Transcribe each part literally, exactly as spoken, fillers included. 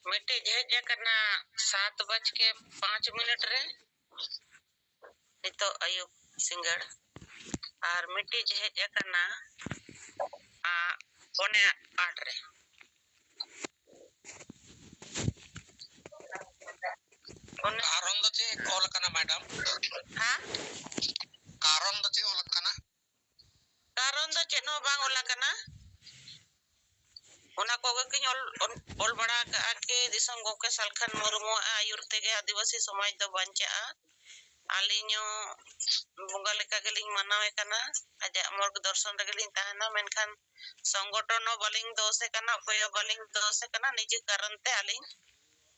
ᱢᱤᱫᱴᱤᱡ ᱦᱮᱡ ᱟᱠᱟᱱᱟ ᱥᱟᱛ ᱵᱟᱡ ᱠᱮ ᱯᱟᱸᱪ ᱢᱤᱱᱤᱴ ᱨᱮ, ᱱᱤᱛᱚᱜ ᱟᱹᱭᱩᱵ ᱥᱤᱸᱜᱟᱹᱲ᱾ ᱟᱨ ᱢᱤᱫᱴᱤᱡ ᱦᱮᱡ ᱟᱠᱟᱱᱟ, ᱟ, ᱯᱚᱱᱮ ᱟᱴ ᱨᱮ᱾ ᱯᱚᱱᱮ ᱠᱟᱨᱚᱱ ᱫᱚ ᱪᱮᱫ ᱚᱞ ᱟᱠᱟᱱᱟ, ᱢᱮᱰᱟᱢ? ᱦᱮᱸ? ᱠᱟᱨᱚᱱ ᱫᱚ ᱪᱮᱫ ᱚᱞ ᱟᱠᱟᱱᱟ? ᱠᱟᱨᱚᱱ ᱫᱚ ᱪᱮᱫ ᱦᱚᱸ ᱵᱟᱝ ᱚᱞ ᱟᱠᱟᱱᱟ᱾ ᱚᱱᱟ ᱠᱚᱜᱮ ᱠᱤᱱ ᱚᱞ, ᱚᱞ, ᱚᱞ ᱵᱟᱲᱟ ᱟᱠᱟᱫᱼᱟ ᱠᱤ ᱫᱤᱥᱚᱢ ᱜᱚᱢᱠᱮ ᱥᱟᱞᱠᱷᱟᱱ ᱢᱩᱨᱢᱩᱣᱟᱜ ᱟᱹᱭᱩᱨ ᱛᱮᱜᱮ ᱟᱹᱫᱤᱵᱟᱹᱥᱤ ᱥᱚᱢᱟᱡᱽ ᱫᱚ ᱵᱟᱧᱪᱟᱜᱼᱟ᱾ ᱟᱹᱞᱤᱧ ᱦᱚᱸ ᱵᱚᱸᱜᱟ ᱞᱮᱠᱟ ᱜᱮᱞᱤᱧ ᱢᱟᱱᱟᱣᱮ ᱠᱟᱱᱟ, ᱟᱡᱟᱜ ᱢᱚᱨᱜᱽ ᱫᱚᱨᱥᱚᱱ ᱨᱮᱜᱮᱞᱤᱧ ᱛᱟᱦᱮᱱᱟ, ᱢᱮᱱᱠᱷᱟᱱ ᱥᱚᱝᱜᱚᱴᱷᱚᱱ ᱦᱚᱸ ᱵᱟᱹᱞᱤᱧ ᱫᱳᱥᱮ ᱠᱟᱱᱟ, ᱚᱠᱚᱭ ᱦᱚᱸ ᱵᱟᱹᱞᱤᱧ ᱫᱳᱥᱮ ᱠᱟᱱᱟ, ᱱᱤᱡᱮ ᱠᱟᱨᱚᱱ ᱛᱮ ᱟᱹᱞᱤᱧ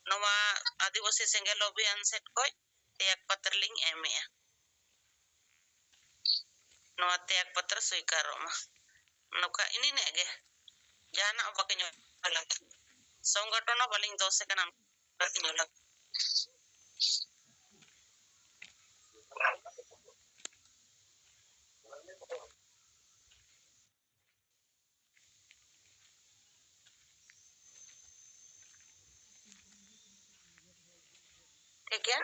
ᱱᱚᱣᱟ ᱟᱹᱫᱤᱵᱟᱹᱥᱤ ᱥᱮᱸᱜᱮᱞ ᱚᱵᱷᱤᱭᱟᱱ ᱥᱮᱫ ᱠᱷᱚᱱ ᱛᱮᱭᱟᱜᱽ ᱯᱚᱛᱨᱚ ᱞᱤᱧ ᱮᱢᱮᱜᱼᱟ᱾ ᱱᱚᱣᱟ ᱛᱮᱭᱟᱜᱽ ᱯᱚᱛᱨᱚ ᱥᱣᱤᱠᱟᱨᱚᱜ ᱢᱟ᱾ ᱱᱚᱝᱠᱟ ᱤᱱᱟᱹᱜ ᱜᱮ, ᱡᱟᱦᱟᱱᱟᱜ ᱵᱟᱹᱠᱤ ᱧᱚᱜ ᱥᱚᱝᱜᱚᱴᱷᱚᱱ ᱦᱚᱸ ᱵᱟᱹᱞᱤᱧ ᱫᱳᱥᱮ ᱠᱟᱱᱟ᱾ ᱴᱷᱤᱠ ᱜᱮᱭᱟ?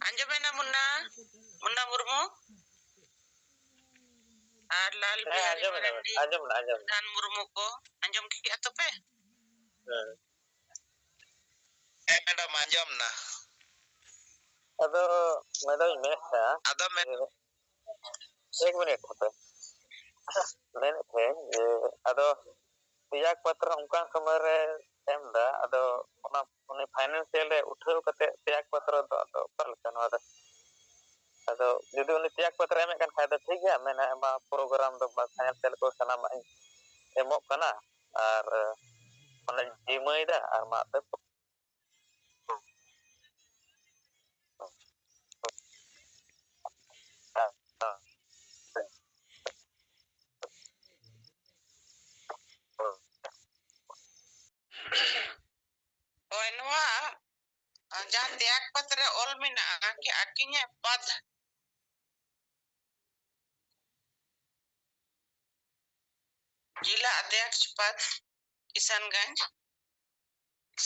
ᱟᱸᱡᱚᱢᱮᱱᱟ ᱢᱩᱱᱱᱟ, ᱢᱩᱱᱱᱟ ᱢᱩᱨᱢᱩ ᱟᱨ ᱞᱟᱞ ᱦᱮᱸ, ᱵᱤᱦᱟᱨᱤ ᱟᱸᱡᱚᱢᱮᱱᱟ, ᱢᱟᱨᱟᱱᱰᱤ, ᱟᱸᱡᱚᱢᱮᱱᱟ, ᱟᱸᱡᱚᱢᱮᱱᱟ᱾ ᱯᱨᱚᱫᱷᱟᱱ ᱢᱩᱨᱢᱩ ᱠᱚ, ᱟᱸᱡᱚᱢ ᱠᱮᱜᱼᱟ ᱛᱚᱯᱮ? ᱦᱮᱸ᱾ ᱦᱮᱸ, ᱢᱮᱰᱟᱢ, ᱟᱸᱡᱚᱢ ᱱᱟ᱾ ᱟᱫᱚ, ᱢᱮᱰᱟᱢ, ᱤᱧ ᱢᱮᱱᱮᱫ ᱛᱟᱦᱮᱸᱫ ᱟᱫᱚ ᱢᱮ- ᱡᱮ, ᱮᱠ ᱢᱤᱱᱤᱴ ᱦᱟᱯᱮ᱾ ᱢᱮᱱᱮᱫ ᱛᱟᱦᱮᱸᱫ ᱡᱮ, ᱟᱫᱚ ᱛᱮᱭᱟᱜᱽ ᱯᱚᱛᱨᱚ ᱚᱱᱠᱟᱱ ᱥᱚᱢᱚᱭ ᱨᱮ ᱮᱢ ᱮᱫᱟ, ᱟᱫᱚ ᱚᱱᱟ, ᱩᱱᱤ ᱯᱷᱟᱭᱱᱮᱱᱥᱤᱭᱟᱞ ᱨᱮ ᱩᱴᱷᱟᱹᱣ ᱠᱟᱛᱮ ᱛᱮᱭᱟᱜᱽ ᱯᱚᱛᱨᱚ ᱫᱚ ᱟᱫᱚ ᱚᱠᱟ ᱞᱮᱠᱟ ᱱᱚᱣᱟ ᱫᱚ? ᱟᱫᱚ ᱡᱩᱫᱤ ᱩᱱᱤ ᱛᱮᱭᱟᱜᱽ ᱯᱚᱛᱨᱚ ᱮᱢᱮᱫ ᱠᱟᱱ ᱠᱷᱟᱡ ᱫᱚ ᱴᱷᱤᱠ ᱜᱮᱭᱟ, ᱢᱮᱱᱟ ᱮᱢᱟ ᱯᱨᱳᱜᱨᱟᱢ ᱫᱚ ᱵᱟ ᱯᱷᱟᱭᱱᱮᱱᱥᱤᱭᱟᱞ ᱠᱚ ᱥᱟᱱᱟᱢᱟᱜ ᱤᱧ ᱮᱢᱚᱜ ᱠᱟᱱᱟ ᱟᱨ ᱚᱱᱮᱧ ᱡᱤᱢᱟᱹᱭᱮᱫᱟ ᱟᱨ ᱢᱟ ᱟᱯᱮ ᱦᱳᱭ, ᱱᱚᱣᱟ, ᱟ, ᱡᱟᱦᱟᱸ ᱛᱮᱭᱟᱜᱽ ᱯᱚᱛᱨᱚ ᱨᱮ ᱚᱞ ᱢᱮᱱᱟᱜᱼᱟ ᱠᱤ ᱟᱹᱠᱤᱧᱟᱜ ᱯᱚᱫᱽ, ᱡᱤᱞᱟ ᱚᱫᱷᱭᱚᱠᱥ ᱯᱚᱫ ᱠᱤᱥᱟᱱᱜᱚᱸᱡᱽ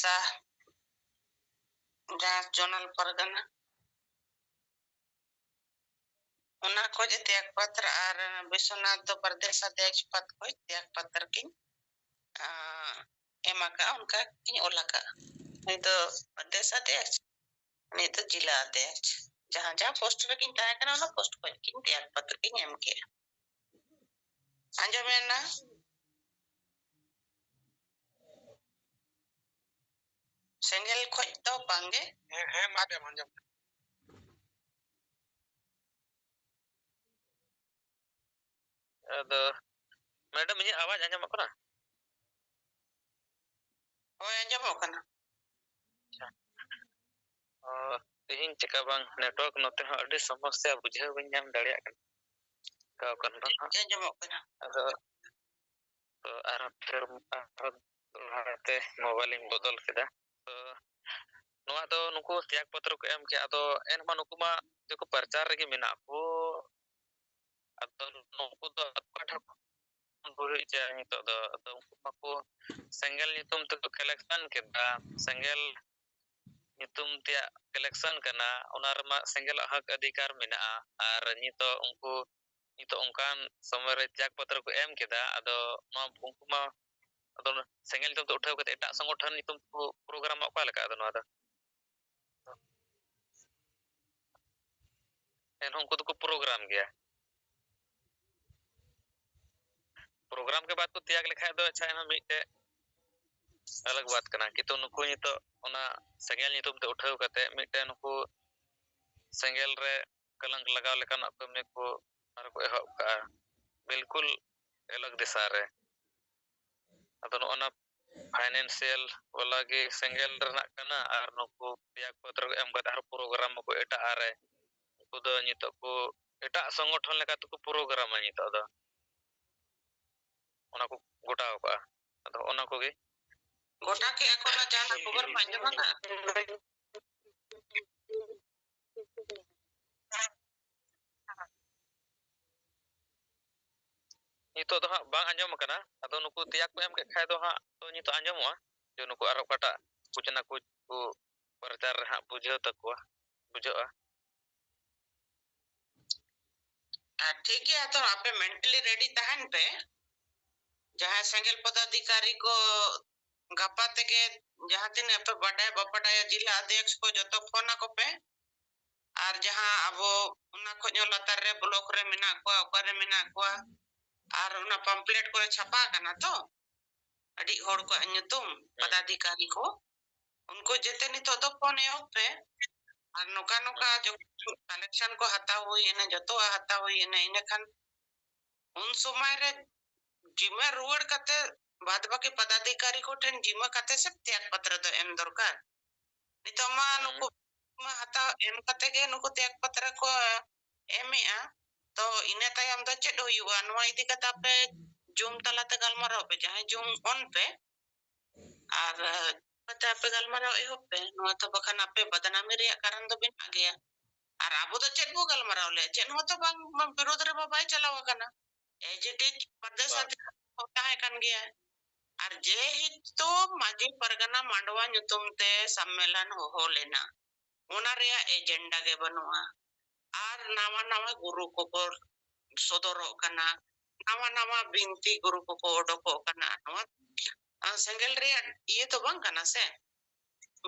ᱥᱟᱦ ᱡᱟᱦᱟᱸ ᱡᱚᱱᱟᱞ ᱯᱟᱨᱜᱟᱱᱟ, ᱚᱱᱟ ᱠᱷᱚᱡ ᱛᱮᱭᱟᱜ ᱯᱚᱛᱨ ᱟᱨ ᱵᱤᱥᱣᱚᱱᱟᱛᱷ ᱫᱚ ᱯᱨᱚᱫᱮᱥ ᱚᱫᱷᱭᱚᱠᱥ ᱯᱚᱫ ᱠᱷᱚᱡ ᱛᱮᱭᱟᱜ ᱯᱚᱛᱨ ᱠᱤᱱ, ᱟᱸ, ᱮᱢ ᱟᱠᱟᱫᱼᱟ, ᱚᱱᱠᱟ ᱠᱤᱱ ᱚᱞ ᱟᱠᱟᱫᱼᱟ᱾ ᱩᱱᱤ ᱫᱚ ᱯᱨᱚᱫᱮᱥ ᱚᱫᱷᱭᱚᱠᱥ, ᱩᱱᱤ ᱫᱚ ᱡᱤᱞᱟ ᱚᱫᱷᱭᱚᱠᱥ᱾ ᱡᱟᱦᱟᱸ ᱡᱟᱦᱟᱸ ᱯᱳᱥᱴ ᱨᱮᱠᱤᱱ ᱛᱟᱦᱮᱸ ᱠᱟᱱᱟ, ᱚᱱᱟ ᱯᱳᱥᱴ ᱠᱷᱚᱡ ᱠᱤᱱ ᱛᱮᱭᱟᱜ ᱯᱚᱛᱨ ᱠᱤᱱ ᱮᱢ ᱠᱮᱫᱼᱟ᱾ ᱟᱸᱡᱚᱢᱮᱱᱟ? ᱥᱮᱸᱜᱮᱞ ᱠᱷᱚᱡ ᱫᱚ ᱵᱟᱝᱜᱮ᱾ ᱦᱮᱸ, ᱦᱮᱸ, ᱢᱟ ᱫᱮᱢ ᱟᱸᱡᱚᱢ᱾ ᱟᱫᱚ, ᱢᱮᱰᱟᱢ, ᱤᱧᱟᱹᱜ ᱟᱣᱟᱡ ᱟᱸᱡᱚᱢᱚᱜ ᱠᱟᱱᱟ? ᱦᱳᱭ, ᱟᱸᱡᱚᱢᱚᱜ ᱠᱟᱱᱟ᱾ ᱟᱪᱪᱷᱟ᱾ ᱚ, ᱛᱮᱦᱮᱧ ᱪᱮᱠᱟ ᱵᱟᱝ network ᱱᱚᱛᱮ ᱦᱚᱸ ᱟᱹᱰᱤ ᱥᱚᱢᱚᱥᱥᱟ, ᱵᱩᱡᱷᱟᱹᱣ ᱵᱟᱹᱧ ᱧᱟᱢ ᱫᱟᱲᱮᱭᱟᱜ ᱠᱟᱱᱟ᱾ ᱪᱮᱠᱟ ᱠᱟᱱ ᱵᱟᱝ ᱦᱟᱸᱜ᱾ ᱟᱸᱡᱚᱢᱚᱜ ᱠᱟᱱᱟ᱾ ᱟᱫᱚ, ᱛᱚ ᱟᱨᱦᱚᱸ ᱯᱷᱮᱨ, ᱟᱨᱦᱚᱸ ᱫᱚᱦᱲᱟ ᱛᱮ ᱢᱳᱵᱟᱭᱤᱞᱤᱧ ᱵᱚᱫᱚᱞ ᱠᱮᱫᱟ᱾ ᱛᱚ ᱱᱚᱣᱟ ᱫᱚ ᱱᱩᱠᱩ ᱛᱮᱭᱟᱜ ᱯᱚᱛᱨᱚ ᱠᱚ ᱮᱢ ᱠᱮᱜᱼᱟ, ᱟᱫᱚ ᱮᱱᱦᱚᱸ ᱱᱩᱠᱩ ᱢᱟ ᱡᱚᱛᱚ ᱯᱨᱚᱪᱟᱨ ᱨᱮᱜᱮ ᱢᱮᱱᱟᱜ ᱠᱚ᱾ ᱟᱫᱚ ᱱᱩᱠᱩ ᱫᱚ ᱚᱠᱟ ᱴᱷᱮᱱ ᱠᱷᱚᱱ ᱠᱚ ᱦᱮᱡ ᱮᱱᱟ ᱱᱤᱛᱚᱜ ᱫᱚ? ᱟᱫᱚ ᱩᱱᱠᱩ ᱢᱟᱠᱚ ᱥᱮᱸᱜᱮᱞ ᱧᱩᱛᱩᱢ ᱛᱮᱠᱚ collection ᱠᱮᱫᱟ, ᱥᱮᱸᱜᱮᱞ ᱧᱩᱛᱩᱢ ᱛᱮᱭᱟᱜ collection ᱠᱟᱱᱟ, ᱚᱱᱟ ᱨᱮᱢᱟ ᱥᱮᱸᱜᱮᱞᱟᱜ ᱦᱚᱠ ᱚᱫᱷᱤᱠᱟᱨ ᱢᱮᱱᱟᱜᱼᱟ᱾ ᱟᱨ ᱱᱤᱛᱚᱜ ᱩᱱᱠᱩ, ᱱᱤᱛᱚᱜ ᱚᱱᱠᱟᱱ ᱥᱚᱢᱚᱭ ᱨᱮ ᱛᱮᱭᱟᱜ ᱯᱚᱛᱨᱚ ᱠᱚ ᱮᱢ ᱠᱮᱫᱟ, ᱟᱫᱚ ᱱᱚᱣᱟ ᱩᱱᱠᱩ ᱢᱟ, ᱟᱫᱚ ᱥᱮᱸᱜᱮᱞ ᱧᱩᱛᱩᱢ ᱛᱮ ᱩᱴᱷᱟᱹᱣ ᱠᱟᱛᱮ ᱮᱴᱟᱜ ᱥᱚᱝᱜᱚᱴᱷᱚᱱ ᱧᱩᱛᱩᱢ ᱛᱮᱠᱚ ᱯᱨᱳᱜᱨᱟᱢᱟ, ᱚᱠᱟ ᱞᱮᱠᱟ ᱟᱫᱚ ᱱᱚᱣᱟ ᱫᱚ? ᱮᱱᱦᱚᱸ ᱩᱱᱠᱩ ᱫᱚᱠᱚ ᱯᱨᱳᱜᱨᱟᱢ ᱜᱮᱭᱟ᱾ ᱯᱨᱳᱜᱨᱟᱢ ᱜᱮ ᱵᱟᱫ ᱠᱚ ᱛᱮᱭᱟᱜ ᱞᱮᱠᱷᱟᱡ ᱫᱚ, ᱟᱪᱪᱷᱟ, ᱮᱱᱦᱚᱸ ᱢᱤᱫᱴᱮᱡ ᱟᱞᱟᱜᱽ ᱵᱟᱛ ᱠᱟᱱᱟ, ᱠᱤᱱᱛᱩ ᱱᱩᱠᱩ ᱱᱤᱛᱚᱜ ᱚᱱᱟ ᱥᱮᱸᱜᱮᱞ ᱧᱩᱛᱩᱢ ᱛᱮ ᱩᱴᱷᱟᱹᱣ ᱠᱟᱛᱮ ᱢᱤᱫᱴᱮᱱ ᱱᱩᱠᱩ ᱥᱮᱸᱜᱮᱞ ᱨᱮ ᱠᱚᱞᱚᱝᱠ ᱞᱟᱜᱟᱣ ᱞᱮᱠᱟᱱᱟᱜ ᱠᱟᱹᱢᱤ ᱠᱚ ᱟᱨ ᱠᱚ ᱮᱦᱚᱵ ᱠᱟᱜᱼᱟ, ᱵᱤᱞᱠᱩᱞ ᱟᱞᱟᱜᱽ ᱫᱤᱥᱟ ᱨᱮ᱾ ᱟᱫᱚ ᱱᱚᱜᱼᱚ ᱱᱟ financial ᱵᱟᱞᱟ ᱜᱮ ᱥᱮᱸᱜᱮᱞ ᱨᱮᱱᱟᱜ ᱠᱟᱱᱟ, ᱟᱨ ᱱᱩᱠᱩ ᱛᱮᱭᱟᱜ ᱯᱚᱛᱨᱚ ᱠᱚ ᱮᱢ ᱠᱟᱛᱮ ᱟᱨ ᱯᱨᱳᱜᱨᱟᱢ ᱟᱠᱚ ᱮᱴᱟᱜ ᱨᱮ᱾ ᱩᱱᱠᱩ ᱫᱚ ᱱᱤᱛᱚᱜ ᱠᱚ ᱮᱴᱟᱜ ᱥᱚᱝᱜᱚᱴᱷᱚᱱ ᱞᱮᱠᱟ ᱛᱮᱠᱚ ᱯᱨᱳᱜᱨᱟᱢᱟ ᱱᱤᱛᱚᱜ ᱫᱚ᱾ ᱚᱱᱟ ᱠᱚ ᱜᱚᱴᱟ ᱟᱠᱟᱜᱼᱟ᱾ ᱟᱫᱚ ᱚᱱᱟ ᱠᱚᱜᱮ᱾ ᱜᱚᱴᱟ ᱠᱮᱜᱼᱟ ᱠᱚ, ᱚᱱᱟ ᱡᱟᱦᱟᱱᱟᱜ ᱠᱷᱚᱵᱚᱨ ᱢᱟ ᱟᱸᱡᱚᱢ ᱟᱠᱟᱫ᱾ ᱱᱤᱛᱚᱜ ᱫᱚ ᱦᱟᱸᱜ ᱵᱟᱝ ᱟᱸᱡᱚᱢ ᱟᱠᱟᱱᱟ᱾ ᱟᱫᱚ ᱱᱩᱠᱩ ᱛᱮᱭᱟ ᱠᱚ ᱮᱢ ᱠᱮᱫ ᱠᱷᱟᱡ ᱫᱚ ᱦᱟᱸᱜ ᱛᱚ ᱱᱤᱛᱚᱜ ᱟᱸᱡᱚᱢᱚᱜᱼᱟ, ᱡᱮ ᱱᱩᱠᱩ ᱟᱨᱚ ᱚᱠᱟᱴᱟᱜ ᱠᱩᱪ ᱱᱟᱠᱩᱪ ᱠᱚ ᱯᱨᱚᱪᱟᱨ ᱨᱮ ᱦᱟᱸᱜ ᱵᱩᱡᱷᱟᱹᱣ ᱛᱟᱠᱚᱣᱟ, ᱵᱩᱡᱷᱟᱹᱜᱼᱟ᱾ ᱟᱨ ᱴᱷᱤᱠ ᱜᱮᱭᱟ, ᱛᱚ ᱟᱯᱮ mentally ready ᱛᱟᱦᱮᱱ ᱯᱮ᱾ ᱡᱟᱦᱟᱸᱭ ᱥᱮᱸᱜᱮᱞ ᱯᱚᱫᱟᱫᱷᱤᱠᱟᱨᱤ ᱠᱚ ᱜᱟᱯᱟ ᱛᱮᱜᱮ ᱡᱟᱦᱟᱸ ᱛᱤᱱᱟᱹᱜ ᱯᱮ ᱵᱟᱰᱟᱭ ᱵᱟᱵᱟᱰᱟᱭᱟ, ᱡᱮᱞᱟ ᱟᱫᱷᱭᱚᱠᱥ ᱠᱚ ᱡᱚᱛᱚ ᱯᱷᱳᱱ ᱟᱠᱚ ᱯᱮ᱾ ᱟᱨ ᱡᱟᱦᱟᱸ ᱟᱵᱚ ᱚᱱᱟ ᱠᱷᱚᱡ ᱦᱚᱸ ᱞᱟᱛᱟᱨ ᱨᱮ ᱵᱞᱚᱠ ᱨᱮ ᱢᱮᱱᱟᱜ ᱠᱚᱣᱟ, ᱚᱠᱟᱨᱮ ᱢᱮᱱᱟᱜ ᱠᱚᱣᱟ, ᱟᱨ ᱚᱱᱟ ᱯᱟᱢᱯᱞᱮᱴ ᱠᱚᱨᱮ ᱪᱷᱟᱯᱟ ᱟᱠᱟᱱᱟ ᱛᱚ ᱟᱹᱰᱤ ᱦᱚᱲ ᱠᱚᱣᱟᱜ ᱧᱩᱛᱩᱢ, ᱦᱮᱸ᱾ ᱯᱚᱫᱟᱫᱷᱤᱠᱟᱨᱤ ᱠᱚ, ᱩᱱᱠᱩ ᱡᱮᱛᱮ ᱱᱤᱛᱚᱜ ᱫᱚ ᱯᱷᱳᱱ ᱮᱦᱚᱵ ᱯᱮ᱾ ᱟᱨ ᱱᱚᱝᱠᱟ ᱱᱚᱝᱠᱟ ᱦᱮᱸ᱾ ᱡᱚᱠᱷᱚᱱ ᱠᱟᱞᱮᱠᱥᱚᱱ ᱠᱚ ᱦᱟᱛᱟᱣ ᱦᱩᱭᱮᱱᱟ, ᱡᱚᱛᱚᱣᱟᱜ ᱦᱟᱛᱟᱣ ᱦᱩᱭᱮᱱᱟ, ᱤᱱᱟᱹᱠᱷᱟᱱ ᱩᱱ ᱥᱚᱢᱚᱭ ᱨᱮ ᱡᱤᱢᱟᱹ ᱨᱩᱣᱟᱹᱲ ᱠᱟᱛᱮ ᱵᱟᱫ ᱵᱟᱹᱠᱤ ᱯᱚᱫᱟᱫᱷᱤᱠᱟᱨᱤ ᱠᱚ ᱴᱷᱮᱱ ᱡᱤᱢᱟᱹ ᱠᱟᱛᱮ ᱥᱮ ᱛᱮᱭᱟᱜ ᱯᱟᱛᱨᱚ ᱫᱚ ᱮᱢ ᱫᱚᱨᱠᱟᱨ᱾ ᱱᱤᱛᱚᱜ ᱢᱟ ᱦᱮᱸ᱾ ᱱᱩᱠᱩ ᱢᱟ ᱦᱟᱛᱟᱣ ᱮᱢ ᱠᱟᱛᱮ ᱜᱮ ᱱᱩᱠᱩ ᱛᱮᱭᱟᱜ ᱯᱟᱛᱨᱚ ᱠᱚ ᱮᱢᱮᱜᱼᱟ᱾ ᱛᱚ ᱤᱱᱟᱹ ᱛᱟᱭᱚᱢ ᱫᱚ ᱪᱮᱫ ᱦᱩᱭᱩᱜᱼᱟ? ᱱᱚᱣᱟ ᱤᱫᱤ ᱠᱟᱛᱮ ᱟᱯᱮ ᱡᱩᱢ ᱛᱟᱞᱟᱛᱮ ᱜᱟᱞᱢᱟᱨᱟᱣ ᱯᱮ, ᱡᱟᱦᱟᱸᱭ ᱡᱩᱢ ᱚᱱ ᱯᱮ, ᱟᱨ ᱟᱯᱮ ᱜᱟᱞᱢᱟᱨᱟᱣ ᱮᱦᱚᱵ ᱯᱮ᱾ ᱱᱚᱣᱟ ᱫᱚ ᱵᱟᱠᱷᱟᱱ ᱟᱯᱮ ᱵᱟᱫᱱᱟᱢᱤ ᱨᱮᱭᱟᱜ ᱠᱟᱨᱚᱱ ᱫᱚ ᱵᱮᱱᱟᱜ ᱜᱮᱭᱟ᱾ ᱟᱨ ᱟᱵᱚ ᱫᱚ ᱪᱮᱫ ᱵᱚ ᱜᱟᱞᱢᱟᱨᱟᱣ ᱞᱮᱭᱟ? ᱪᱮᱫ ᱦᱚᱸ ᱛᱚ ᱵᱟᱝ, ᱵᱟᱝ ᱵᱤᱨᱳᱫᱷ ᱨᱮᱢᱟ ᱵᱟᱭ ᱪᱟᱞᱟᱣ ᱟᱠᱟᱱᱟ᱾ As it is ᱯᱨᱚᱫᱮᱥ ᱵᱟᱝ᱾ ᱟᱫᱷᱤᱠᱟᱨᱤ ᱛᱟᱦᱮᱸ ᱠᱟᱱ ᱜᱮᱭᱟ᱾ ᱟᱨ ᱡᱮᱦᱮᱛᱩ ᱢᱟᱹᱡᱷᱤ ᱯᱟᱨᱜᱟᱱᱟ ᱢᱟᱰᱣᱟ ᱧᱩᱛᱩᱢ ᱛᱮ ᱥᱚᱢᱢᱮᱞᱚᱱ ᱦᱚᱦᱚ ᱞᱮᱱᱟ, ᱚᱱᱟ ᱨᱮᱭᱟᱜ ᱮᱡᱮᱱᱰᱟ ᱜᱮ ᱵᱟᱹᱱᱩᱜᱼᱟ᱾ ᱟᱨ ᱱᱟᱣᱟ ᱱᱟᱣᱟ ᱜᱩᱨᱩ ᱠᱚᱠᱚ ᱥᱚᱫᱚᱨᱚᱜ ᱠᱟᱱᱟ, ᱱᱟᱣᱟ ᱱᱟᱣᱟ ᱵᱤᱱᱛᱤ ᱜᱩᱨᱩ ᱠᱚᱠᱚ ᱚᱰᱚᱠᱚᱜ ᱠᱟᱱᱟ᱾ ᱱᱚᱣᱟ, ᱟ, ᱥᱮᱸᱜᱮᱞ ᱨᱮᱭᱟᱜ ᱤᱭᱟᱹ ᱫᱚ ᱵᱟᱝ ᱠᱟᱱᱟ ᱥᱮ,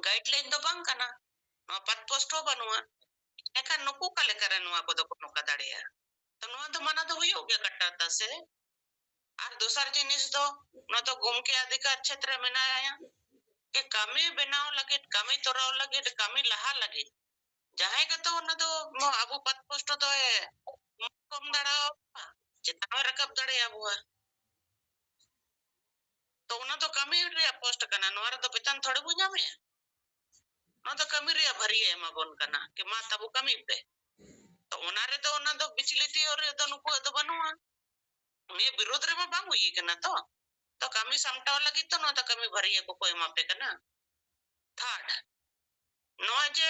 ᱜᱟᱭᱤᱰᱞᱟᱭᱤᱱ ᱫᱚ ᱵᱟᱝ ᱠᱟᱱᱟ᱾ ᱱᱚᱣᱟ ᱯᱟᱛ ᱯᱳᱥᱴ ᱦᱚᱸ ᱵᱟᱹᱱᱩᱜᱼᱟ᱾ ᱮᱱᱠᱷᱟᱱ ᱱᱩᱠᱩ ᱚᱠᱟ ᱞᱮᱠᱟᱨᱮ ᱱᱚᱣᱟ ᱠᱚᱫᱚ ᱠᱚ ᱱᱚᱝᱠᱟ ᱫᱟᱲᱮᱭᱟᱜᱼᱟ? ᱛᱚ ᱱᱚᱣᱟ ᱫᱚ ᱢᱟᱱᱟ ᱫᱚ ᱦᱩᱭᱩᱜ ᱜᱮᱭᱟ ᱠᱟᱴᱟᱨᱛᱟ ᱥᱮ᱾ ᱟᱨ ᱫᱚᱥᱟᱨ ᱡᱤᱱᱤᱥ ᱫᱚ, ᱱᱚᱣᱟ ᱫᱚ ᱜᱚᱢᱠᱮ ᱚᱫᱷᱤᱠᱟᱨ ᱪᱷᱮᱛᱨᱚ ᱢᱮᱱᱟᱭᱟ, ᱠᱤ ᱠᱟᱹᱢᱤ ᱵᱮᱱᱟᱣ ᱞᱟᱹᱜᱤᱫ, ᱠᱟᱹᱢᱤ ᱛᱚᱨᱟᱣ ᱞᱟᱹᱜᱤᱫ, ᱠᱟᱹᱢᱤ ᱞᱟᱦᱟ ᱞᱟᱹᱜᱤᱫ ᱡᱟᱦᱟᱸᱭ ᱜᱮᱛᱚ ᱚᱱᱟ ᱫᱚ ᱟᱵᱚ ᱯᱟᱛ ᱯᱳᱥᱴ ᱫᱚᱭ ᱠᱚᱢ ᱫᱟᱲᱮᱭᱟᱵᱚᱱᱟ, ᱪᱮᱛᱟᱱ ᱦᱚᱸ ᱨᱟᱠᱟᱵ ᱫᱟᱲᱮᱭᱟᱵᱚᱣᱟ᱾ ᱛᱚ ᱚᱱᱟ ᱫᱚ ᱠᱟᱹᱢᱤ ᱨᱮᱭᱟᱜ ᱯᱳᱥᱴ ᱠᱟᱱᱟ, ᱱᱚᱣᱟ ᱨᱮᱫᱚ ᱵᱮᱛᱚᱱ ᱛᱷᱚᱲᱮ ᱵᱚ ᱧᱟᱢᱮᱜᱼᱟ᱾ ᱱᱚᱣᱟ ᱫᱚ ᱠᱟᱹᱢᱤ ᱨᱮᱭᱟᱜ ᱵᱷᱟᱹᱨᱤᱭᱮ ᱮᱢᱟᱵᱚᱱ ᱠᱟᱱᱟ, ᱠᱤ ᱢᱟ ᱛᱟᱵᱚ ᱠᱟᱹᱢᱤ ᱯᱮ᱾ ᱛᱚ ᱚᱱᱟ ᱨᱮᱫᱚ, ᱚᱱᱟ ᱫᱚ ᱵᱤᱪᱞᱤ ᱛᱮᱭᱟᱨ ᱨᱮᱫᱚ ᱱᱩᱠᱩᱣᱟᱜ ᱫᱚ ᱵᱟᱹᱱᱩᱜᱼᱟ᱾ ᱩᱱᱤᱭᱟᱜ ᱵᱤᱨᱳᱫᱷ ᱨᱮᱢᱟ ᱵᱟᱝ ᱦᱩᱭ ᱠᱟᱱᱟ ᱛᱚ᱾ ᱛᱚ ᱠᱟᱹᱢᱤ ᱥᱟᱢᱴᱟᱣ ᱞᱟᱹᱜᱤᱫ ᱛᱚ ᱱᱚᱣᱟ ᱫᱚ ᱠᱟᱹᱢᱤ ᱵᱷᱟᱹᱨᱤᱭᱟᱹ ᱠᱚᱠᱚ ᱮᱢᱟ ᱯᱮ ᱠᱟᱱᱟ᱾ ᱛᱷᱟᱨᱰ, ᱱᱚᱣᱟ ᱡᱮ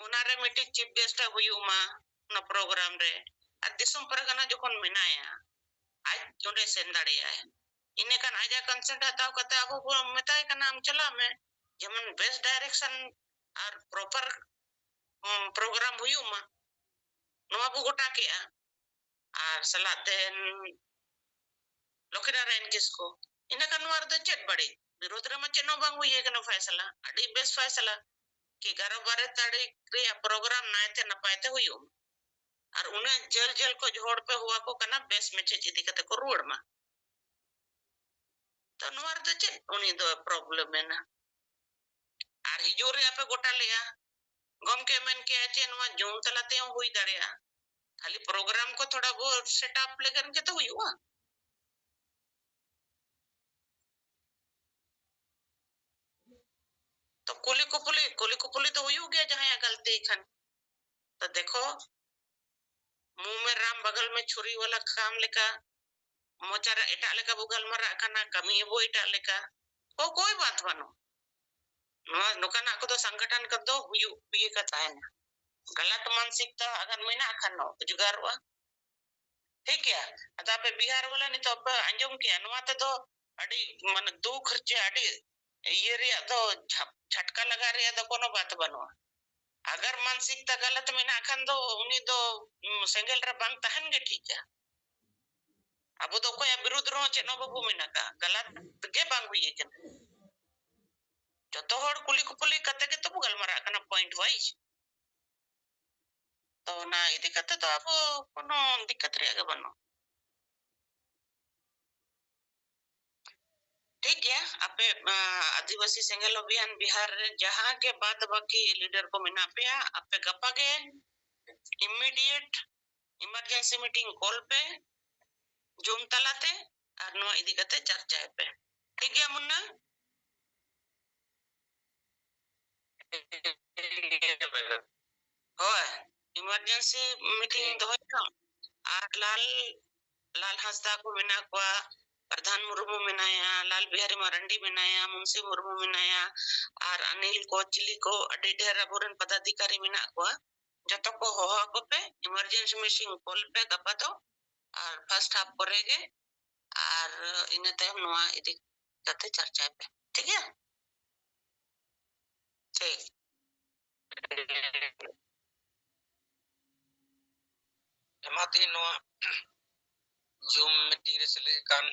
ᱚᱱᱟᱨᱮ ᱢᱤᱫᱴᱤᱡ ᱪᱤᱯ ᱜᱮᱥᱴ ᱮ ᱦᱩᱭᱩᱜ ᱢᱟ ᱚᱱᱟ ᱯᱨᱳᱜᱨᱟᱢ ᱨᱮ, ᱟᱨ ᱫᱤᱥᱚᱢ ᱯᱟᱨᱜᱟᱱᱟ ᱡᱚᱠᱷᱚᱱ ᱢᱮᱱᱟᱭᱟ, ᱟᱡ ᱚᱸᱰᱮ ᱥᱮᱱ ᱫᱟᱲᱮᱭᱟᱜᱼᱟᱭ᱾ ᱤᱱᱟᱹᱠᱷᱟᱱ ᱟᱡᱟᱜ consent ᱦᱟᱛᱟᱣ ᱠᱟᱛᱮ ᱟᱵᱚ ᱵᱚᱱ ᱢᱮᱛᱟᱭ ᱠᱟᱱᱟ, "ᱟᱢ ᱪᱟᱞᱟᱜ ᱢᱮ, ᱡᱮᱢᱚᱱ best direction ᱟᱨ proper, ᱩᱢ, program ᱦᱩᱭᱩᱜ ᱢᱟ", ᱱᱚᱣᱟ ᱵᱚ ᱜᱚᱴᱟ ᱠᱮᱜᱼᱟ᱾ ᱟᱨ ᱥᱟᱞᱟᱜ ᱛᱮ ᱞᱚᱠᱷᱤᱱᱟᱨᱟᱭᱚᱱ ᱠᱤᱥᱠᱩ, ᱤᱱᱟᱹᱠᱷᱟᱱ ᱱᱚᱣᱟ ᱨᱮᱫᱚ ᱪᱮᱫ ᱵᱟᱹᱲᱤᱡ? ᱵᱤᱨᱳᱫᱷ ᱨᱮᱢᱟ ᱪᱮᱫ ᱦᱚᱸ ᱵᱟᱝ ᱦᱩᱭ ᱟᱠᱟᱱᱟ ᱯᱷᱟᱭᱥᱟᱞᱟ, ᱟᱹᱰᱤ ᱵᱮᱥ ᱯᱷᱟᱭᱥᱟᱞᱟ᱾ ᱠᱤ ᱮᱜᱟᱨᱚ ᱵᱟᱨᱚ ᱛᱟᱹᱨᱤᱠᱷ ᱨᱮᱭᱟᱜ program ᱱᱟᱭᱛᱮ ᱱᱟᱯᱟᱭ ᱛᱮ ᱦᱩᱭᱩᱜ ᱢᱟ᱾ ᱟᱨ ᱩᱱᱟᱹᱜ ᱡᱷᱟᱹᱞ ᱡᱷᱟᱹᱞ ᱠᱷᱚᱡ ᱦᱚᱲ ᱯᱮ ᱦᱚᱦᱚ ᱟᱠᱚ ᱠᱟᱱᱟ, best message ᱤᱫᱤ ᱠᱟᱛᱮ ᱠᱚ ᱨᱩᱣᱟᱹᱲ ᱢᱟ᱾ ᱛᱚ ᱱᱚᱣᱟ ᱨᱮᱫᱚ ᱪᱮᱫ ᱩᱱᱤ ᱫᱚ problem ᱢᱮᱱᱟᱜᱼᱟ? ᱟᱨ ᱦᱤᱡᱩᱜ ᱨᱮᱭᱟᱜ ᱯᱮ ᱜᱚᱴᱟ ᱞᱮᱜᱼᱟ, ᱜᱚᱢᱠᱮ ᱢᱮᱱ ᱠᱮᱜᱼᱟ ᱪᱮ ᱱᱚᱣᱟ Zoom ᱛᱟᱞᱟ ᱛᱮᱦᱚᱸ ᱦᱩᱭ ᱫᱟᱲᱮᱭᱟᱜᱼᱟ, ᱠᱷᱟᱹᱞᱤ program ᱠᱚ ᱛᱷᱚᱲᱟ ᱵᱚ set up ᱞᱮᱠᱷᱟᱱ ᱜᱮ ᱛᱚ ᱦᱩᱭᱩᱜᱼᱟ᱾ ᱛᱚ ᱠᱩᱞᱤ ᱠᱩᱯᱩᱞᱤ, ᱠᱩᱞᱤ ᱠᱩᱯᱩᱞᱤ ᱫᱚ ᱦᱩᱭᱩᱜ ᱜᱮᱭᱟ ᱡᱟᱦᱟᱸᱭᱟᱜ ᱜᱟᱹᱞᱛᱤ ᱠᱷᱟᱱ᱾ ᱛᱚ ᱫᱮᱠᱷᱚ, मुंह में राम बगल में छुरी वाला काम ᱞᱮᱠᱟ, ᱢᱚᱪᱟ ᱨᱮ ᱮᱴᱟᱜ ᱞᱮᱠᱟ ᱵᱚ ᱜᱟᱞᱢᱟᱨᱟᱜ ᱠᱟᱱᱟ, ᱠᱟᱹᱢᱤ ᱟᱵᱚ ᱮᱴᱟᱜ ᱞᱮᱠᱟ, ᱠᱚ ᱠᱳᱭ ᱵᱟᱛ ᱵᱟᱹᱱᱩᱜ᱾ ᱱᱚᱣᱟ ᱱᱚᱝᱠᱟᱱᱟᱜ ᱠᱚᱫᱚ ᱥᱚᱝᱜᱚᱴᱷᱚᱱ ᱠᱚᱫᱚ ᱦᱩᱭᱩᱜ ᱤᱭᱟᱹ ᱠᱟ ᱛᱟᱦᱮᱱᱟ᱾ ᱜᱟᱞᱟᱛ ᱢᱟᱱᱥᱤᱠᱛᱟ ᱟᱜᱟᱨ ᱢᱮᱱᱟᱜ ᱠᱷᱟᱱ ᱱᱚᱣᱟ ᱡᱩᱜᱟᱨᱚᱜᱼᱟ᱾ ᱴᱷᱤᱠ ᱜᱮᱭᱟ, ᱟᱫᱚ ᱟᱯᱮ ᱵᱤᱦᱟᱨ ᱵᱟᱞᱟ ᱱᱤᱛᱚᱜ ᱯᱮ ᱟᱸᱡᱚᱢ ᱠᱮᱜᱼᱟ, ᱱᱚᱣᱟ ᱛᱮᱫᱚ ᱟᱹᱰᱤ ᱢᱟᱱᱮ ᱫᱩᱠ ᱦᱟᱨᱪᱮ ᱟᱹᱰᱤ ᱤᱭᱟᱹ ᱨᱮᱭᱟᱜ ᱫᱚ ᱡᱷᱟ-, ᱡᱷᱟᱴᱠᱟ ᱞᱟᱜᱟᱜ ᱨᱮᱭᱟᱜ ᱫᱚ ᱠᱳᱱᱳ ᱵᱟᱛ ᱵᱟᱹᱱᱩᱜᱼᱟ᱾ ᱟᱜᱟᱨ ᱢᱟᱱᱥᱤᱠᱛᱟ ᱜᱟᱞᱟᱛ ᱢᱮᱱᱟᱜ ᱠᱷᱟᱱ ᱫᱚ ᱩᱱᱤ ᱫᱚ, ᱩᱢ, ᱥᱮᱸᱜᱮᱞ ᱨᱮ ᱵᱟᱝ ᱛᱟᱦᱮᱱ ᱜᱮ ᱴᱷᱤᱠᱟ᱾ ᱟᱵᱚ ᱫᱚ ᱚᱠᱚᱭᱟᱜ ᱵᱤᱨᱩᱫᱷ ᱨᱮᱦᱚᱸ ᱪᱮᱫ ᱦᱚᱸ ᱵᱟᱵᱚ ᱢᱮᱱ ᱟᱠᱟᱫᱼᱟ, ᱜᱟᱞᱟᱛ ᱜᱮ ᱵᱟᱝ ᱦᱩᱭ ᱟᱠᱟᱱᱟ᱾ ᱡᱚᱛᱚ ᱦᱚᱲ ᱠᱩᱞᱤ ᱠᱩᱯᱩᱞᱤ ᱠᱟᱛᱮ ᱜᱮᱛᱚ ᱵᱚ ᱜᱟᱞᱢᱟᱨᱟᱜ ᱠᱟᱱᱟ point wise᱾ ᱛᱚ ᱚᱱᱟ ᱤᱫᱤ ᱠᱟᱛᱮ ᱫᱚ ᱟᱵᱚ ᱠᱳᱱᱳ ᱫᱤᱠᱠᱟᱛ ᱨᱮᱭᱟᱜ ᱜᱮ ᱵᱟᱹᱱᱩᱜ᱾ ᱴᱷᱤᱠ ᱜᱮᱭᱟ, ᱟᱯᱮ, ᱟᱸ, ᱟᱹᱫᱤᱵᱟᱹᱥᱤ ᱥᱮᱸᱜᱮᱞ ᱚᱵᱷᱤᱭᱟᱱ ᱵᱤᱦᱟᱨ ᱨᱮ ᱡᱟᱦᱟᱸ ᱜᱮ ᱵᱟᱫ ᱵᱟᱹᱠᱤ leader ᱠᱚ ᱢᱮᱱᱟᱜ ᱯᱮᱭᱟ, ᱟᱯᱮ ᱜᱟᱯᱟ ᱜᱮ immediate emergency meeting call ᱯᱮ Zoom ᱛᱟᱞᱟᱛᱮ, ᱟᱨ ᱱᱚᱣᱟ ᱤᱫᱤ ᱠᱟᱛᱮ ᱪᱟᱨᱪᱟᱭ ᱯᱮ᱾ ᱴᱷᱤᱠ ᱜᱮᱭᱟ ᱢᱩᱱᱱᱟ? ᱦᱳᱭ, emergency meeting ᱴᱷᱤᱠ᱾ ᱫᱚᱦᱚᱭ ᱯᱮ᱾ ᱟᱨ ᱞᱟᱞ, ᱞᱟᱞ ᱦᱟᱸᱥᱫᱟ ᱠᱚ ᱢᱮᱱᱟᱜ ᱠᱚᱣᱟ, ᱯᱨᱚᱫᱷᱟᱱ ᱢᱩᱨᱢᱩ ᱢᱮᱱᱟᱭᱟ, ᱞᱟᱞ ᱵᱤᱦᱟᱨᱤ ᱢᱟᱨᱟᱱᱰᱤ ᱢᱮᱱᱟᱭᱟ, ᱢᱩᱱᱥᱤ ᱢᱩᱨᱢᱩ ᱢᱮᱱᱟᱭᱟ, ᱟᱨ ᱚᱱᱤᱞ ᱠᱚ, ᱪᱤᱞᱤ ᱠᱚ, ᱟᱹᱰᱤ ᱰᱷᱮᱨ ᱟᱵᱚᱨᱮᱱ ᱯᱚᱫᱟᱫᱷᱤᱠᱟᱨᱤ ᱢᱮᱱᱟᱜ ᱠᱚᱣᱟ᱾ ᱡᱚᱛᱚ ᱠᱚ ᱦᱚᱦᱚ ᱟᱠᱚ ᱯᱮ, emergency meeting call ᱯᱮ ᱜᱟᱯᱟ ᱫᱚ, ᱟᱨ first half ᱠᱚᱨᱮ ᱜᱮ ᱟᱨ ᱤᱱᱟᱹ ᱛᱟᱭᱚᱢ ᱱᱚᱣᱟ ᱤᱫᱤ ᱠᱟᱛᱮ ᱪᱟᱨᱪᱟᱭ ᱯᱮ, ᱴᱷᱤᱠ ᱜᱮᱭᱟ? ᱴᱷᱤᱠ᱾ ᱮᱢᱟ ᱛᱮᱦᱮᱧ ᱱᱚᱣᱟ Zoom meeting ᱨᱮ ᱥᱮᱞᱮᱫ ᱟᱠᱟᱱ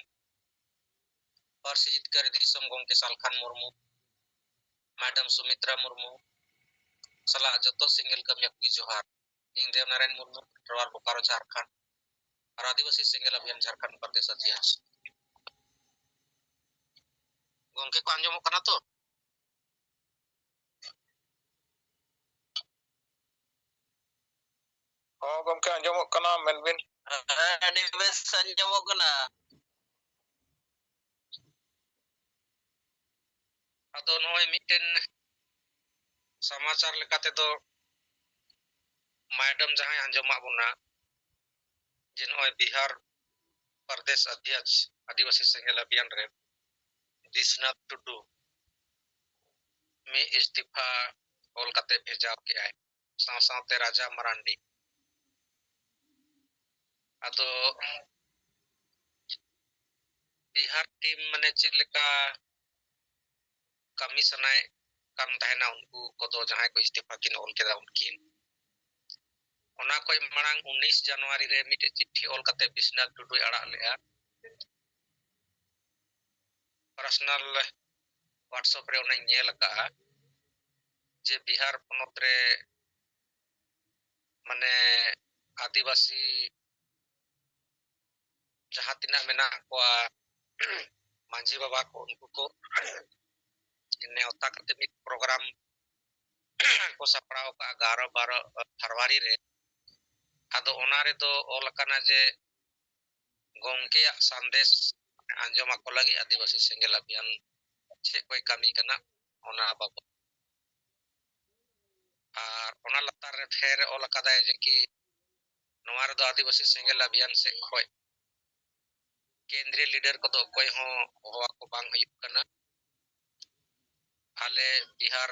ᱯᱟᱹᱨᱥᱤ ᱡᱤᱛᱠᱟᱹᱨᱤ ᱫᱤᱥᱚᱢ ᱜᱚᱢᱠᱮ ᱥᱟᱞᱠᱷᱟᱱ ᱢᱩᱨᱢᱩ, ᱢᱮᱰᱟᱢ ᱥᱩᱢᱤᱛᱨᱟ ᱢᱩᱨᱢᱩ ᱥᱟᱞᱟᱜ ᱡᱚᱛᱚ ᱥᱮᱸᱜᱮᱞ ᱠᱟᱹᱢᱤᱭᱟᱹ ᱠᱚᱜᱮ ᱡᱚᱦᱟᱨ᱾ ᱤᱧ ᱫᱮᱵᱱᱟᱨᱟᱭᱚᱱ ᱢᱩᱨᱢᱩ, ᱨᱚᱲ ᱵᱳᱠᱟᱨᱳ, ᱡᱷᱟᱨᱠᱷᱚᱸᱰ, ᱟᱨ ᱟᱹᱫᱤᱵᱟᱹᱥᱤ ᱥᱮᱸᱜᱮᱞ ᱚᱵᱷᱤᱭᱟᱱ ᱡᱷᱟᱨᱠᱷᱚᱸᱰ ᱯᱨᱚᱫᱮᱥ ᱚᱫᱷᱭᱚᱠᱥ᱾ ᱜᱚᱢᱠᱮ ᱠᱚ ᱟᱸᱡᱚᱢᱚᱜ ᱠᱟᱱᱟ ᱛᱚ? ᱦᱚᱸ ᱜᱚᱢᱠᱮ, ᱟᱸᱡᱚᱢᱚᱜ ᱠᱟᱱᱟ, ᱢᱮᱱ ᱵᱤᱱ᱾ ᱦᱮᱸ, ᱟᱹᱰᱤ ᱵᱮᱥ ᱟᱸᱡᱚᱢᱚᱜ ᱠᱟᱱᱟ᱾ ᱟᱫᱚ ᱱᱚᱜᱼᱚᱭ ᱢᱤᱫᱴᱮᱱ ᱥᱚᱢᱟᱪᱟᱨ ᱞᱮᱠᱟ ᱛᱮᱫᱚ ᱢᱮᱰᱟᱢ ᱡᱟᱦᱟᱸᱭ ᱟᱸᱡᱚᱢᱟᱜ ᱵᱚᱱᱟ ᱡᱮ ᱱᱚᱜᱼᱚᱭ ᱵᱤᱦᱟᱨ ᱯᱨᱚᱫᱮᱥ ᱚᱫᱷᱭᱚᱠᱥ ᱟᱹᱫᱤᱵᱟᱹᱥᱤ ᱥᱮᱸᱜᱮᱞ ᱚᱵᱷᱤᱭᱟᱱ ᱨᱮ ᱵᱤᱥᱱᱟᱛᱷ ᱴᱩᱰᱩ ᱢᱤᱫ ᱤᱥᱛᱤᱯᱷᱟ ᱚᱞ ᱠᱟᱛᱮ ᱵᱷᱮᱡᱟᱣ ᱠᱮᱜᱼᱟᱭ, ᱥᱟᱶ ᱥᱟᱶᱛᱮ ᱨᱟᱡᱟ ᱢᱟᱨᱟᱱᱰᱤ᱾ ᱟᱫᱚ ᱵᱤᱦᱟᱨ ᱴᱤᱢ ᱢᱟᱱᱮ ᱪᱮᱫ ᱞᱮᱠᱟ ᱠᱟᱹᱢᱤ ᱥᱟᱱᱟᱭᱮᱫ ᱠᱟᱱ ᱛᱟᱦᱮᱱᱟ ᱩᱱᱠᱩ ᱠᱚᱫᱚ, ᱡᱟᱦᱟᱸᱭ ᱠᱚ ᱤᱥᱛᱤᱯᱷᱟ ᱠᱤᱱ ᱚᱞ ᱠᱮᱫᱟ ᱩᱱᱠᱤᱱ᱾ ᱚᱱᱟ ᱠᱷᱚᱱ ᱢᱟᱲᱟᱝ ᱩᱱᱤᱥ ᱡᱟᱱᱩᱣᱟᱨᱤ ᱨᱮ ᱢᱤᱫᱴᱮᱡ ᱪᱤᱴᱷᱤ ᱚᱞ ᱠᱟᱛᱮ ᱵᱤᱥᱱᱟᱛᱷ ᱴᱩᱰᱩᱭ ᱟᱲᱟᱜ ᱞᱮᱜᱼᱟ᱾ ᱯᱟᱨᱥᱚᱱᱟᱞ WhatsApp ᱨᱮ ᱚᱱᱟᱧ ᱧᱮᱞ ᱟᱠᱟᱫᱼᱟ ᱡᱮ ᱵᱤᱦᱟᱨ ᱯᱚᱱᱚᱛ ᱨᱮ ᱢᱟᱱᱮ ᱟᱹᱫᱤᱵᱟᱹᱥᱤ ᱡᱟᱦᱟᱸ ᱛᱤᱱᱟᱹᱜ ᱢᱮᱱᱟᱜ ᱠᱚᱣᱟ ᱢᱟᱹᱡᱷᱤ ᱵᱟᱵᱟ ᱠᱚ, ᱩᱱᱠᱩ ᱠᱚ ᱱᱮᱣᱛᱟ ᱠᱟᱛᱮ ᱢᱤᱫ ᱯᱨᱳᱜᱨᱟᱢ ᱠᱚ ᱥᱟᱯᱲᱟᱣ ᱟᱠᱟᱫᱼᱟ ᱮᱜᱟᱨᱚ ᱵᱟᱨᱚ ᱯᱷᱮᱵᱽᱨᱩᱣᱟᱨᱤ ᱨᱮ᱾ ᱟᱫᱚ ᱚᱱᱟ ᱨᱮᱫᱚ ᱚᱞ ᱟᱠᱟᱱᱟ ᱡᱮ ᱜᱚᱢᱠᱮᱭᱟᱜ ᱥᱟᱸᱫᱮᱥ ᱟᱸᱡᱚᱢ ᱟᱠᱚ ᱞᱟᱹᱜᱤᱫ ᱟᱹᱫᱤᱵᱟᱹᱥᱤ ᱥᱮᱸᱜᱮᱞ ᱚᱵᱷᱤᱭᱟᱱ ᱪᱮᱫ ᱠᱚᱭ ᱠᱟᱹᱢᱤ ᱠᱟᱱᱟ ᱚᱱᱟ ᱵᱟᱵᱚᱫ᱾ ᱟᱨ ᱚᱱᱟ ᱞᱟᱛᱟᱨ ᱨᱮ ᱯᱷᱮᱨ ᱚᱞ ᱟᱠᱟᱫᱟᱭ ᱡᱮ ᱠᱤ ᱱᱚᱣᱟ ᱨᱮᱫᱚ ᱟᱹᱫᱤᱵᱟᱹᱥᱤ ᱥᱮᱸᱜᱮᱞ ᱚᱵᱷᱤᱭᱟᱱ ᱥᱮᱫ ᱠᱷᱚᱱ ᱠᱮᱱᱫᱨᱤᱭᱚ ᱞᱤᱰᱟᱨ ᱠᱚᱫᱚ ᱚᱠᱚᱭ ᱦᱚᱸ ᱦᱚᱦᱚ ᱟᱠᱚ ᱵᱟᱝ ᱦᱩᱭᱩᱜ ᱠᱟᱱᱟ᱾ ᱟᱞᱮ ᱵᱤᱦᱟᱨ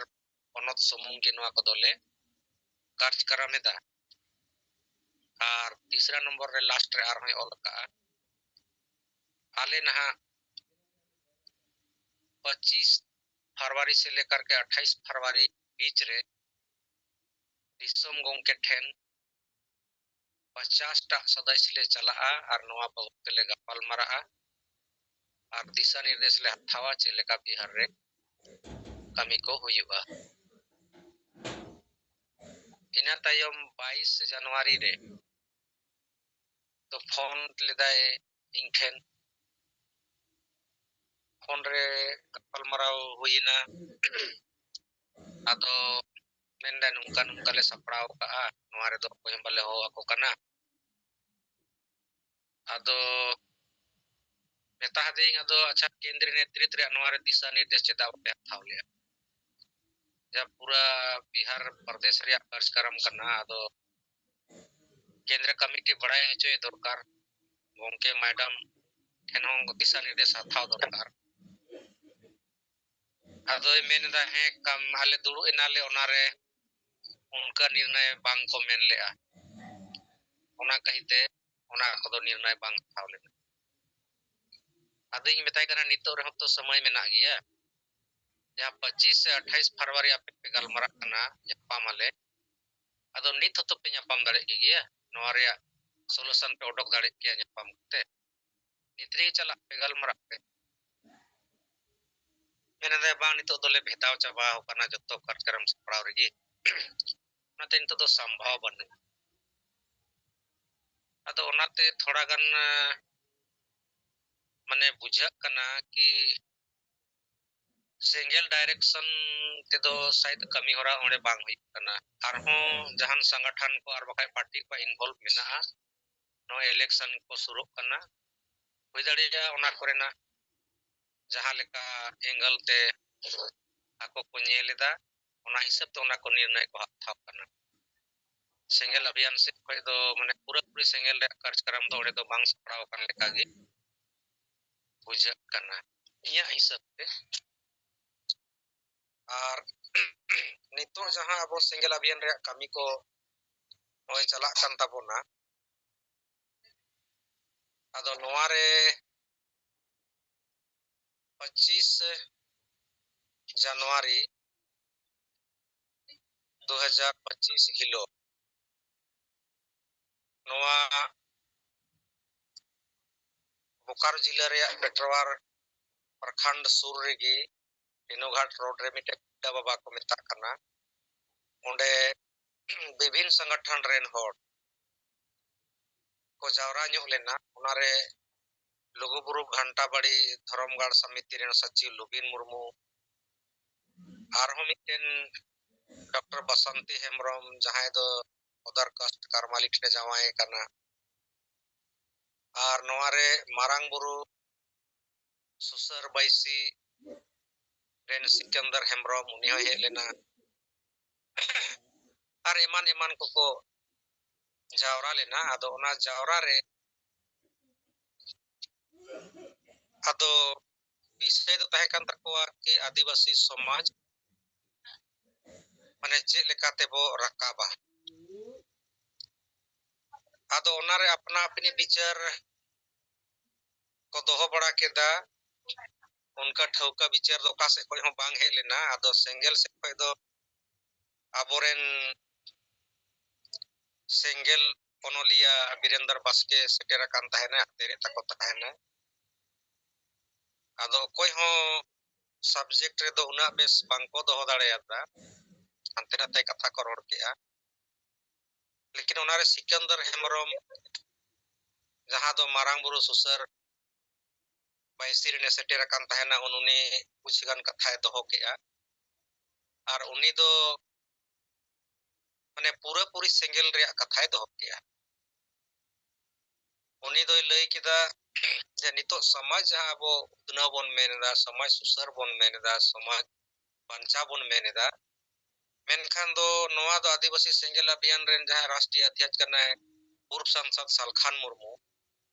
ᱯᱚᱱᱚᱛ ᱥᱩᱢᱩᱝ ᱜᱮ ᱱᱚᱣᱟ ᱠᱚᱫᱚᱞᱮ ᱠᱟᱨᱡᱽᱠᱟᱨᱟᱢ ᱮᱫᱟ᱾ ᱟᱨ ᱛᱤᱥᱨᱟ ᱱᱚᱢᱵᱚᱨ ᱨᱮ ᱞᱟᱥᱴ ᱨᱮ ᱟᱨᱦᱚᱸᱭ ᱚᱞ ᱟᱠᱟᱫᱼᱟ, ᱟᱞᱮ ᱱᱟᱦᱟᱜ ᱯᱚᱸᱪᱤᱥ ᱯᱷᱟᱨᱣᱟᱨᱤ ᱥᱮ ᱞᱮᱠᱟᱨ ᱠᱮ ᱟᱴᱷᱟᱭᱤᱥ ᱯᱷᱟᱨᱣᱟᱨᱤ ᱵᱤᱪ ᱨᱮ ᱫᱤᱥᱚᱢ ᱜᱚᱢᱠᱮ ᱴᱷᱮᱱ ᱯᱚᱧᱪᱟᱥ ᱴᱟᱜ ᱥᱚᱫᱚᱥᱭᱚ ᱞᱮ ᱪᱟᱞᱟᱜᱼᱟ ᱟᱨ ᱱᱚᱣᱟ ᱵᱟᱵᱚᱫ ᱛᱮᱞᱮ ᱜᱟᱯᱟᱞ ᱢᱟᱨᱟᱜᱼᱟ ᱟᱨ ᱫᱤᱥᱟ ᱱᱤᱨᱫᱮᱥ ᱞᱮ ᱦᱟᱛᱟᱣᱟ ᱪᱮᱫ ᱞᱮᱠᱟ ᱵᱤᱦᱟᱨ ᱨᱮ ᱠᱟᱹᱢᱤ ᱠᱚ ᱦᱩᱭᱩᱜᱼᱟ᱾ ᱤᱱᱟᱹ ᱛᱟᱭᱚᱢ ᱵᱟᱭᱤᱥ ᱡᱟᱱᱩᱣᱟᱨᱤ ᱨᱮ ᱫᱚ ᱯᱷᱳᱱ ᱞᱮᱫᱟᱭ ᱤᱧ ᱴᱷᱮᱱ᱾ ᱯᱷᱳᱱ ᱨᱮ ᱜᱟᱯᱟᱞᱢᱟᱨᱟᱣ ᱦᱩᱭᱮᱱᱟ᱾ ᱟᱫᱚ ᱢᱮᱱᱫᱟᱭ, "ᱱᱚᱝᱠᱟ ᱱᱚᱝᱠᱟ ᱞᱮ ᱥᱟᱯᱲᱟᱣ ᱠᱟᱜᱼᱟ, ᱱᱚᱣᱟ ᱨᱮᱫᱚ ᱚᱠᱚᱭ ᱦᱚᱸ ᱵᱟᱞᱮ ᱦᱚᱦᱚ ᱟᱠᱚ ᱠᱟᱱᱟ᱾" ᱟᱫᱚ ᱢᱮᱛᱟ ᱫᱤᱭᱟᱹᱧ, ᱟᱫᱚ ᱟᱪᱪᱷᱟ, ᱠᱮᱱᱫᱨᱤᱭᱚ ᱱᱮᱛᱨᱤᱛᱵ ᱨᱮᱭᱟᱜ ᱱᱚᱣᱟ ᱨᱮ ᱫᱤᱥᱟ ᱱᱤᱨᱫᱮᱥ ᱪᱮᱫᱟᱜ ᱵᱟᱯᱮ ᱦᱟᱛᱟᱣ ᱞᱮᱜᱼᱟ? ᱡᱟ ᱯᱩᱨᱟ ᱵᱤᱦᱟᱨ ᱯᱨᱚᱫᱮᱥ ᱨᱮᱭᱟᱜ ᱠᱟᱨᱡᱚᱠᱨᱚᱢ ᱠᱟᱱᱟ, ᱟᱫᱚ ᱠᱮᱱᱫᱨᱤᱭᱚ ᱠᱚᱢᱤᱴᱤ ᱵᱟᱲᱟᱭ ᱦᱚᱪᱚᱭ ᱫᱚᱨᱠᱟᱨ, ᱜᱚᱢᱠᱮ ᱢᱮᱰᱟᱢ ᱴᱷᱮᱱ ᱦᱚᱸ ᱫᱤᱥᱟ ᱱᱤᱨᱫᱮᱥ ᱦᱟᱛᱟᱣ ᱫᱚᱨᱠᱟᱨ᱾ ᱟᱫᱚᱭ ᱢᱮᱱ ᱮᱫᱟ, "ᱦᱮᱸ, ᱠᱟᱢ, ᱟᱞᱮ ᱫᱩᱲᱩᱵ ᱮᱱᱟᱞᱮ, ᱚᱱᱟᱨᱮ ᱚᱱᱠᱟ ᱱᱤᱨᱱᱚᱭ ᱵᱟᱝ ᱠᱚ ᱢᱮᱱ ᱞᱮᱜᱼᱟ, ᱚᱱᱟ ᱠᱟᱹᱦᱤᱛᱮ ᱚᱱᱟ ᱠᱚᱫᱚ ᱱᱤᱨᱱᱚᱭ ᱵᱟᱝ ᱦᱟᱛᱟᱣ ᱞᱮᱱᱟ᱾" ᱟᱫᱚᱧ ᱢᱮᱛᱟᱭ ᱠᱟᱱᱟ, "ᱱᱤᱛᱚᱜ ᱨᱮᱦᱚᱸ ᱛᱚ ᱥᱚᱢᱚᱭ ᱢᱮᱱᱟᱜ ᱜᱮᱭᱟ, ᱡᱟᱦᱟᱸ ᱯᱚᱸᱪᱤᱥ ᱥᱮ ᱟᱴᱷᱟᱭᱤᱥ ᱯᱷᱟᱨᱣᱟᱨᱤ ᱟᱯᱮ ᱯᱮ ᱜᱟᱞᱢᱟᱨᱟᱜ ᱠᱟᱱᱟ, ᱧᱟᱯᱟᱢ ᱟᱞᱮ, ᱟᱫᱚ ᱱᱤᱛ ᱦᱚᱸᱛᱚ ᱯᱮ ᱧᱟᱯᱟᱢ ᱫᱟᱲᱮᱭᱟᱜ ᱜᱮᱭᱟ, ᱱᱚᱣᱟ ᱨᱮᱭᱟᱜ ᱥᱚᱞᱩᱥᱚᱱ ᱯᱮ ᱚᱰᱚᱠ ᱫᱟᱲᱮᱭᱟᱜ ᱜᱮᱭᱟ ᱧᱟᱯᱟᱢ ᱠᱟᱛᱮ, ᱱᱤᱛ ᱨᱮᱜᱮ ᱪᱟᱞᱟᱜ ᱯᱮ, ᱜᱟᱞᱢᱟᱨᱟᱜ ᱯᱮ᱾" ᱢᱮᱱ ᱮᱫᱟᱭ, "ᱵᱟᱝ, ᱱᱤᱛᱚᱜ ᱫᱚᱞᱮ ᱵᱷᱮᱫᱟᱣ ᱪᱟᱵᱟ ᱟᱠᱟᱱᱟ ᱡᱚᱛᱚ ᱠᱟᱨᱡᱚᱠᱨᱚᱢ ᱥᱟᱯᱲᱟᱣ ᱨᱮᱜᱮ, ᱚᱱᱟᱛᱮ ᱱᱤᱛᱚᱜ ᱫᱚ ᱥᱚᱢᱵᱷᱚᱵ ᱵᱟᱹᱱᱩᱜᱼᱟ᱾" ᱟᱫᱚ ᱚᱱᱟᱛᱮ ᱛᱷᱚᱲᱟ ᱜᱟᱱ, ᱟᱸ, ᱢᱟᱱᱮ ᱵᱩᱡᱷᱟᱹᱜ ᱠᱟᱱᱟ ᱠᱤ ᱥᱮᱸᱜᱮᱞ ᱰᱟᱭᱨᱮᱠᱥᱚᱱ ᱛᱮᱫᱚ ᱥᱟᱭᱮᱫ ᱠᱟᱹᱢᱤ ᱦᱚᱨᱟ ᱚᱸᱰᱮ ᱵᱟᱝ ᱦᱩᱭᱩᱜ ᱠᱟᱱᱟ᱾ ᱟᱨᱦᱚᱸ ᱡᱟᱦᱟᱱ ᱥᱚᱝᱜᱚᱴᱷᱚᱱ ᱠᱚ ᱟᱨ ᱵᱟᱠᱷᱟᱡ ᱯᱟᱨᱴᱤ ᱠᱚᱣᱟᱜ involve ᱢᱮᱱᱟᱜᱼᱟ, ᱱᱚᱣᱟ election ᱠᱚ ᱥᱩᱨᱩᱜ ᱠᱟᱱᱟ, ᱦᱩᱭ ᱫᱟᱲᱮᱭᱟᱜᱼᱟ ᱚᱱᱟ ᱠᱚᱨᱮᱱᱟᱜ ᱡᱟᱦᱟᱸ ᱞᱮᱠᱟ angle ᱛᱮ ᱟᱠᱚ ᱠᱚ ᱧᱮᱞ ᱮᱫᱟ, ᱚᱱᱟ ᱦᱤᱥᱟᱹᱵ ᱛᱮ ᱚᱱᱟ ᱠᱚ ᱱᱤᱨᱱᱚᱭ ᱠᱚ ᱦᱟᱛᱟᱣ ᱠᱟᱱᱟ᱾ ᱥᱮᱸᱜᱮᱞ ᱚᱵᱷᱤᱭᱟᱱ ᱥᱮᱫ ᱠᱷᱚᱱ ᱫᱚ ᱢᱟᱱᱮ ᱯᱩᱨᱟᱹᱯᱩᱨᱤ ᱥᱮᱸᱜᱮᱞ ᱨᱮᱭᱟᱜ ᱠᱟᱨᱡᱚᱠᱨᱚᱢ ᱫᱚ ᱚᱸᱰᱮ ᱫᱚ ᱵᱟᱝ ᱥᱟᱯᱲᱟᱣ ᱟᱠᱟᱱ ᱞᱮᱠᱟ ᱜᱮ ᱵᱩᱡᱷᱟᱹᱜ ᱠᱟᱱᱟ ᱤᱧᱟᱹᱜ ᱦᱤᱥᱟᱹᱵ ᱛᱮ᱾ ᱟᱨ ᱱᱤᱛᱚᱜ ᱡᱟᱦᱟᱸ ᱟᱵᱚ ᱥᱮᱸᱜᱮᱞ ᱚᱵᱷᱤᱭᱟᱱ ᱨᱮᱭᱟᱜ ᱠᱟᱹᱢᱤ ᱠᱚ ᱱᱚᱜᱼᱚᱭ ᱪᱟᱞᱟᱜ ᱠᱟᱱ ᱛᱟᱵᱚᱱᱟ, ᱟᱫᱚ ᱱᱚᱣᱟ ᱨᱮ ᱯᱚᱸᱪᱤᱥ ᱡᱟᱱᱩᱣᱟᱨᱤ ᱫᱩ ᱦᱟᱡᱟᱨ ᱯᱚᱸᱪᱤᱥ ᱦᱤᱞᱳᱜ ᱱᱚᱣᱟ ᱵᱳᱠᱟᱨᱳ ᱡᱤᱞᱟᱹ ᱨᱮᱭᱟᱜ ᱯᱮᱴᱨᱣᱟᱨ ᱯᱨᱚᱠᱷᱚᱸᱰ ᱥᱩᱨ ᱨᱮᱜᱮ ᱨᱮᱱᱩᱜᱷᱟᱴ ᱨᱳᱰ ᱨᱮ ᱢᱤᱫᱴᱮᱱ ᱵᱩᱰᱷᱟ ᱵᱟᱵᱟ ᱠᱚ ᱢᱮᱛᱟᱜ ᱠᱟᱱᱟ, ᱚᱸᱰᱮ ᱵᱤᱵᱷᱤᱱ ᱥᱚᱝᱜᱚᱴᱷᱚᱱ ᱨᱮᱱ ᱦᱚᱲ ᱠᱚ ᱡᱟᱣᱨᱟ ᱧᱚᱜ ᱞᱮᱱᱟ᱾ ᱚᱱᱟᱨᱮ ᱞᱩᱜᱩᱵᱩᱨᱩ ᱜᱷᱟᱱᱴᱟ ᱵᱟᱲᱤ ᱫᱷᱚᱨᱚᱢ ᱜᱟᱲ ᱥᱚᱢᱤᱛᱤ ᱨᱮᱱ ᱥᱚᱪᱤᱵᱽ ᱞᱩᱵᱤᱱ ᱢᱩᱨᱢᱩ, ᱟᱨᱦᱚᱸ ᱢᱤᱫᱴᱮᱱ ᱰᱚᱠᱴᱚᱨ ᱵᱟᱥᱚᱱᱛᱤ ᱦᱮᱢᱵᱨᱚᱢ, ᱡᱟᱦᱟᱸᱭ ᱫᱚ ᱚᱫᱟᱨ ᱠᱟᱥᱴ ᱠᱟᱨᱢᱟᱞᱤᱴ ᱨᱮ ᱡᱟᱶᱟᱭ ᱟᱠᱟᱱᱟ, ᱟᱨ ᱱᱚᱣᱟ ᱨᱮ ᱢᱟᱨᱟᱝ ᱵᱩᱨᱩ ᱥᱩᱥᱟᱹᱨ ᱵᱟᱹᱭᱥᱤ ᱨᱮᱱ ᱥᱤᱠᱟᱱᱫᱟᱨ ᱦᱮᱢᱵᱨᱚᱢ, ᱩᱱᱤ ᱦᱚᱸᱭ ᱦᱮᱡ ᱞᱮᱱᱟ᱾ ᱟᱨ ᱮᱢᱟᱱ ᱮᱢᱟᱱ ᱠᱚᱠᱚ ᱡᱟᱣᱨᱟ ᱞᱮᱱᱟ᱾ ᱟᱫᱚ ᱚᱱᱟ ᱡᱟᱣᱨᱟ ᱨᱮ ᱟᱫᱚ ᱵᱤᱥᱚᱭ ᱫᱚ ᱛᱟᱦᱮᱸ ᱠᱟᱱ ᱛᱟᱠᱚᱣᱟ ᱠᱤ ᱟᱹᱫᱤᱵᱟᱹᱥᱤ ᱥᱚᱢᱟᱡᱽ ᱢᱟᱱᱮ ᱪᱮᱫ ᱞᱮᱠᱟ ᱛᱮᱵᱚ ᱨᱟᱠᱟᱵᱟ᱾ ᱟᱫᱚ ᱚᱱᱟᱨᱮ ᱟᱯᱱᱟ ᱟᱹᱯᱱᱤ ᱵᱤᱪᱟᱹᱨ ᱠᱚ ᱫᱚᱦᱚ ᱵᱟᱲᱟ ᱠᱮᱫᱟ᱾ ᱚᱱᱠᱟ ᱴᱷᱟᱹᱣᱠᱟᱹ ᱵᱤᱪᱟᱹᱨ ᱫᱚ ᱚᱠᱟ ᱥᱮᱫ ᱠᱷᱚᱱ ᱦᱚᱸ ᱵᱟᱝ ᱦᱮᱡ ᱞᱮᱱᱟ᱾ ᱟᱫᱚ ᱥᱮᱸᱜᱮᱞ ᱥᱮᱫ ᱠᱷᱚᱱ ᱫᱚ ᱟᱵᱚᱨᱮᱱ ᱥᱮᱸᱜᱮᱞ ᱚᱱᱚᱞᱤᱭᱟᱹ ᱵᱤᱨᱮᱱᱫᱚᱨ ᱵᱟᱥᱠᱮ ᱥᱮᱴᱮᱨ ᱟᱠᱟᱱ ᱛᱟᱦᱮᱱᱟ, ᱟᱛᱮᱨᱮ ᱛᱟᱠᱚ ᱛᱟᱦᱮᱱᱟ᱾ ᱟᱫᱚ ᱚᱠᱚᱭ ᱦᱚᱸ ᱥᱟᱵᱡᱮᱠᱴ ᱨᱮᱫᱚ ᱩᱱᱟᱹᱜ ᱵᱮᱥ ᱵᱟᱝᱠᱚ ᱫᱚᱦᱚ ᱫᱟᱲᱮᱭᱟᱫᱟ, ᱦᱟᱱᱛᱮ ᱱᱟᱛᱮ ᱠᱟᱛᱷᱟ ᱠᱚ ᱨᱚᱲ ᱠᱮᱜᱼᱟ᱾ ᱞᱮᱠᱤᱱ ᱚᱱᱟᱨᱮ ᱥᱤᱠᱟᱱᱫᱟᱨ ᱦᱮᱢᱵᱨᱚᱢ, ᱡᱟᱦᱟᱸ ᱫᱚ ᱢᱟᱨᱟᱝ ᱵᱩᱨᱩ ᱥᱩᱥᱟᱹᱨ ᱵᱟᱭᱥᱤ ᱨᱮᱱᱮ ᱥᱮᱴᱮᱨ ᱟᱠᱟᱱ ᱛᱟᱦᱮᱱᱟ, ᱩᱱ ᱩᱱᱤ ᱠᱩᱪᱷ ᱜᱟᱱ ᱠᱟᱛᱷᱟᱭ ᱫᱚᱦᱚ ᱠᱮᱜᱼᱟ᱾ ᱟᱨ ᱩᱱᱤ ᱫᱚ ᱢᱟᱱᱮ ᱯᱩᱨᱟᱹᱯᱩᱨᱤ ᱥᱮᱸᱜᱮᱞ ᱨᱮᱭᱟᱜ ᱠᱟᱛᱷᱟᱭ ᱫᱚᱦᱚ ᱠᱮᱜᱼᱟ᱾ ᱩᱱᱤ ᱫᱚᱭ ᱞᱟᱹᱭ ᱠᱮᱫᱟ ᱡᱮ ᱱᱤᱛᱚᱜ ᱥᱚᱢᱟᱡᱽ ᱡᱟᱦᱟᱸ ᱟᱵᱚ ᱩᱛᱱᱟᱹᱣ ᱵᱚᱱ ᱢᱮᱱ ᱮᱫᱟ, ᱥᱚᱢᱟᱡᱽ ᱥᱩᱥᱟᱹᱨ ᱵᱚᱱ ᱢᱮᱱ ᱮᱫᱟ, ᱥᱚᱢᱟᱡᱽ ᱵᱟᱧᱪᱟᱣ ᱵᱚᱱ ᱢᱮᱱ ᱮᱫᱟ, ᱢᱮᱱᱠᱷᱟᱱ ᱫᱚ ᱱᱚᱣᱟ ᱫᱚ ᱟᱹᱫᱤᱵᱟᱹᱥᱤ ᱥᱮᱸᱜᱮᱞ ᱟᱵᱷᱤᱭᱟᱱ ᱨᱮᱱ ᱡᱟᱦᱟᱸᱭ ᱨᱟᱥᱴᱨᱤᱭᱚ ᱚᱫᱷᱭᱚᱠᱥ ᱠᱟᱱᱟᱭ ᱯᱩᱨᱵ ᱥᱟᱝᱥᱚᱫ ᱥᱟᱞᱠᱷᱟᱱ ᱢᱩᱨᱢᱩ,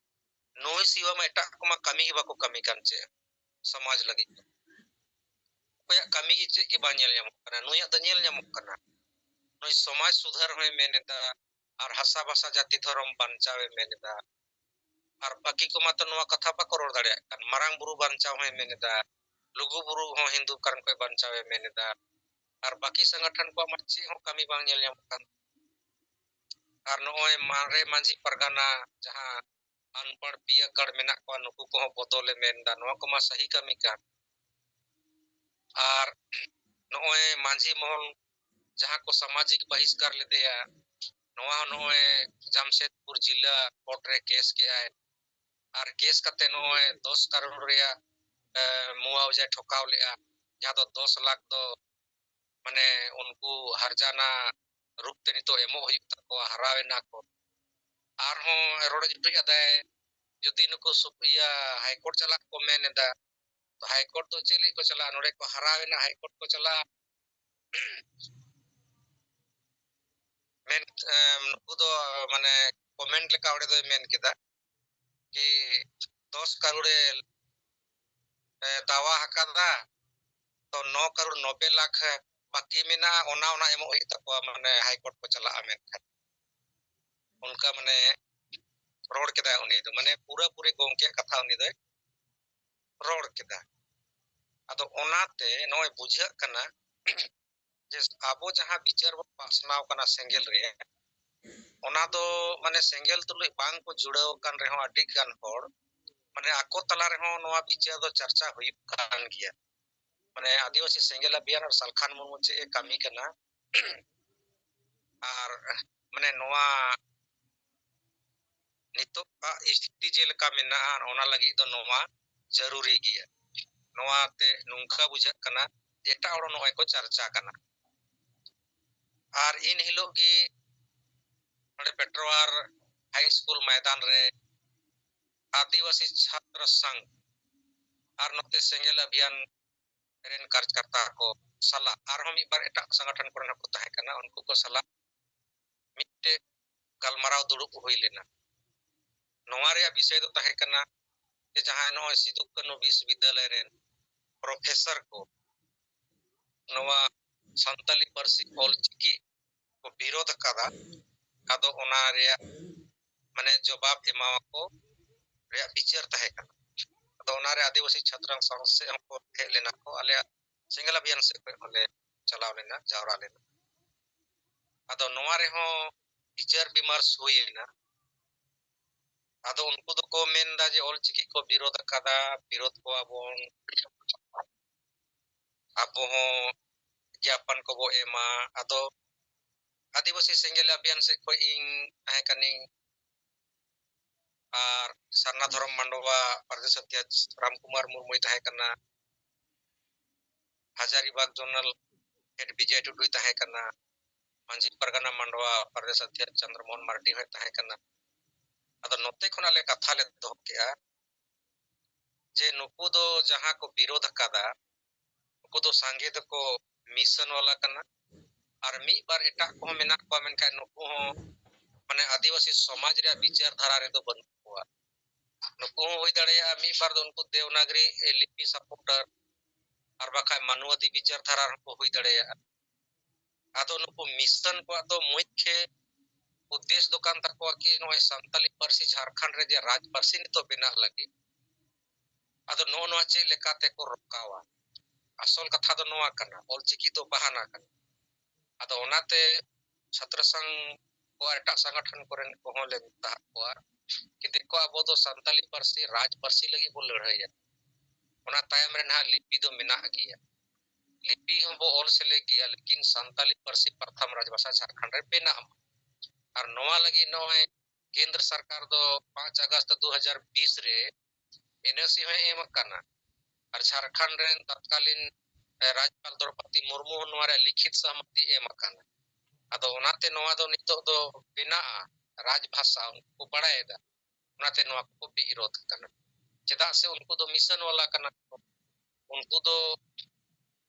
ᱱᱩᱭ ᱥᱤᱣᱟ ᱢᱟ ᱮᱴᱟᱜ ᱠᱚᱢᱟ ᱠᱟᱹᱢᱤ ᱜᱮ ᱵᱟᱠᱚ ᱠᱟᱹᱢᱤ ᱠᱟᱱ ᱪᱮᱫ ᱥᱚᱢᱟᱡᱽ ᱞᱟᱹᱜᱤᱫ ᱫᱚ᱾ ᱚᱠᱚᱭᱟᱜ ᱠᱟᱹᱢᱤ ᱜᱮ ᱪᱮᱫ ᱜᱮ ᱵᱟᱝ ᱧᱮᱞ ᱧᱟᱢᱚᱜ ᱠᱟᱱᱟ, ᱱᱩᱭᱟᱜ ᱫᱚ ᱧᱮᱞ ᱧᱟᱢᱚᱜ ᱠᱟᱱᱟ᱾ ᱱᱩᱭ ᱥᱚᱢᱟᱡᱽ ᱥᱩᱫᱷᱟᱹᱨ ᱦᱚᱸᱭ ᱢᱮᱱ ᱮᱫᱟ, ᱟᱨ ᱦᱟᱥᱟ ᱵᱷᱟᱥᱟ ᱡᱟᱹᱛᱤ ᱫᱷᱚᱨᱚᱢ ᱵᱟᱧᱪᱟᱣᱮ ᱢᱮᱱ ᱮᱫᱟ, ᱟᱨ ᱵᱟᱹᱠᱤ ᱠᱚ ᱢᱟᱛᱚ ᱱᱚᱣᱟ ᱠᱟᱛᱷᱟ ᱵᱟᱠᱚ ᱨᱚᱲ ᱫᱟᱲᱮᱭᱟᱜ ᱠᱟᱱ᱾ ᱢᱟᱨᱟᱝ ᱵᱩᱨᱩ ᱵᱟᱧᱪᱟᱣ ᱦᱚᱸᱭ ᱢᱮᱱ ᱮᱫᱟ, ᱞᱩᱜᱩ ᱵᱩᱨᱩ ᱦᱚᱸ ᱦᱤᱱᱫᱩ ᱠᱟᱨᱚᱱ ᱠᱷᱚᱱ ᱵᱟᱧᱪᱟᱣ ᱮ ᱢᱮᱱ ᱮᱫᱟ, ᱟᱨ ᱵᱟᱹᱠᱤ ᱥᱚᱝᱜᱚᱴᱷᱚᱱ ᱠᱚᱣᱟᱜ ᱢᱟ ᱪᱮᱫ ᱦᱚᱸ ᱠᱟᱹᱢᱤ ᱵᱟᱝ ᱧᱮᱞ ᱧᱟᱢᱚᱜ ᱠᱟᱱ᱾ ᱟᱨ ᱱᱚᱜᱼᱚᱭ ᱢᱟᱨᱮ ᱢᱟᱹᱡᱷᱤ ᱯᱟᱨᱜᱟᱱᱟ ᱡᱟᱦᱟᱸ ᱟᱱᱯᱟᱲ ᱯᱤᱭᱟᱠᱟᱲ ᱢᱮᱱᱟᱜ ᱠᱚᱣᱟ, ᱱᱩᱠᱩ ᱠᱚᱦᱚᱸ ᱵᱚᱫᱚᱞᱮ ᱢᱮᱱ ᱮᱫᱟ, ᱱᱚᱣᱟ ᱠᱚᱢᱟ ᱥᱟᱹᱦᱤ ᱠᱟᱹᱢᱤ ᱠᱟᱱ᱾ ᱟᱨ ᱱᱚᱜᱼᱚᱭ ᱢᱟᱹᱡᱷᱤ ᱢᱚᱦᱚᱞ ᱡᱟᱦᱟᱸ ᱠᱚ ᱥᱟᱢᱟᱡᱤᱠ ᱵᱟᱦᱤᱥᱠᱟᱨ ᱞᱮᱫᱮᱭᱟ, ᱱᱚᱣᱟ ᱦᱚᱸ ᱱᱚᱜᱼᱚᱭ ᱡᱟᱢᱥᱮᱫᱽᱯᱩᱨ ᱡᱤᱞᱟ ᱠᱳᱨᱴ ᱨᱮ ᱠᱮᱥ ᱠᱮᱜᱼᱟᱭ᱾ ᱟᱨ ᱠᱮᱥ ᱠᱟᱛᱮ ᱱᱚᱜᱼᱚᱭ ᱫᱚᱥ ᱠᱟᱨᱳᱲ ᱨᱮᱭᱟᱜ, ᱮ, ᱢᱩᱣᱟᱣᱡᱟᱭ ᱴᱷᱚᱠᱟᱣ ᱞᱮᱜᱼᱟ, ᱡᱟᱦᱟᱸ ᱫᱚ ᱫᱚᱥ ᱞᱟᱠᱷ ᱫᱚ, ᱢᱟᱱᱮ, ᱩᱱᱠᱩ ᱦᱟᱨᱡᱟᱱᱟ ᱨᱩᱯ ᱛᱮ ᱱᱤᱛᱚᱜ ᱮᱢᱚᱜ ᱦᱩᱭᱩᱜ ᱛᱟᱠᱚᱣᱟ, ᱦᱟᱨᱟᱣ ᱮᱱᱟ ᱠᱚ᱾ ᱟᱨᱦᱚᱸ ᱨᱚᱲ ᱡᱩᱴᱩᱡ ᱟᱫᱟᱭ, ᱡᱩᱫᱤ ᱱᱩᱠᱩ ᱥᱩᱯ-, ᱤᱭᱟᱹ, ᱦᱟᱭ ᱠᱳᱨᱴ ᱪᱟᱞᱟᱜ ᱠᱚ ᱢᱮᱱ ᱮᱫᱟ, ᱛᱚ ᱦᱟᱭ ᱠᱳᱨᱴ ᱫᱚ ᱪᱮᱫ ᱞᱟᱹᱜᱤᱫ ᱠᱚ ᱪᱟᱞᱟᱜᱼᱟ? ᱱᱚᱰᱮ ᱠᱚ ᱦᱟᱨᱟᱣ ᱮᱱᱟ, ᱦᱟᱭ ᱠᱳᱨᱴ ᱠᱚ ᱪᱟᱞᱟᱜᱼᱟ᱾ ᱢᱮᱱ, ᱮᱢ, ᱱᱩᱠᱩ ᱫᱚ, ᱢᱟᱱᱮ, ᱠᱚᱢᱮᱱᱴ ᱞᱮᱠᱟ ᱚᱸᱰᱮ ᱫᱚᱭ ᱢᱮᱱ ᱠᱮᱫᱟ ᱠᱤ ᱫᱚᱥ ᱠᱟᱨᱳᱲ ᱮ, ᱮ, ᱫᱟᱣᱟ ᱟᱠᱟᱫᱟ, ᱛᱚ ᱱᱚ ᱠᱟᱨᱳᱲ ᱱᱚᱵᱵᱳᱭ ᱞᱟᱠᱷ ᱵᱟᱹᱠᱤ ᱢᱮᱱᱟᱜᱼᱟ, ᱚᱱᱟ, ᱚᱱᱟ ᱮᱢᱚᱜ ᱦᱩᱭᱩᱜ ᱛᱟᱠᱚᱣᱟ, ᱢᱟᱱᱮ, ᱦᱟᱭ ᱠᱳᱨᱴ ᱠᱚ ᱪᱟᱞᱟᱜᱼᱟ ᱢᱮᱱᱠᱷᱟᱱ᱾ ᱚᱱᱠᱟ, ᱢᱟᱱᱮ, ᱨᱚᱲ ᱠᱮᱫᱟᱭ ᱩᱱᱤ ᱫᱚ, ᱢᱟᱱᱮ, ᱯᱩᱨᱟᱹᱯᱩᱨᱤ ᱜᱚᱢᱠᱮᱭᱟᱜ ᱠᱟᱛᱷᱟ ᱩᱱᱤ ᱫᱚᱭ ᱨᱚᱲ ᱠᱮᱫᱟ᱾ ᱟᱫᱚ ᱚᱱᱟᱛᱮ ᱱᱚᱜᱼᱚᱭ ᱵᱩᱡᱷᱟᱹᱜ ᱠᱟᱱᱟ ᱡᱮ ᱟᱵᱚ ᱡᱟᱦᱟᱸ ᱵᱤᱪᱟᱹᱨ ᱵᱚᱱ ᱯᱟᱥᱱᱟᱣ ᱠᱟᱱᱟ ᱥᱮᱸᱜᱮᱞ ᱨᱮ, ᱚᱱᱟ ᱫᱚ, ᱢᱟᱱᱮ, ᱥᱮᱸᱜᱮᱞ ᱛᱩᱞᱩᱡ ᱵᱟᱝ ᱠᱚ ᱡᱩᱲᱟᱹᱣ ᱟᱠᱟᱱ ᱨᱮᱦᱚᱸ ᱟᱹᱰᱤ ᱜᱟᱱ ᱦᱚᱲ, ᱢᱟᱱᱮ, ᱟᱠᱚ ᱛᱟᱞᱟ ᱨᱮᱦᱚᱸ ᱱᱚᱣᱟ ᱵᱤᱪᱟᱹᱨ ᱫᱚ ᱪᱟᱨᱪᱟ ᱦᱩᱭᱩᱜ ᱠᱟᱱ ᱜᱮᱭᱟ᱾ ᱢᱟᱱᱮ, ᱟᱹᱫᱤᱵᱟᱹᱥᱤ ᱥᱮᱸᱜᱮᱞ ᱟᱵᱷᱤᱭᱟᱱ ᱟᱨ ᱥᱟᱞᱠᱷᱟᱱ ᱢᱩᱨᱢᱩ ᱪᱮᱫ ᱮ ᱠᱟᱹᱢᱤ ᱠᱟᱱᱟ, ᱟᱨ, ᱢᱟᱱᱮ, ᱱᱚᱣᱟ ᱱᱤᱛᱚᱜ ᱟᱜ ᱥᱛᱷᱤᱛᱤ ᱪᱮᱫ ᱞᱮᱠᱟ ᱢᱮᱱᱟᱜᱼᱟ, ᱚᱱᱟ ᱞᱟᱹᱜᱤᱫ ᱫᱚ ᱱᱚᱣᱟ ᱡᱟᱹᱨᱩᱨᱤ ᱜᱮᱭᱟ᱾ ᱱᱚᱣᱟ ᱛᱮ ᱱᱚᱝᱠᱟ ᱵᱩᱡᱷᱟᱹᱜ ᱠᱟᱱᱟ ᱡᱮ ᱮᱴᱟᱜ ᱦᱚᱲ ᱱᱚᱜᱼᱚᱭ ᱠᱚ ᱪᱟᱨᱪᱟ ᱠᱟᱱᱟ᱾ ᱟᱨ ᱤᱱ ᱦᱤᱞᱳᱜ ᱜᱮ ᱱᱚᱰᱮ ᱯᱮᱴᱨᱳᱣᱟᱨ ᱦᱟᱭ ᱥᱠᱩᱞ ᱢᱚᱭᱫᱟᱱ ᱨᱮ ᱟᱹᱫᱤᱵᱟᱹᱥᱤ ᱪᱷᱟᱛᱨᱚ ᱥᱚᱝᱜᱷ ᱟᱨ ᱱᱚᱛᱮ ᱥᱮᱸᱜᱮᱞ ᱟᱵᱷᱤᱭᱟᱱ ᱨᱮᱱ ᱠᱟᱨᱡᱽᱠᱟᱨᱛᱟ ᱠᱚ ᱥᱟᱞᱟᱜ ᱟᱨᱦᱚᱸ ᱢᱤᱫ ᱵᱟᱨ ᱮᱴᱟᱜ ᱥᱚᱝᱜᱚᱴᱷᱚᱱ ᱠᱚᱨᱮᱱ ᱦᱚᱸᱠᱚ ᱛᱟᱦᱮᱸ ᱠᱟᱱᱟ, ᱩᱱᱠᱩ ᱠᱚ ᱥᱟᱞᱟᱜ ᱢᱤᱫᱴᱮᱡ ᱜᱟᱞᱢᱟᱨᱟᱣ ᱫᱩᱲᱩᱵ ᱦᱩᱭ ᱞᱮᱱᱟ᱾ ᱱᱚᱣᱟ ᱨᱮᱭᱟᱜ ᱵᱤᱥᱚᱭ ᱫᱚ ᱛᱟᱦᱮᱸ ᱠᱟᱱᱟ ᱡᱮ ᱡᱟᱦᱟᱸᱭ ᱱᱚᱜᱼᱚᱭ ᱥᱤᱫᱩ ᱠᱟᱹᱱᱦᱩ ᱵᱤᱥᱣᱚᱵᱤᱫᱽᱫᱟᱞᱚᱭ ᱨᱮᱱ ᱯᱨᱚᱯᱷᱮᱥᱚᱨ ᱠᱚ ᱱᱚᱣᱟ ᱥᱟᱱᱛᱟᱞᱤ ᱯᱟᱹᱨᱥᱤ ᱚᱞ ᱪᱤᱠᱤ ᱠᱚ ᱵᱤᱨᱳᱫᱷ ᱟᱠᱟᱫᱟ, ᱟᱫᱚ ᱚᱱᱟ ᱨᱮᱭᱟᱜ, ᱢᱟᱱᱮ, ᱡᱚᱵᱟᱵ ᱮᱢᱟᱣᱟᱠᱚ ᱨᱮᱭᱟᱜ ᱵᱤᱪᱟᱹᱨ ᱛᱟᱦᱮᱸ ᱠᱟᱱᱟ᱾ ᱟᱫᱚ ᱚᱱᱟᱨᱮ ᱟᱹᱫᱤᱵᱟᱹᱥᱤ ᱪᱷᱟᱛᱨᱟᱝ ᱥᱟᱶ ᱥᱮᱫ ᱦᱚᱸᱠᱚ ᱦᱮᱡ ᱞᱮᱱᱟ ᱠᱚ, ᱟᱞᱮᱭᱟᱜ ᱥᱮᱸᱜᱮᱞ ᱟᱵᱷᱤᱭᱟᱱ ᱥᱮᱫ ᱠᱷᱚᱱ ᱦᱚᱸᱞᱮ ᱪᱟᱞᱟᱣ ᱞᱮᱱᱟ, ᱡᱟᱣᱨᱟ ᱞᱮᱱᱟ᱾ ᱟᱫᱚ ᱱᱚᱣᱟ ᱨᱮᱦᱚᱸ ᱵᱤᱪᱟᱹᱨ ᱵᱤᱢᱟᱨᱥ ᱦᱩᱭ ᱮᱱᱟ᱾ ᱟᱫᱚ ᱩᱱᱠᱩ ᱫᱚᱠᱚ ᱢᱮᱱᱫᱟ ᱡᱮ ᱚᱞᱪᱤᱠᱤ ᱠᱚ ᱵᱤᱨᱳᱫ ᱟᱠᱟᱫᱟ, ᱵᱤᱨᱳᱫ ᱠᱚᱣᱟ ᱵᱚᱱ, ᱟᱵᱚ ᱦᱚᱸ ᱡᱟᱯᱟᱱ ᱠᱚᱵᱚ ᱮᱢᱟ᱾ ᱟᱫᱚ ᱟᱹᱫᱤᱵᱟᱹᱥᱤ ᱥᱮᱸᱜᱮᱞ ᱟᱵᱷᱤᱭᱟᱱ ᱥᱮᱫ ᱠᱷᱚᱱ ᱤᱧ ᱛᱟᱦᱮᱸ ᱠᱟᱹᱱᱟᱹᱧ, ᱟᱨ ᱥᱟᱨᱱᱟ ᱫᱷᱚᱨᱚᱢ ᱢᱟᱰᱣᱟ ᱯᱨᱚᱫᱮᱥ ᱚᱫᱷᱭᱚᱠᱥ ᱨᱟᱢ ᱠᱩᱢᱟᱨ ᱢᱩᱨᱢᱩᱭ ᱛᱟᱦᱮᱸ ᱠᱟᱱᱟ, ᱦᱟᱡᱟᱨᱤᱵᱟᱜᱽ ᱡᱳᱱᱟᱞ ᱦᱮᱰ ᱵᱤᱡᱚᱭ ᱴᱩᱰᱩᱭ ᱛᱟᱦᱮᱸ ᱠᱟᱱᱟ, ᱢᱟᱹᱡᱷᱤ ᱯᱟᱨᱜᱟᱱᱟ ᱢᱟᱰᱣᱟ ᱯᱨᱚᱫᱮᱥ ᱚᱫᱷᱭᱚᱠᱥ ᱪᱚᱱᱫᱨᱚ ᱢᱳᱦᱚᱱ ᱢᱟᱨᱰᱤ ᱦᱚᱸᱭ ᱛᱟᱦᱮᱸ ᱠᱟᱱᱟ᱾ ᱟᱫᱚ ᱱᱚᱛᱮ ᱠᱷᱚᱱᱟᱜ ᱞᱮ ᱠᱟᱛᱷᱟ ᱞᱮ ᱫᱚᱦᱚ ᱠᱮᱜᱼᱟ ᱡᱮ ᱱᱩᱠᱩ ᱫᱚ ᱡᱟᱦᱟᱸ ᱠᱚ ᱵᱤᱨᱳᱫ ᱟᱠᱟᱫᱟ, ᱱᱩᱠᱩ ᱫᱚ ᱥᱟᱸᱜᱮ ᱫᱚᱠᱚ ᱢᱤᱥᱚᱱ ᱣᱟᱞᱟ ᱠᱟᱱᱟ, ᱟᱨ ᱢᱤᱫ ᱵᱟᱨ ᱮᱴᱟᱜ ᱠᱚᱦᱚᱸ ᱢᱮᱱᱟᱜ ᱠᱚᱣᱟ, ᱢᱮᱱᱠᱷᱟᱱ ᱱᱩᱠᱩ ᱦᱚᱸ ᱢᱟᱱᱮ ᱟᱹᱫᱤᱵᱟᱹᱥᱤ ᱥᱚᱢᱟᱡᱽ ᱨᱮᱭᱟᱜ ᱵᱤᱪᱟᱹᱨ ᱫᱷᱟᱨᱟ ᱨᱮᱫᱚ ᱵᱟᱹᱱᱩᱜ ᱠᱚᱣᱟ᱾ ᱱᱩᱠᱩ ᱦᱚᱸ ᱦᱩᱭ ᱫᱟᱲᱮᱭᱟᱜᱼᱟ ᱢᱤᱫ ᱵᱟᱨ ᱫᱚ ᱩᱱᱠᱩ ᱫᱮᱣᱱᱟᱜᱽᱨᱤ ᱞᱤᱯᱤ ᱥᱟᱯᱳᱨᱴᱟᱨ, ᱟᱨ ᱵᱟᱠᱷᱟᱡ ᱢᱟᱱᱩᱣᱟᱫᱤ ᱵᱤᱪᱟᱹᱨ ᱫᱷᱟᱨᱟ ᱨᱮᱦᱚᱸ ᱠᱚ ᱦᱩᱭ ᱫᱟᱲᱮᱭᱟᱜᱼᱟ᱾ ᱟᱫᱚ ᱱᱩᱠᱩ ᱢᱤᱥᱚᱱ ᱠᱚᱣᱟᱜ ᱫᱚ ᱢᱩᱠᱷᱭᱟᱹ ᱩᱫᱽᱫᱮᱥ ᱫᱚ ᱠᱟᱱ ᱛᱟᱠᱚᱣᱟ ᱠᱤ ᱱᱚᱜᱼᱚᱭ ᱥᱟᱱᱛᱟᱞᱤ ᱯᱟᱹᱨᱥᱤ ᱡᱷᱟᱲᱠᱷᱚᱸᱰ ᱨᱮ ᱡᱮ ᱨᱟᱡᱽ ᱯᱟᱹᱨᱥᱤ ᱱᱤᱛᱚᱜ ᱵᱮᱱᱟᱜ ᱞᱟᱹᱜᱤᱫ, ᱟᱫᱚ ᱱᱚᱜᱼᱚ ᱱᱚᱣᱟ ᱪᱮᱫ ᱞᱮᱠᱟ ᱛᱮᱠᱚ ᱨᱚᱠᱟᱣᱟ? ᱟᱥᱚᱞ ᱠᱟᱛᱷᱟ ᱫᱚ ᱱᱚᱣᱟ ᱠᱟᱱᱟ, ᱚᱞᱪᱤᱠᱤ ᱫᱚ ᱵᱟᱦᱟᱱᱟ ᱠᱟᱱᱟ᱾ ᱟᱫᱚ ᱚᱱᱟᱛᱮ ᱪᱷᱟᱛᱨᱚ ᱥᱚᱝᱜᱷ ᱠᱚ ᱟᱨ ᱮᱴᱟᱜ ᱥᱚᱝᱜᱚᱴᱷᱚᱱ ᱠᱚᱨᱮᱱ ᱠᱚᱦᱚᱸ ᱞᱮ ᱢᱮᱛᱟ ᱠᱚᱣᱟ ᱠᱤ ᱫᱮᱠᱷᱚ, ᱟᱵᱚ ᱫᱚ ᱥᱟᱱᱛᱟᱞᱤ ᱯᱟᱹᱨᱥᱤ ᱨᱟᱡᱽ ᱯᱟᱹᱨᱥᱤ ᱞᱟᱹᱜᱤᱫ ᱵᱚ ᱞᱟᱹᱲᱦᱟᱹᱭᱟ᱾ ᱚᱱᱟ ᱛᱟᱭᱚᱢ ᱨᱮ ᱱᱟᱦᱟᱜ ᱞᱤᱯᱤ ᱫᱚ ᱢᱮᱱᱟᱜ ᱜᱮᱭᱟ, ᱞᱤᱯᱤ ᱦᱚᱸ ᱵᱚ ᱚᱞ ᱥᱮᱞᱮᱫ ᱜᱮᱭᱟ, ᱞᱮᱠᱤᱱ ᱥᱟᱱᱛᱟᱞᱤ ᱯᱟᱹᱨᱥᱤ ᱯᱨᱚᱛᱷᱚᱢ ᱨᱟᱡᱽᱵᱷᱟᱥᱟ ᱡᱷᱟᱲᱠᱷᱚᱸᱰ ᱨᱮ ᱵᱮᱱᱟᱜ ᱢᱟ᱾ ᱟᱨ ᱱᱚᱣᱟ ᱞᱟᱹᱜᱤᱫ ᱱᱚᱜᱼᱚᱭ ᱠᱮᱱᱫᱨᱚ ᱥᱚᱨᱠᱟᱨ ᱫᱚ ᱯᱟᱸᱪ ᱟᱜᱚᱥᱴ ᱫᱩ ᱦᱟᱡᱟᱨ ᱵᱤᱥ ᱨᱮ ᱮᱱ ᱳ ᱥᱤ ᱦᱚᱸᱭ ᱮᱢ ᱟᱠᱟᱱᱟ᱾ ᱟᱨ ᱡᱷᱟᱲᱠᱷᱚᱸᱰ ᱨᱮᱱ ᱛᱟᱛᱠᱟᱞᱤᱱ, ᱮ, ᱨᱟᱡᱽᱯᱟᱞ ᱫᱨᱚᱯᱚᱫᱤ ᱢᱩᱨᱢᱩ ᱦᱚᱸ ᱱᱚᱣᱟ ᱨᱮ ᱞᱤᱠᱷᱤᱛ ᱥᱚᱦᱢᱚᱛᱤ ᱮᱢ ᱟᱠᱟᱱᱟ᱾ ᱟᱫᱚ ᱚᱱᱟᱛᱮ ᱱᱚᱣᱟ ᱫᱚ ᱱᱤᱛᱚᱜ ᱫᱚ ᱵᱮᱱᱟᱜᱼᱟ, ᱨᱟᱡᱽ ᱵᱷᱟᱥᱟ ᱩᱱᱠᱩ ᱠᱚ ᱵᱟᱲᱟᱭᱮᱫᱟ, ᱚᱱᱟᱛᱮ ᱱᱚᱣᱟ ᱠᱚᱠᱚ ᱵᱤᱨᱳᱫ ᱠᱟᱱᱟ᱾ ᱪᱮᱫᱟᱜ ᱥᱮ ᱩᱱᱠᱩ ᱫᱚ ᱢᱤᱥᱚᱱ ᱣᱟᱞᱟ ᱠᱟᱱᱟ ᱠᱚ᱾ ᱩᱱᱠᱩ ᱫᱚ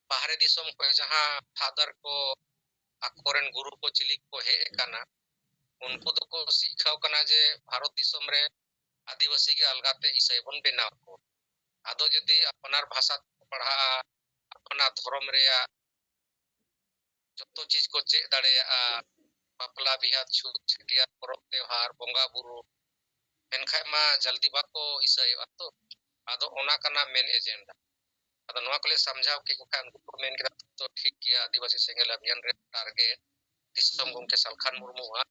ᱵᱟᱦᱨᱮ ᱫᱤᱥᱚᱢ ᱠᱷᱚᱱ ᱡᱟᱦᱟᱸ ᱯᱷᱟᱫᱟᱨ ᱠᱚ, ᱟᱠᱚᱨᱮᱱ ᱜᱩᱨᱩ ᱠᱚ ᱪᱤᱞᱤ ᱠᱚ ᱦᱮᱡ ᱟᱠᱟᱱᱟ, ᱩᱱᱠᱩ ᱫᱚᱠᱚ ᱥᱤᱠᱷᱟᱹᱣ ᱠᱟᱱᱟ ᱡᱮ ᱵᱷᱟᱨᱚᱛ ᱫᱤᱥᱚᱢ ᱨᱮ ᱟᱹᱫᱤᱵᱟᱹᱥᱤ ᱜᱮ ᱟᱞᱜᱟᱛᱮ ᱤᱥᱟᱹᱭ ᱵᱚᱱ ᱵᱮᱱᱟᱣ ᱠᱚ᱾ ᱟᱫᱚ ᱡᱩᱫᱤ ᱟᱯᱱᱟᱨ ᱵᱷᱟᱥᱟ ᱛᱮᱠᱚ ᱯᱟᱲᱦᱟᱜᱼᱟ, ᱟᱯᱱᱟᱨ ᱫᱷᱚᱨᱚᱢ ᱨᱮᱭᱟᱜ ᱡᱚᱛᱚ ᱪᱤᱡᱽ ᱠᱚ ᱪᱮᱫ ᱫᱟᱲᱮᱭᱟᱜᱼᱟ, ᱵᱟᱯᱞᱟ ᱵᱤᱦᱟ, ᱪᱷᱩᱛ ᱪᱷᱟᱹᱴᱭᱟᱹᱨ, ᱯᱚᱨᱚᱵᱽ ᱛᱮᱣᱦᱟᱨ, ᱵᱚᱸᱜᱟ ᱵᱩᱨᱩ, ᱮᱱᱠᱷᱟᱡ ᱢᱟ ᱡᱟᱞᱫᱤ ᱵᱟᱠᱚ ᱤᱥᱟᱹᱭᱚᱜᱼᱟ ᱛᱚ᱾ ᱟᱫᱚ ᱚᱱᱟ ᱠᱟᱱᱟ ᱢᱮᱱ ᱮᱡᱮᱱᱰᱟ᱾ ᱟᱫᱚ ᱱᱚᱣᱟ ᱠᱚᱞᱮ ᱥᱟᱢᱡᱷᱟᱣ ᱠᱮᱫ ᱠᱚ ᱠᱷᱟᱱ ᱩᱱᱠᱩ ᱠᱚ ᱢᱮᱱ ᱠᱮᱫᱟ, "ᱛᱚ ᱴᱷᱤᱠ ᱜᱮᱭᱟ, ᱟᱹᱫᱤᱵᱟᱹᱥᱤ ᱥᱮᱸᱜᱮᱞ ᱟᱵᱷᱤᱭᱟᱱ ᱨᱮ ᱴᱟᱨᱜᱮᱴ ᱫᱤᱥᱚᱢ ᱜᱚᱢᱠᱮ ᱥᱟᱞᱠᱷᱟᱱ ᱢᱩᱨᱢᱩᱣᱟᱜ᱾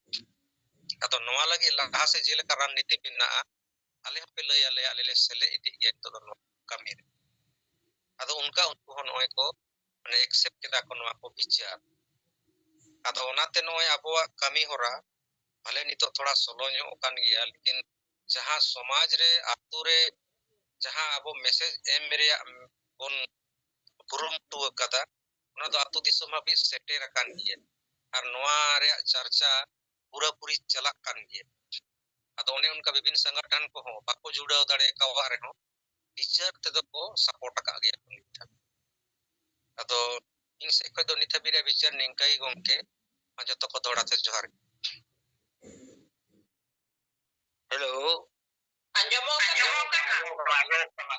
ᱟᱫᱚ ᱱᱚᱣᱟ ᱞᱟᱹᱜᱤᱫ ᱞᱟᱦᱟ ᱥᱮᱫ ᱡᱮᱞᱮᱠᱟ ᱨᱟᱱᱱᱤᱛᱤ ᱢᱮᱱᱟᱜᱼᱟ, ᱟᱞᱮ ᱦᱚᱸᱯᱮ ᱞᱟᱹᱭ ᱟᱞᱮᱭᱟ, ᱟᱞᱮ ᱞᱮ ᱥᱮᱞᱮᱫ ᱤᱫᱤᱜ ᱜᱮᱭᱟ ᱱᱤᱛᱚᱜ ᱫᱚ ᱱᱚᱣᱟ ᱠᱟᱹᱢᱤ ᱨᱮ᱾" ᱟᱫᱚ ᱚᱱᱠᱟ ᱩᱱᱠᱩ ᱦᱚᱸ ᱱᱚᱜᱼᱚᱭ ᱠᱚ ᱢᱟᱱᱮ ᱮᱠᱥᱮᱯᱴ ᱠᱮᱫᱟ ᱠᱚ ᱱᱚᱣᱟ ᱠᱚ ᱵᱤᱪᱟᱹᱨ᱾ ᱟᱫᱚ ᱚᱱᱟᱛᱮ ᱱᱚᱜᱼᱚᱭ ᱟᱵᱚᱣᱟᱜ ᱠᱟᱹᱢᱤ ᱦᱚᱨᱟ ᱵᱷᱟᱞᱮ ᱱᱤᱛᱚᱜ ᱛᱷᱚᱲᱟ ᱥᱞᱳ ᱧᱚᱜ ᱟᱠᱟᱱ ᱜᱮᱭᱟ, ᱞᱮᱠᱤᱱ ᱡᱟᱦᱟᱸ ᱥᱚᱢᱟᱡᱽ ᱨᱮ, ᱟᱛᱳ ᱨᱮ ᱡᱟᱦᱟᱸ ᱟᱵᱚ ᱢᱮᱥᱮᱡᱽ ᱮᱢ ᱨᱮᱭᱟᱜ ᱵᱚᱱ ᱠᱩᱨᱩᱢᱩᱴᱩ ᱟᱠᱟᱫᱟ, ᱚᱱᱟ ᱫᱚ ᱟᱛᱳ ᱫᱤᱥᱚᱢ ᱦᱟᱹᱵᱤᱡ ᱥᱮᱴᱮᱨ ᱟᱠᱟᱱ ᱜᱮᱭᱟ᱾ ᱟᱨ ᱱᱚᱣᱟ ᱨᱮᱭᱟᱜ ᱪᱟᱨᱪᱟ ᱯᱩᱨᱟᱹᱯᱩᱨᱤ ᱪᱟᱞᱟᱜ ᱠᱟᱱ ᱜᱮᱭᱟ᱾ ᱟᱫᱚ ᱚᱱᱮ ᱚᱱᱠᱟ ᱵᱤᱵᱷᱤᱱ ᱥᱚᱝᱜᱚᱴᱷᱚᱱ ᱠᱚᱦᱚᱸ ᱵᱟᱠᱚ ᱡᱩᱲᱟᱹᱣ ᱫᱟᱲᱮ ᱠᱟᱣᱟᱜ ᱨᱮᱦᱚᱸ, ᱵᱤᱪᱟᱹᱨ ᱛᱮᱫᱚ ᱠᱚ ᱥᱟᱯᱳᱨᱴ ᱟᱠᱟᱫ ᱜᱮᱭᱟ ᱠᱚ ᱱᱤᱛ ᱫᱷᱟᱹᱵᱤᱡ᱾ ᱟᱫᱚ ᱤᱧ ᱥᱮᱫ ᱠᱷᱚᱱ ᱫᱚ ᱱᱤᱛ ᱦᱟᱹᱵᱤᱡ ᱨᱮᱭᱟᱜ ᱵᱤᱪᱟᱹᱨ ᱱᱤᱝᱠᱟᱹ ᱜᱮ ᱜᱚᱢᱠᱮ᱾ ᱢᱟ ᱡᱚᱛᱚ ᱠᱚ ᱫᱚᱦᱲᱟ ᱛᱮ ᱡᱚᱦᱟᱨ ᱜᱮ᱾ ᱦᱮᱞᱳ᱾ ᱟᱸᱡᱚᱢᱚᱜ ᱠᱟᱱᱟ?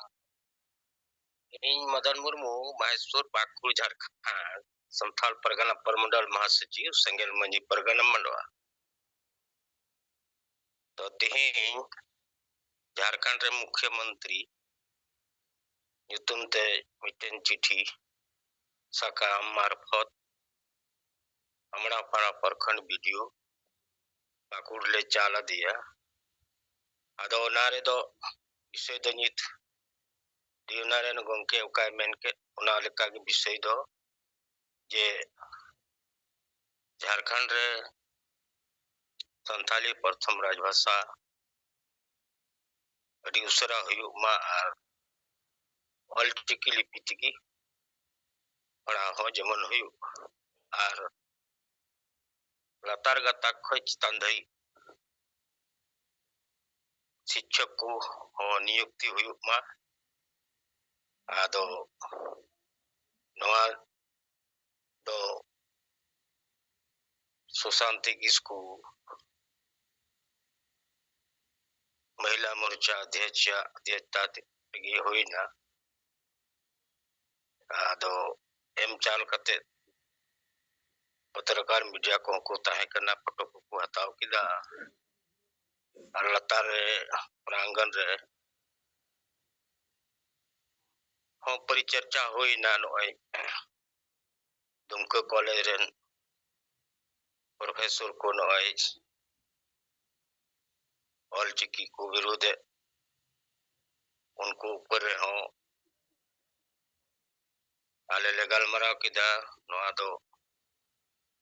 ᱤᱧ ᱢᱚᱫᱚᱱ ᱢᱩᱨᱢᱩ, ᱢᱚᱦᱮᱥᱯᱩᱨ, ᱯᱟᱹᱠᱩᱲ, ᱡᱷᱟᱲᱠᱷᱚᱸᱰ, ᱥᱟᱱᱛᱟᱲ ᱯᱟᱨᱜᱟᱱᱟ ᱯᱨᱚᱢᱚᱱᱰᱚᱞ ᱢᱚᱦᱟᱥᱚᱪᱤᱵᱽ, ᱥᱮᱸᱜᱮᱞ ᱢᱟᱹᱡᱷᱤ ᱯᱟᱨᱜᱟᱱᱟ ᱢᱟᱰᱣᱟ᱾ ᱛᱚ ᱛᱮᱦᱮᱧ ᱡᱷᱟᱲᱠᱷᱚᱸᱰ ᱨᱮ ᱢᱩᱠᱷᱭᱚᱢᱚᱱᱛᱨᱤ ᱧᱩᱛᱩᱢ ᱛᱮ ᱢᱤᱫᱴᱮᱱ ᱪᱤᱴᱷᱤ ᱥᱟᱠᱟᱢ ᱢᱟᱨᱯᱷᱚᱛ ᱟᱢᱲᱟᱯᱟᱲᱟ ᱯᱨᱚᱠᱷᱚᱸᱰ ᱵᱤᱰᱤᱳ ᱯᱟᱹᱠᱩᱲ ᱞᱮ ᱪᱟᱞ ᱟᱫᱮᱭᱟ᱾ ᱟᱫᱚ ᱚᱱᱟ ᱨᱮᱫᱚ ᱵᱤᱥᱚᱭ ᱫᱚ ᱱᱤᱛ ᱰᱤᱣᱱᱟ ᱨᱮᱱ ᱜᱚᱢᱠᱮ ᱚᱠᱟᱭ ᱢᱮᱱ ᱠᱮᱫ, ᱚᱱᱟ ᱞᱮᱠᱟᱜᱮ ᱵᱤᱥᱚᱭ ᱫᱚ ᱡᱮ ᱡᱷᱟᱲᱠᱷᱚᱸᱰ ᱨᱮ ᱥᱟᱱᱛᱟᱞᱤ ᱯᱨᱚᱛᱷᱚᱢ ᱨᱟᱡᱽᱵᱷᱟᱥᱟ ᱟᱹᱰᱤ ᱩᱥᱟᱹᱨᱟ ᱦᱩᱭᱩᱜ ᱢᱟ ᱟᱨ ᱚᱞᱪᱤᱠᱤ ᱞᱤᱯᱤ ᱛᱮᱜᱮ ᱯᱟᱲᱦᱟᱣ ᱦᱚᱸ ᱡᱮᱢᱚᱱ ᱦᱩᱭᱩᱜ ᱟᱨ ᱞᱟᱛᱟᱨ ᱜᱟᱛᱟᱠ ᱠᱷᱚᱱ ᱪᱮᱛᱟᱱ ᱫᱷᱟᱹᱵᱤᱡ ᱥᱤᱠᱠᱷᱚᱠ ᱠᱚ ᱦᱚᱸ ᱱᱤᱭᱩᱠᱛᱤ ᱦᱩᱭᱩᱜ ᱢᱟ᱾ ᱟᱫᱚ ᱱᱚᱣᱟ ᱫᱚ ᱥᱩᱥᱟᱱᱛᱤ ᱠᱤᱥᱠᱩ ᱢᱚᱦᱤᱞᱟ ᱢᱳᱨᱪᱟ ᱚᱫᱷᱭᱚᱠᱷᱟ ᱚᱫᱷᱭᱚᱠᱷᱛᱟ ᱛᱮᱜᱮ ᱦᱩᱭᱱᱟ᱾ ᱟᱫᱚ ᱮᱢ ᱪᱟᱞ ᱠᱟᱛᱮ ᱯᱚᱛᱨᱚᱠᱟᱨ ᱢᱤᱰᱤᱭᱟ ᱠᱚᱦᱚᱸ ᱠᱚ ᱛᱟᱦᱮᱸ ᱠᱟᱱᱟ, ᱯᱷᱳᱴᱳ ᱠᱚᱠᱚ ᱦᱟᱛᱟᱣ ᱠᱮᱫᱟ᱾ ᱟᱨ ᱞᱟᱛᱟᱨ ᱨᱮ ᱯᱨᱟᱝᱜᱚᱱ ᱨᱮ ᱦᱚᱸ ᱯᱚᱨᱤᱪᱚᱨᱪᱟ ᱦᱩᱭᱱᱟ᱾ ᱱᱚᱜᱼᱚᱭ ᱫᱩᱢᱠᱟᱹ ᱠᱚᱞᱮᱡᱽ ᱨᱮᱱ ᱯᱨᱚᱯᱷᱮᱥᱚᱨ ᱠᱚ ᱱᱚᱜᱼᱚᱭ ᱚᱞᱪᱤᱠᱤ ᱠᱚ ᱵᱤᱨᱩᱫᱷ ᱮᱫ, ᱩᱱᱠᱩ ᱩᱯᱚᱨ ᱨᱮᱦᱚᱸ ᱟᱞᱮ ᱞᱮ ᱜᱟᱞᱢᱟᱨᱟᱣ ᱠᱮᱫᱟ᱾ ᱱᱚᱣᱟ ᱫᱚ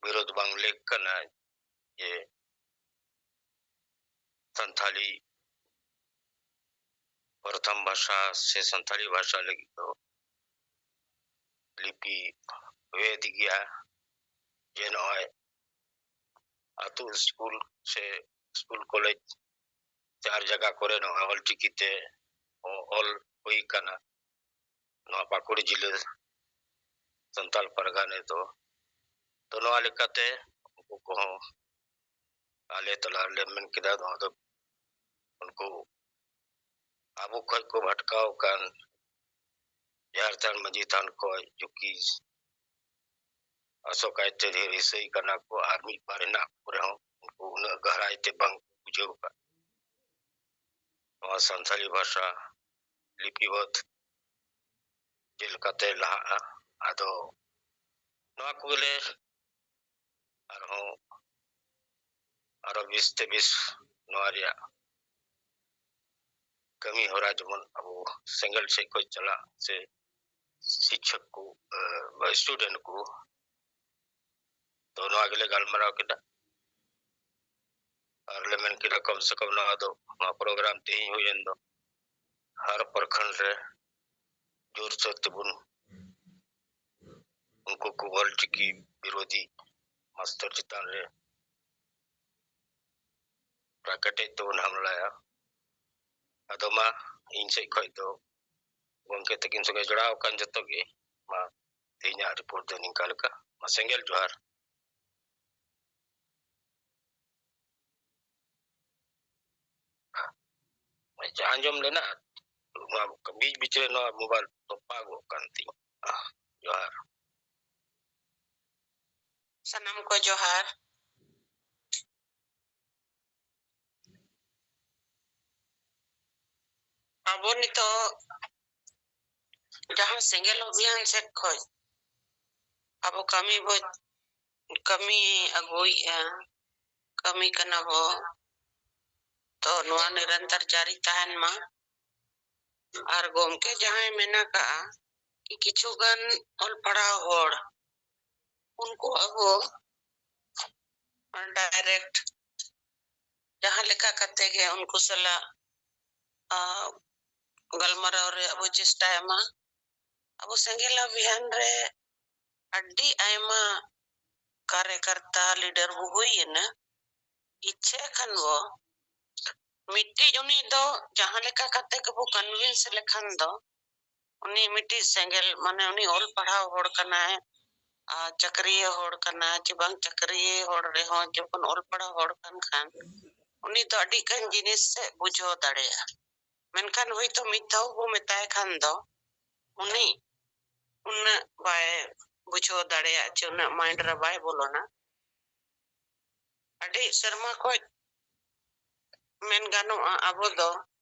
ᱵᱤᱨᱳᱫᱷ ᱵᱟᱝ ᱞᱮᱠ ᱠᱟᱱᱟ ᱡᱮ ᱥᱟᱱᱛᱷᱟᱞᱤ ᱯᱨᱚᱛᱷᱚᱢ ᱵᱷᱟᱥᱟ ᱥᱮ ᱥᱟᱱᱛᱷᱟᱞᱤ ᱵᱷᱟᱥᱟ ᱞᱟᱹᱜᱤᱫ ᱫᱚ ᱞᱤᱯᱤ ᱵᱷᱮᱫ ᱜᱮᱭᱟ᱾ ᱡᱮ ᱱᱚᱜᱼᱚᱭ ᱟᱹᱛᱩ ᱥᱠᱩᱞ ᱥᱮ ᱥᱠᱩᱞ ᱠᱚᱞᱮᱡᱽ ᱪᱟᱨ ᱡᱟᱭᱜᱟ ᱠᱚᱨᱮ ᱱᱚᱜᱼᱚᱭ ᱚᱞᱪᱤᱠᱤ ᱛᱮ ᱚᱞ ᱦᱩᱭ ᱠᱟᱱᱟ ᱱᱚᱣᱟ ᱯᱟᱹᱠᱩᱲ ᱡᱤᱞᱟᱹ ᱥᱟᱱᱛᱟᱲ ᱯᱟᱨᱜᱟᱱᱟ ᱨᱮᱫᱚ᱾ ᱛᱚ ᱱᱚᱣᱟ ᱞᱮᱠᱟᱛᱮ ᱩᱱᱠᱩ ᱠᱚᱦᱚᱸ ᱟᱞᱮ ᱛᱟᱞᱟ ᱨᱮᱞᱮ ᱢᱮᱱ ᱠᱮᱫᱟ, ᱱᱚᱣᱟ ᱫᱚ ᱩᱱᱠᱩ ᱟᱵᱚ ᱠᱷᱚᱡ ᱠᱚ ᱵᱷᱟᱴᱠᱟᱣ ᱟᱠᱟᱱ ᱡᱟᱦᱮᱨ ᱛᱷᱟᱱ ᱢᱟᱹᱡᱷᱤ ᱛᱷᱟᱱ ᱠᱷᱚᱡ ᱡᱩᱠᱤ ᱟᱥᱚᱠᱟᱭᱛᱮ ᱰᱷᱮᱨ ᱤᱥᱟᱹᱭ ᱠᱟᱱᱟ ᱠᱚ, ᱟᱨ ᱢᱤᱫ ᱵᱟᱨ ᱦᱮᱱᱟᱜ ᱠᱚ ᱨᱮᱦᱚᱸ ᱩᱱᱠᱩ ᱩᱱᱟᱹᱜ ᱜᱟᱦᱨᱟᱭ ᱛᱮ ᱵᱟᱝ ᱠᱚ ᱵᱩᱡᱷᱟᱹᱣ ᱟᱠᱟᱫ ᱱᱚᱣᱟ ᱥᱟᱱᱛᱟᱲᱤ ᱵᱷᱟᱥᱟ ᱞᱤᱯᱤᱵᱚᱫ ᱪᱮᱫ ᱞᱮᱠᱟᱛᱮ ᱞᱟᱦᱟᱜᱼᱟ᱾ ᱟᱫᱚ ᱱᱚᱣᱟ ᱠᱚᱜᱮᱞᱮ ᱟᱨᱦᱚᱸ ᱟᱨᱚ ᱵᱤᱥ ᱛᱮ ᱵᱤᱥ ᱱᱚᱣᱟ ᱨᱮᱭᱟᱜ ᱠᱟᱹᱢᱤ ᱦᱚᱨᱟ ᱡᱮᱢᱚᱱ ᱟᱵᱚ ᱥᱮᱸᱜᱮᱞ ᱥᱮᱫ ᱠᱷᱚᱱ ᱪᱟᱞᱟᱜ ᱥᱮ ᱥᱤᱠᱪᱷᱚᱠ ᱠᱚ, ᱮ, student ᱠᱚ, ᱛᱚ ᱱᱚᱣᱟ ᱜᱮᱞᱮ ᱜᱟᱞᱢᱟᱨᱟᱣ ᱠᱮᱫᱟ᱾ ᱟᱨ ᱞᱮ ᱢᱮᱱ ᱠᱮᱫᱟ ᱠᱚᱢ ᱥᱮ ᱠᱚᱢ ᱱᱚᱣᱟ ᱫᱚ, ᱱᱚᱣᱟ program ᱛᱮᱦᱮᱧ ᱦᱩᱭᱮᱱ ᱫᱚ ᱦᱟᱨ ᱯᱨᱚᱠᱷᱚᱸᱰ ᱨᱮ ᱡᱳᱨ ᱥᱳᱨ ᱛᱮᱵᱚᱱ ᱩᱱᱠᱩ ᱠᱚ ᱚᱞᱪᱤᱠᱤ ᱵᱤᱨᱳᱫᱷᱤ ᱢᱟᱥᱴᱟᱨ ᱪᱮᱛᱟᱱ ᱨᱮ ᱯᱨᱟᱠᱨᱤᱛᱤᱠ ᱛᱮᱵᱚᱱ ᱦᱟᱢᱞᱟᱭᱟ᱾ ᱟᱫᱚ ᱢᱟ ᱤᱧ ᱥᱮᱫ ᱠᱷᱚᱱ ᱫᱚ ᱜᱚᱢᱠᱮ ᱛᱟᱹᱠᱤᱱ ᱥᱚᱸᱜᱮ ᱡᱚᱲᱟᱣ ᱟᱠᱟᱱ ᱡᱚᱛᱚ ᱜᱮ, ᱢᱟ ᱛᱮᱦᱮᱧᱟᱜ report ᱫᱚ ᱱᱤᱝᱠᱟ ᱞᱮᱠᱟ᱾ ᱢᱟ ᱥᱮᱸᱜᱮᱞ ᱡᱚᱦᱟᱨ᱾ ᱟᱪᱪᱷᱟ, ᱟᱸᱡᱚᱢ ᱞᱮᱱᱟ? ᱱᱚᱣᱟ ᱵᱤᱪ ᱵᱤᱪ ᱨᱮ ᱱᱚᱣᱟ mobile ᱛᱚᱯᱟᱜᱚᱜ ᱠᱟᱱ ᱛᱤᱧᱟ᱾ ᱡᱚᱦᱟᱨ᱾ ᱥᱟᱱᱟᱢ ᱠᱚ ᱡᱚᱦᱟᱨ᱾ ᱟᱵᱚ ᱱᱤᱛᱚᱜ ᱡᱟᱦᱟᱸ ᱥᱮᱸᱜᱮᱞ ᱚᱵᱷᱤᱭᱟᱱ ᱥᱮᱫ ᱠᱷᱚᱡ ᱟᱵᱚ ᱠᱟᱹᱢᱤ ᱵᱚ ᱠᱟᱹᱢᱤ ᱟᱹᱜᱩᱭᱮᱫᱼᱟ, ᱠᱟᱹᱢᱤ ᱠᱟᱱᱟ ᱵᱚ, ᱛᱚ ᱱᱚᱣᱟ ᱱᱤᱨᱚᱱᱛᱚᱨ ᱡᱟᱹᱨᱤ ᱛᱟᱦᱮᱱ ᱢᱟ᱾ ᱟᱨ ᱜᱚᱢᱠᱮ ᱡᱟᱦᱟᱸᱭ ᱢᱮᱱ ᱟᱠᱟᱜᱼᱟ ᱠᱤ ᱠᱤᱪᱷᱩ ᱜᱟᱱ ᱚᱞ ᱯᱟᱲᱦᱟᱣ ᱦᱚᱲ ᱩᱱᱠᱩ ᱟᱵᱚ ᱰᱟᱭᱨᱮᱠᱴ ᱡᱟᱦᱟᱸ ᱞᱮᱠᱟ ᱠᱟᱛᱮ ᱜᱮ ᱩᱱᱠᱩ ᱥᱟᱞᱟᱜ, ᱟ, ᱜᱟᱞᱢᱟᱨᱟᱣ ᱨᱮᱭᱟᱜ ᱵᱚ ᱪᱮᱥᱴᱟᱭ ᱢᱟ᱾ ᱟᱵᱚ ᱥᱮᱸᱜᱮᱞ ᱚᱵᱷᱤᱭᱟᱱ ᱨᱮ ᱟᱹᱰᱤ ᱟᱭᱢᱟ ᱠᱟᱨᱭᱟᱠᱟᱨᱛᱟ ᱞᱤᱰᱟᱨ ᱵᱚ ᱦᱩᱭ ᱮᱱᱟ᱾ ᱤᱪᱪᱷᱟᱹ ᱠᱷᱟᱱ ᱵᱚ ᱢᱤᱫᱴᱤᱡ ᱩᱱᱤ ᱫᱚ ᱡᱟᱦᱟᱸ ᱞᱮᱠᱟ ᱠᱟᱛᱮ ᱜᱮᱵᱚ ᱠᱚᱱᱵᱷᱤᱱᱥ ᱞᱮᱠᱷᱟᱱ ᱫᱚ ᱩᱱᱤ ᱢᱤᱫᱴᱤᱡ ᱥᱮᱸᱜᱮᱞ, ᱢᱟᱱᱮ ᱩᱱᱤ ᱚᱞ ᱯᱟᱲᱦᱟᱣ ᱦᱚᱲ ᱠᱟᱱᱟᱭ, ᱟᱨ ᱪᱟᱹᱠᱨᱤᱭᱟᱹ ᱦᱚᱲ ᱠᱟᱱᱟᱭ, ᱪᱮ ᱵᱟᱝ ᱪᱟᱹᱠᱨᱤᱭᱟᱹ ᱦᱚᱲ ᱨᱮᱦᱚᱸ ᱡᱚᱠᱷᱚᱱ ᱚᱞ ᱯᱟᱲᱦᱟᱣ ᱦᱚᱲ ᱠᱟᱱ ᱠᱷᱟᱱ ᱩᱱᱤ ᱫᱚ ᱟᱹᱰᱤ ᱜᱟᱱ ᱡᱤᱱᱤᱥ ᱮ ᱵᱩᱡᱷᱟᱹᱣ ᱫᱟᱲᱮᱭᱟᱜᱼᱟ᱾ ᱢᱮᱱᱠᱷᱟᱱ ᱦᱳᱭᱛᱳ ᱢᱤᱫ ᱫᱷᱟᱣ ᱵᱚ ᱢᱮᱛᱟᱭ ᱠᱷᱟᱱ ᱫᱚ ᱩᱱᱤ ᱩᱱᱟᱹᱜ ᱵᱟᱭ ᱵᱩᱡᱷᱟᱹᱣ ᱫᱟᱲᱮᱭᱟᱜᱼᱟ, ᱪᱮ ᱩᱱᱟᱹᱜ ᱢᱟᱭᱤᱱᱰ ᱨᱮ ᱵᱟᱭ ᱵᱚᱞᱚᱱᱟ᱾ ᱟᱹᱰᱤ ᱥᱮᱨᱢᱟ ᱠᱷᱚᱡ ᱢᱮᱱ ᱜᱟᱱᱚᱜᱼᱟ, ᱟᱵᱚ ᱫᱚ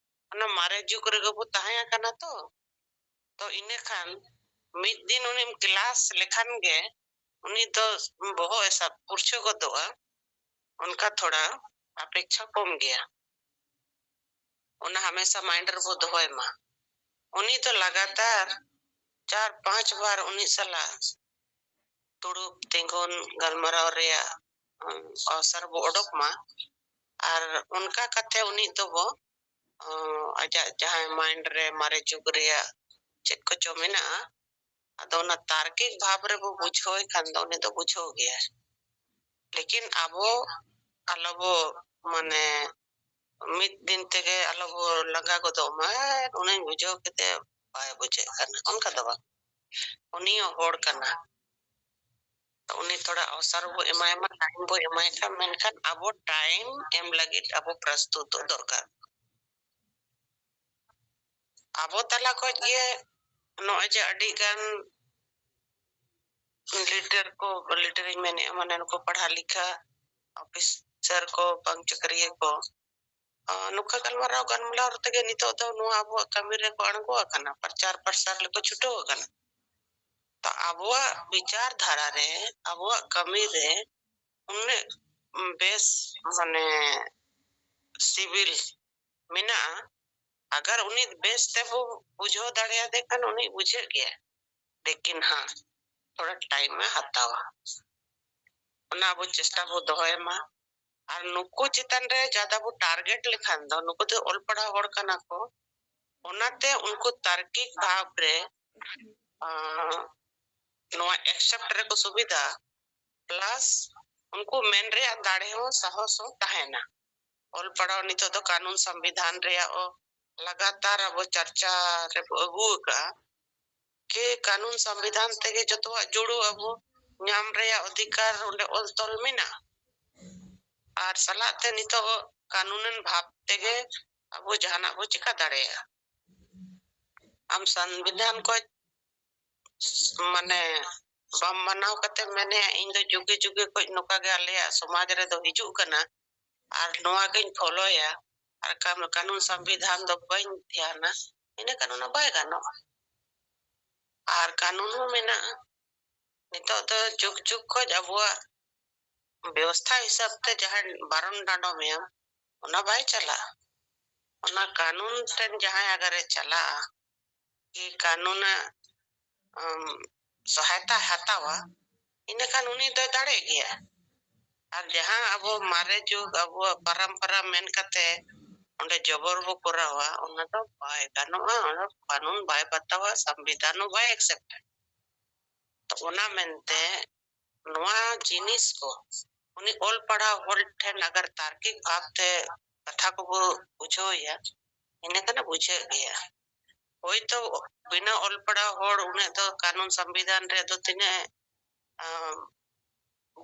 ᱚᱱᱟ ᱢᱟᱨᱮ ᱡᱩᱜᱽ ᱨᱮᱜᱮ ᱵᱚ ᱛᱟᱦᱮᱸ ᱟᱠᱟᱱᱟ ᱛᱚ᱾ ᱛᱚ ᱤᱱᱟᱹ ᱠᱷᱟᱱ ᱢᱤᱫ ᱫᱤᱱ ᱩᱱᱤᱢ ᱠᱞᱟᱥ ᱞᱮᱠᱷᱟᱱ ᱜᱮ ᱩᱱᱤ ᱫᱚ ᱵᱚᱦᱚᱜ ᱮ ᱥᱟᱵ ᱯᱩᱨᱪᱷᱟᱹ ᱜᱚᱫᱚᱜᱼᱟ᱾ ᱚᱱᱠᱟ ᱛᱷᱚᱲᱟ ᱟᱯᱮᱠᱷᱟ ᱠᱚᱢ ᱜᱮᱭᱟ᱾ ᱚᱱᱟ ᱦᱟᱢᱮᱥᱟ ᱢᱟᱭᱤᱱᱰ ᱨᱮᱵᱚ ᱫᱚᱦᱚᱭ ᱢᱟ᱾ ᱩᱱᱤ ᱫᱚ ᱞᱟᱜᱟᱛᱟᱨ ᱪᱟᱨ ᱯᱟᱸᱪ ᱵᱟᱨ ᱩᱱᱤ ᱥᱟᱞᱟᱜ ᱫᱩᱲᱩᱵ ᱛᱤᱸᱜᱩᱱ ᱜᱟᱞᱢᱟᱨᱟᱣ ᱨᱮᱭᱟᱜ, ᱩᱢ, ᱚᱣᱥᱚᱨ ᱵᱚ ᱚᱰᱚᱠ ᱢᱟ᱾ ᱟᱨ ᱚᱱᱠᱟ ᱠᱟᱛᱮ ᱩᱱᱤ ᱫᱚᱵᱚ, ᱩᱢ, ᱟᱡᱟᱜ ᱡᱟᱦᱟᱸ ᱢᱟᱭᱤᱱᱰ ᱨᱮ ᱢᱟᱨᱮ ᱡᱩᱜᱽ ᱨᱮᱭᱟᱜ ᱪᱮᱫ ᱠᱚᱪᱚ ᱢᱮᱱᱟᱜᱼᱟ, ᱟᱫᱚ ᱚᱱᱟ ᱛᱟᱨᱠᱤᱠ ᱵᱷᱟᱵᱽ ᱨᱮᱵᱚ ᱵᱩᱡᱷᱟᱹᱣᱮ ᱠᱷᱟᱱ ᱫᱚ ᱩᱱᱤ ᱫᱚ ᱵᱩᱡᱷᱟᱹᱣ ᱜᱮᱭᱟ᱾ ᱞᱮᱠᱤᱱ ᱟᱵᱚ ᱟᱞᱚᱵᱚ, ᱢᱟᱱᱮ, ᱢᱤᱫ ᱫᱤᱱ ᱛᱮᱜᱮ ᱟᱞᱚᱵᱚ ᱞᱟᱸᱜᱟ ᱜᱚᱫᱚᱜ ᱢᱟ, "ᱦᱮᱸ, ᱩᱱᱤᱧ ᱵᱩᱡᱷᱟᱹᱣ ᱠᱮᱫᱮ, ᱵᱟᱭ ᱵᱩᱡᱷᱟᱹᱜ ᱠᱟᱱᱟ", ᱚᱱᱠᱟ ᱫᱚ ᱵᱟᱝ᱾ ᱩᱱᱤ ᱦᱚᱸ ᱦᱚᱲ ᱠᱟᱱᱟ, ᱛᱚ ᱩᱱᱤ ᱛᱷᱚᱲᱟ ᱚᱣᱥᱚᱨ ᱵᱚ ᱮᱢᱟᱭ ᱢᱟ, ᱴᱟᱭᱤᱢ ᱵᱚ ᱮᱢᱟᱭ ᱠᱷᱟᱱ, ᱢᱮᱱᱠᱷᱟᱱ ᱟᱵᱚ ᱴᱟᱭᱤᱢ ᱮᱢ ᱞᱟᱹᱜᱤᱫ ᱟᱵᱚ ᱯᱨᱚᱥᱛᱩᱛᱚᱜ ᱫᱚᱨᱠᱟᱨ᱾ ᱟᱵᱚ ᱛᱟᱞᱟ ᱠᱷᱚᱡ ᱜᱮ ᱱᱚᱜᱼᱚᱭ ᱡᱮ ᱟᱹᱰᱤ ᱜᱟᱱ ᱞᱤᱰᱟᱨ ᱠᱚ, ᱞᱤᱰᱟᱨ ᱤᱧ ᱢᱮᱱᱮᱫᱼᱟ, ᱢᱟᱱᱮ ᱱᱩᱠᱩ ᱯᱟᱲᱦᱟ ᱞᱤᱠᱷᱟ ᱚᱯᱷᱤᱥᱟᱨ ᱠᱚ ᱵᱟᱝ ᱪᱟᱹᱠᱨᱤᱭᱟᱹ ᱠᱚ, ᱱᱚᱝᱠᱟ ᱜᱟᱞᱢᱟᱨᱟᱣ ᱜᱟᱞᱢᱟᱨᱟᱣ ᱛᱮᱜᱮ ᱱᱤᱛᱚᱜ ᱫᱚ ᱱᱚᱣᱟ ᱟᱵᱚᱣᱟᱜ ᱠᱟᱹᱢᱤ ᱨᱮᱠᱚ ᱟᱬᱜᱚ ᱟᱠᱟᱱᱟ, ᱯᱨᱚᱪᱟᱨ ᱯᱨᱚᱥᱟᱨ ᱨᱮᱠᱚ ᱪᱷᱩᱴᱟᱹᱣ ᱟᱠᱟᱱᱟ᱾ ᱛᱚ ᱟᱵᱚᱣᱟᱜ ᱵᱤᱪᱟᱨ ᱫᱷᱟᱨᱟ ᱨᱮ, ᱟᱵᱚᱣᱟᱜ ᱠᱟᱹᱢᱤ ᱨᱮ ᱩᱱᱟᱹᱜ ᱵᱮᱥ, ᱢᱟᱱᱮ, ᱥᱤᱵᱤᱞ ᱢᱮᱱᱟᱜᱼᱟ᱾ ᱟᱜᱟᱨ ᱩᱱᱤ ᱵᱮᱥ ᱛᱮᱵᱚ ᱵᱩᱡᱷᱟᱹᱣ ᱫᱟᱲᱮᱭᱟᱫᱮ ᱠᱷᱟᱱ ᱩᱱᱤ ᱵᱩᱡᱷᱟᱹᱜ ᱜᱮᱭᱟ, ᱞᱮᱠᱤᱱ ᱦᱟᱸ, ᱛᱷᱚᱲᱟ ᱴᱟᱭᱤᱢ ᱮ ᱦᱟᱛᱟᱣᱟ᱾ ᱚᱱᱟ ᱟᱵᱚ ᱪᱮᱥᱴᱟ ᱵᱚ ᱫᱚᱦᱚᱭ ᱢᱟ᱾ ᱟᱨ ᱱᱩᱠᱩ ᱪᱮᱛᱟᱱ ᱨᱮ ᱡᱟᱫᱟ ᱵᱚ ᱴᱟᱨᱜᱮᱴ ᱞᱮᱠᱷᱟᱱ ᱫᱚ, ᱱᱩᱠᱩ ᱫᱚ ᱚᱞ ᱯᱟᱲᱦᱟᱣ ᱦᱚᱲ ᱠᱟᱱᱟ ᱠᱚ, ᱚᱱᱟᱛᱮ ᱩᱱᱠᱩ ᱛᱟᱨᱠᱤᱠ ᱵᱷᱟᱵᱽ ᱨᱮ ᱱᱚᱣᱟ ᱮᱠᱥᱮᱯᱴ ᱨᱮᱠᱚ ᱥᱩᱵᱤᱫᱷᱟ, ᱯᱞᱟᱥ ᱩᱱᱠᱩ ᱢᱮᱱ ᱨᱮᱭᱟᱜ ᱫᱟᱲᱮ ᱦᱚᱸ, ᱥᱟᱦᱚᱥ ᱦᱚᱸ ᱛᱟᱦᱮᱱᱟ᱾ ᱚᱞ ᱯᱟᱲᱦᱟᱣ ᱱᱤᱛᱚᱜ ᱫᱚ ᱠᱟᱹᱱᱩᱱ ᱥᱚᱝᱵᱤᱫᱷᱟᱱ ᱨᱮᱭᱟᱜ ᱞᱟᱜᱟᱛᱟᱨ ᱟᱵᱚ ᱪᱟᱨᱪᱟ ᱨᱮᱵᱚ ᱟᱹᱜᱩ ᱟᱠᱟᱫᱼᱟ᱾ ᱠᱮ ᱠᱟᱹᱱᱩᱱ ᱥᱚᱝᱵᱤᱫᱷᱟᱱ ᱛᱮᱜᱮ ᱡᱚᱛᱚᱣᱟᱜ ᱡᱩᱲᱩ ᱟᱵᱚ ᱧᱟᱢ ᱨᱮᱭᱟᱜ ᱚᱫᱷᱤᱠᱟᱨ ᱚᱸᱰᱮ ᱚᱞ ᱛᱚᱞ ᱢᱮᱱᱟᱜᱼᱟ᱾ ᱟᱨ ᱥᱟᱞᱟᱜ ᱛᱮ ᱱᱤᱛᱚᱜ ᱠᱟᱹᱱᱩᱱᱟᱱ ᱵᱷᱟᱵᱽ ᱛᱮᱜᱮ ᱟᱵᱚ ᱡᱟᱦᱟᱱᱟᱜ ᱵᱚ ᱪᱤᱠᱟ ᱫᱟᱲᱮᱭᱟᱜᱼᱟ᱾ ᱟᱢ ᱥᱚᱝᱵᱤᱫᱷᱟᱱ ᱠᱚ, ᱢᱟᱱᱮ, ᱵᱟᱢ ᱢᱟᱱᱟᱣ ᱠᱟᱛᱮ ᱢᱮᱱᱮᱜᱼᱟ, "ᱤᱧ ᱫᱚ ᱡᱩᱜᱮ ᱡᱩᱜᱮ ᱠᱷᱚᱱ ᱱᱚᱝᱠᱟ ᱜᱮ ᱟᱞᱮᱭᱟᱜ ᱥᱚᱢᱟᱡᱽ ᱨᱮᱫᱚ ᱦᱤᱡᱩᱜ ᱠᱟᱱᱟ ᱟᱨ ᱱᱚᱣᱟ ᱜᱤᱧ ᱯᱷᱚᱞᱳᱭᱟ ᱟᱨ ᱠᱟᱱ-, ᱠᱟᱹᱱᱩᱱ ᱥᱚᱝᱵᱤᱫᱷᱟᱱ ᱫᱚ ᱵᱟᱹᱧ ᱫᱷᱮᱭᱟᱱᱟ", ᱤᱱᱟᱹ ᱠᱷᱟᱱ ᱚᱱᱟ ᱵᱟᱭ ᱜᱟᱱᱚᱜᱼᱟ᱾ ᱟᱨ ᱠᱟᱹᱱᱩᱱ ᱦᱚᱸ ᱢᱮᱱᱟᱜᱼᱟ᱾ ᱱᱤᱛᱚᱜ ᱫᱚ ᱡᱩᱜᱽ ᱡᱩᱜᱽ ᱠᱷᱚᱱ ᱟᱵᱚᱣᱟᱜ ᱵᱮᱵᱚᱥᱛᱷᱟ ᱦᱤᱥᱟᱹᱵ ᱛᱮ ᱡᱟᱦᱟᱸᱭ ᱵᱟᱨᱚᱱ ᱰᱟᱸᱰᱚᱢᱮᱭᱟ, ᱚᱱᱟ ᱵᱟᱭ ᱪᱟᱞᱟᱜᱼᱟ᱾ ᱚᱱᱟ ᱠᱟᱹᱱᱩᱱ ᱴᱷᱮᱱ ᱡᱟᱦᱟᱸᱭ ᱟᱜᱟᱨᱮ ᱪᱟᱞᱟᱜᱼᱟ, ᱠᱤ ᱠᱟᱹᱱᱩᱱᱟᱜ, ᱟᱢ, ᱥᱚᱦᱟᱭᱛᱟ ᱦᱟᱛᱟᱣᱟ, ᱤᱱᱟᱹᱠᱷᱟᱱ ᱩᱱᱤ ᱫᱚᱭ ᱫᱟᱲᱮᱜ ᱜᱮᱭᱟ᱾ ᱟᱨ ᱡᱟᱦᱟᱸ ᱟᱵᱚ ᱢᱟᱨᱮ ᱡᱩᱜᱽ, ᱟᱵᱚᱣᱟᱜ ᱯᱟᱨᱟᱢᱯᱟᱨᱟ ᱢᱮᱱ ᱠᱟᱛᱮ ᱚᱸᱰᱮ ᱡᱚᱵᱚᱨ ᱵᱚ ᱠᱚᱨᱟᱣᱟ, ᱚᱱᱟ ᱫᱚ ᱵᱟᱭ ᱜᱟᱱᱚᱜᱼᱟ, ᱚᱱᱟ ᱠᱟᱹᱱᱩᱱ ᱵᱟᱭ ᱵᱟᱛᱟᱣᱟ, ᱥᱚᱝᱵᱤᱫᱷᱟᱱ ᱦᱚᱸ ᱵᱟᱭ ᱮᱠᱥᱮᱯᱴᱟ᱾ ᱛᱚ ᱚᱱᱟ ᱢᱮᱱᱛᱮ ᱱᱚᱣᱟ ᱡᱤᱱᱤᱥ ᱠᱚ ᱩᱱᱤ ᱚᱞ ᱯᱟᱲᱦᱟᱣ ᱦᱚᱲ ᱴᱷᱮᱱ ᱟᱜᱟᱨ ᱛᱟᱨᱠᱤᱠ ᱵᱷᱟᱵᱽ ᱛᱮ ᱠᱟᱛᱷᱟ ᱠᱚᱵᱚ ᱵᱩᱡᱷᱟᱹᱣ ᱮᱭᱟ, ᱤᱱᱟᱹ ᱠᱷᱟᱱ ᱵᱩᱡᱷᱟᱹᱜ ᱜᱮᱭᱟ᱾ ᱦᱳᱭᱛᱳ ᱵᱤᱱᱟᱹ ᱚᱞ ᱯᱟᱲᱦᱟᱣ ᱦᱚᱲ ᱩᱱᱟᱹᱜ ᱫᱚ ᱠᱟᱹᱱᱩᱱ ᱥᱚᱝᱵᱤᱫᱷᱟᱱ ᱨᱮ ᱫᱚ ᱛᱤᱱᱟᱹᱜ, ᱟᱢ,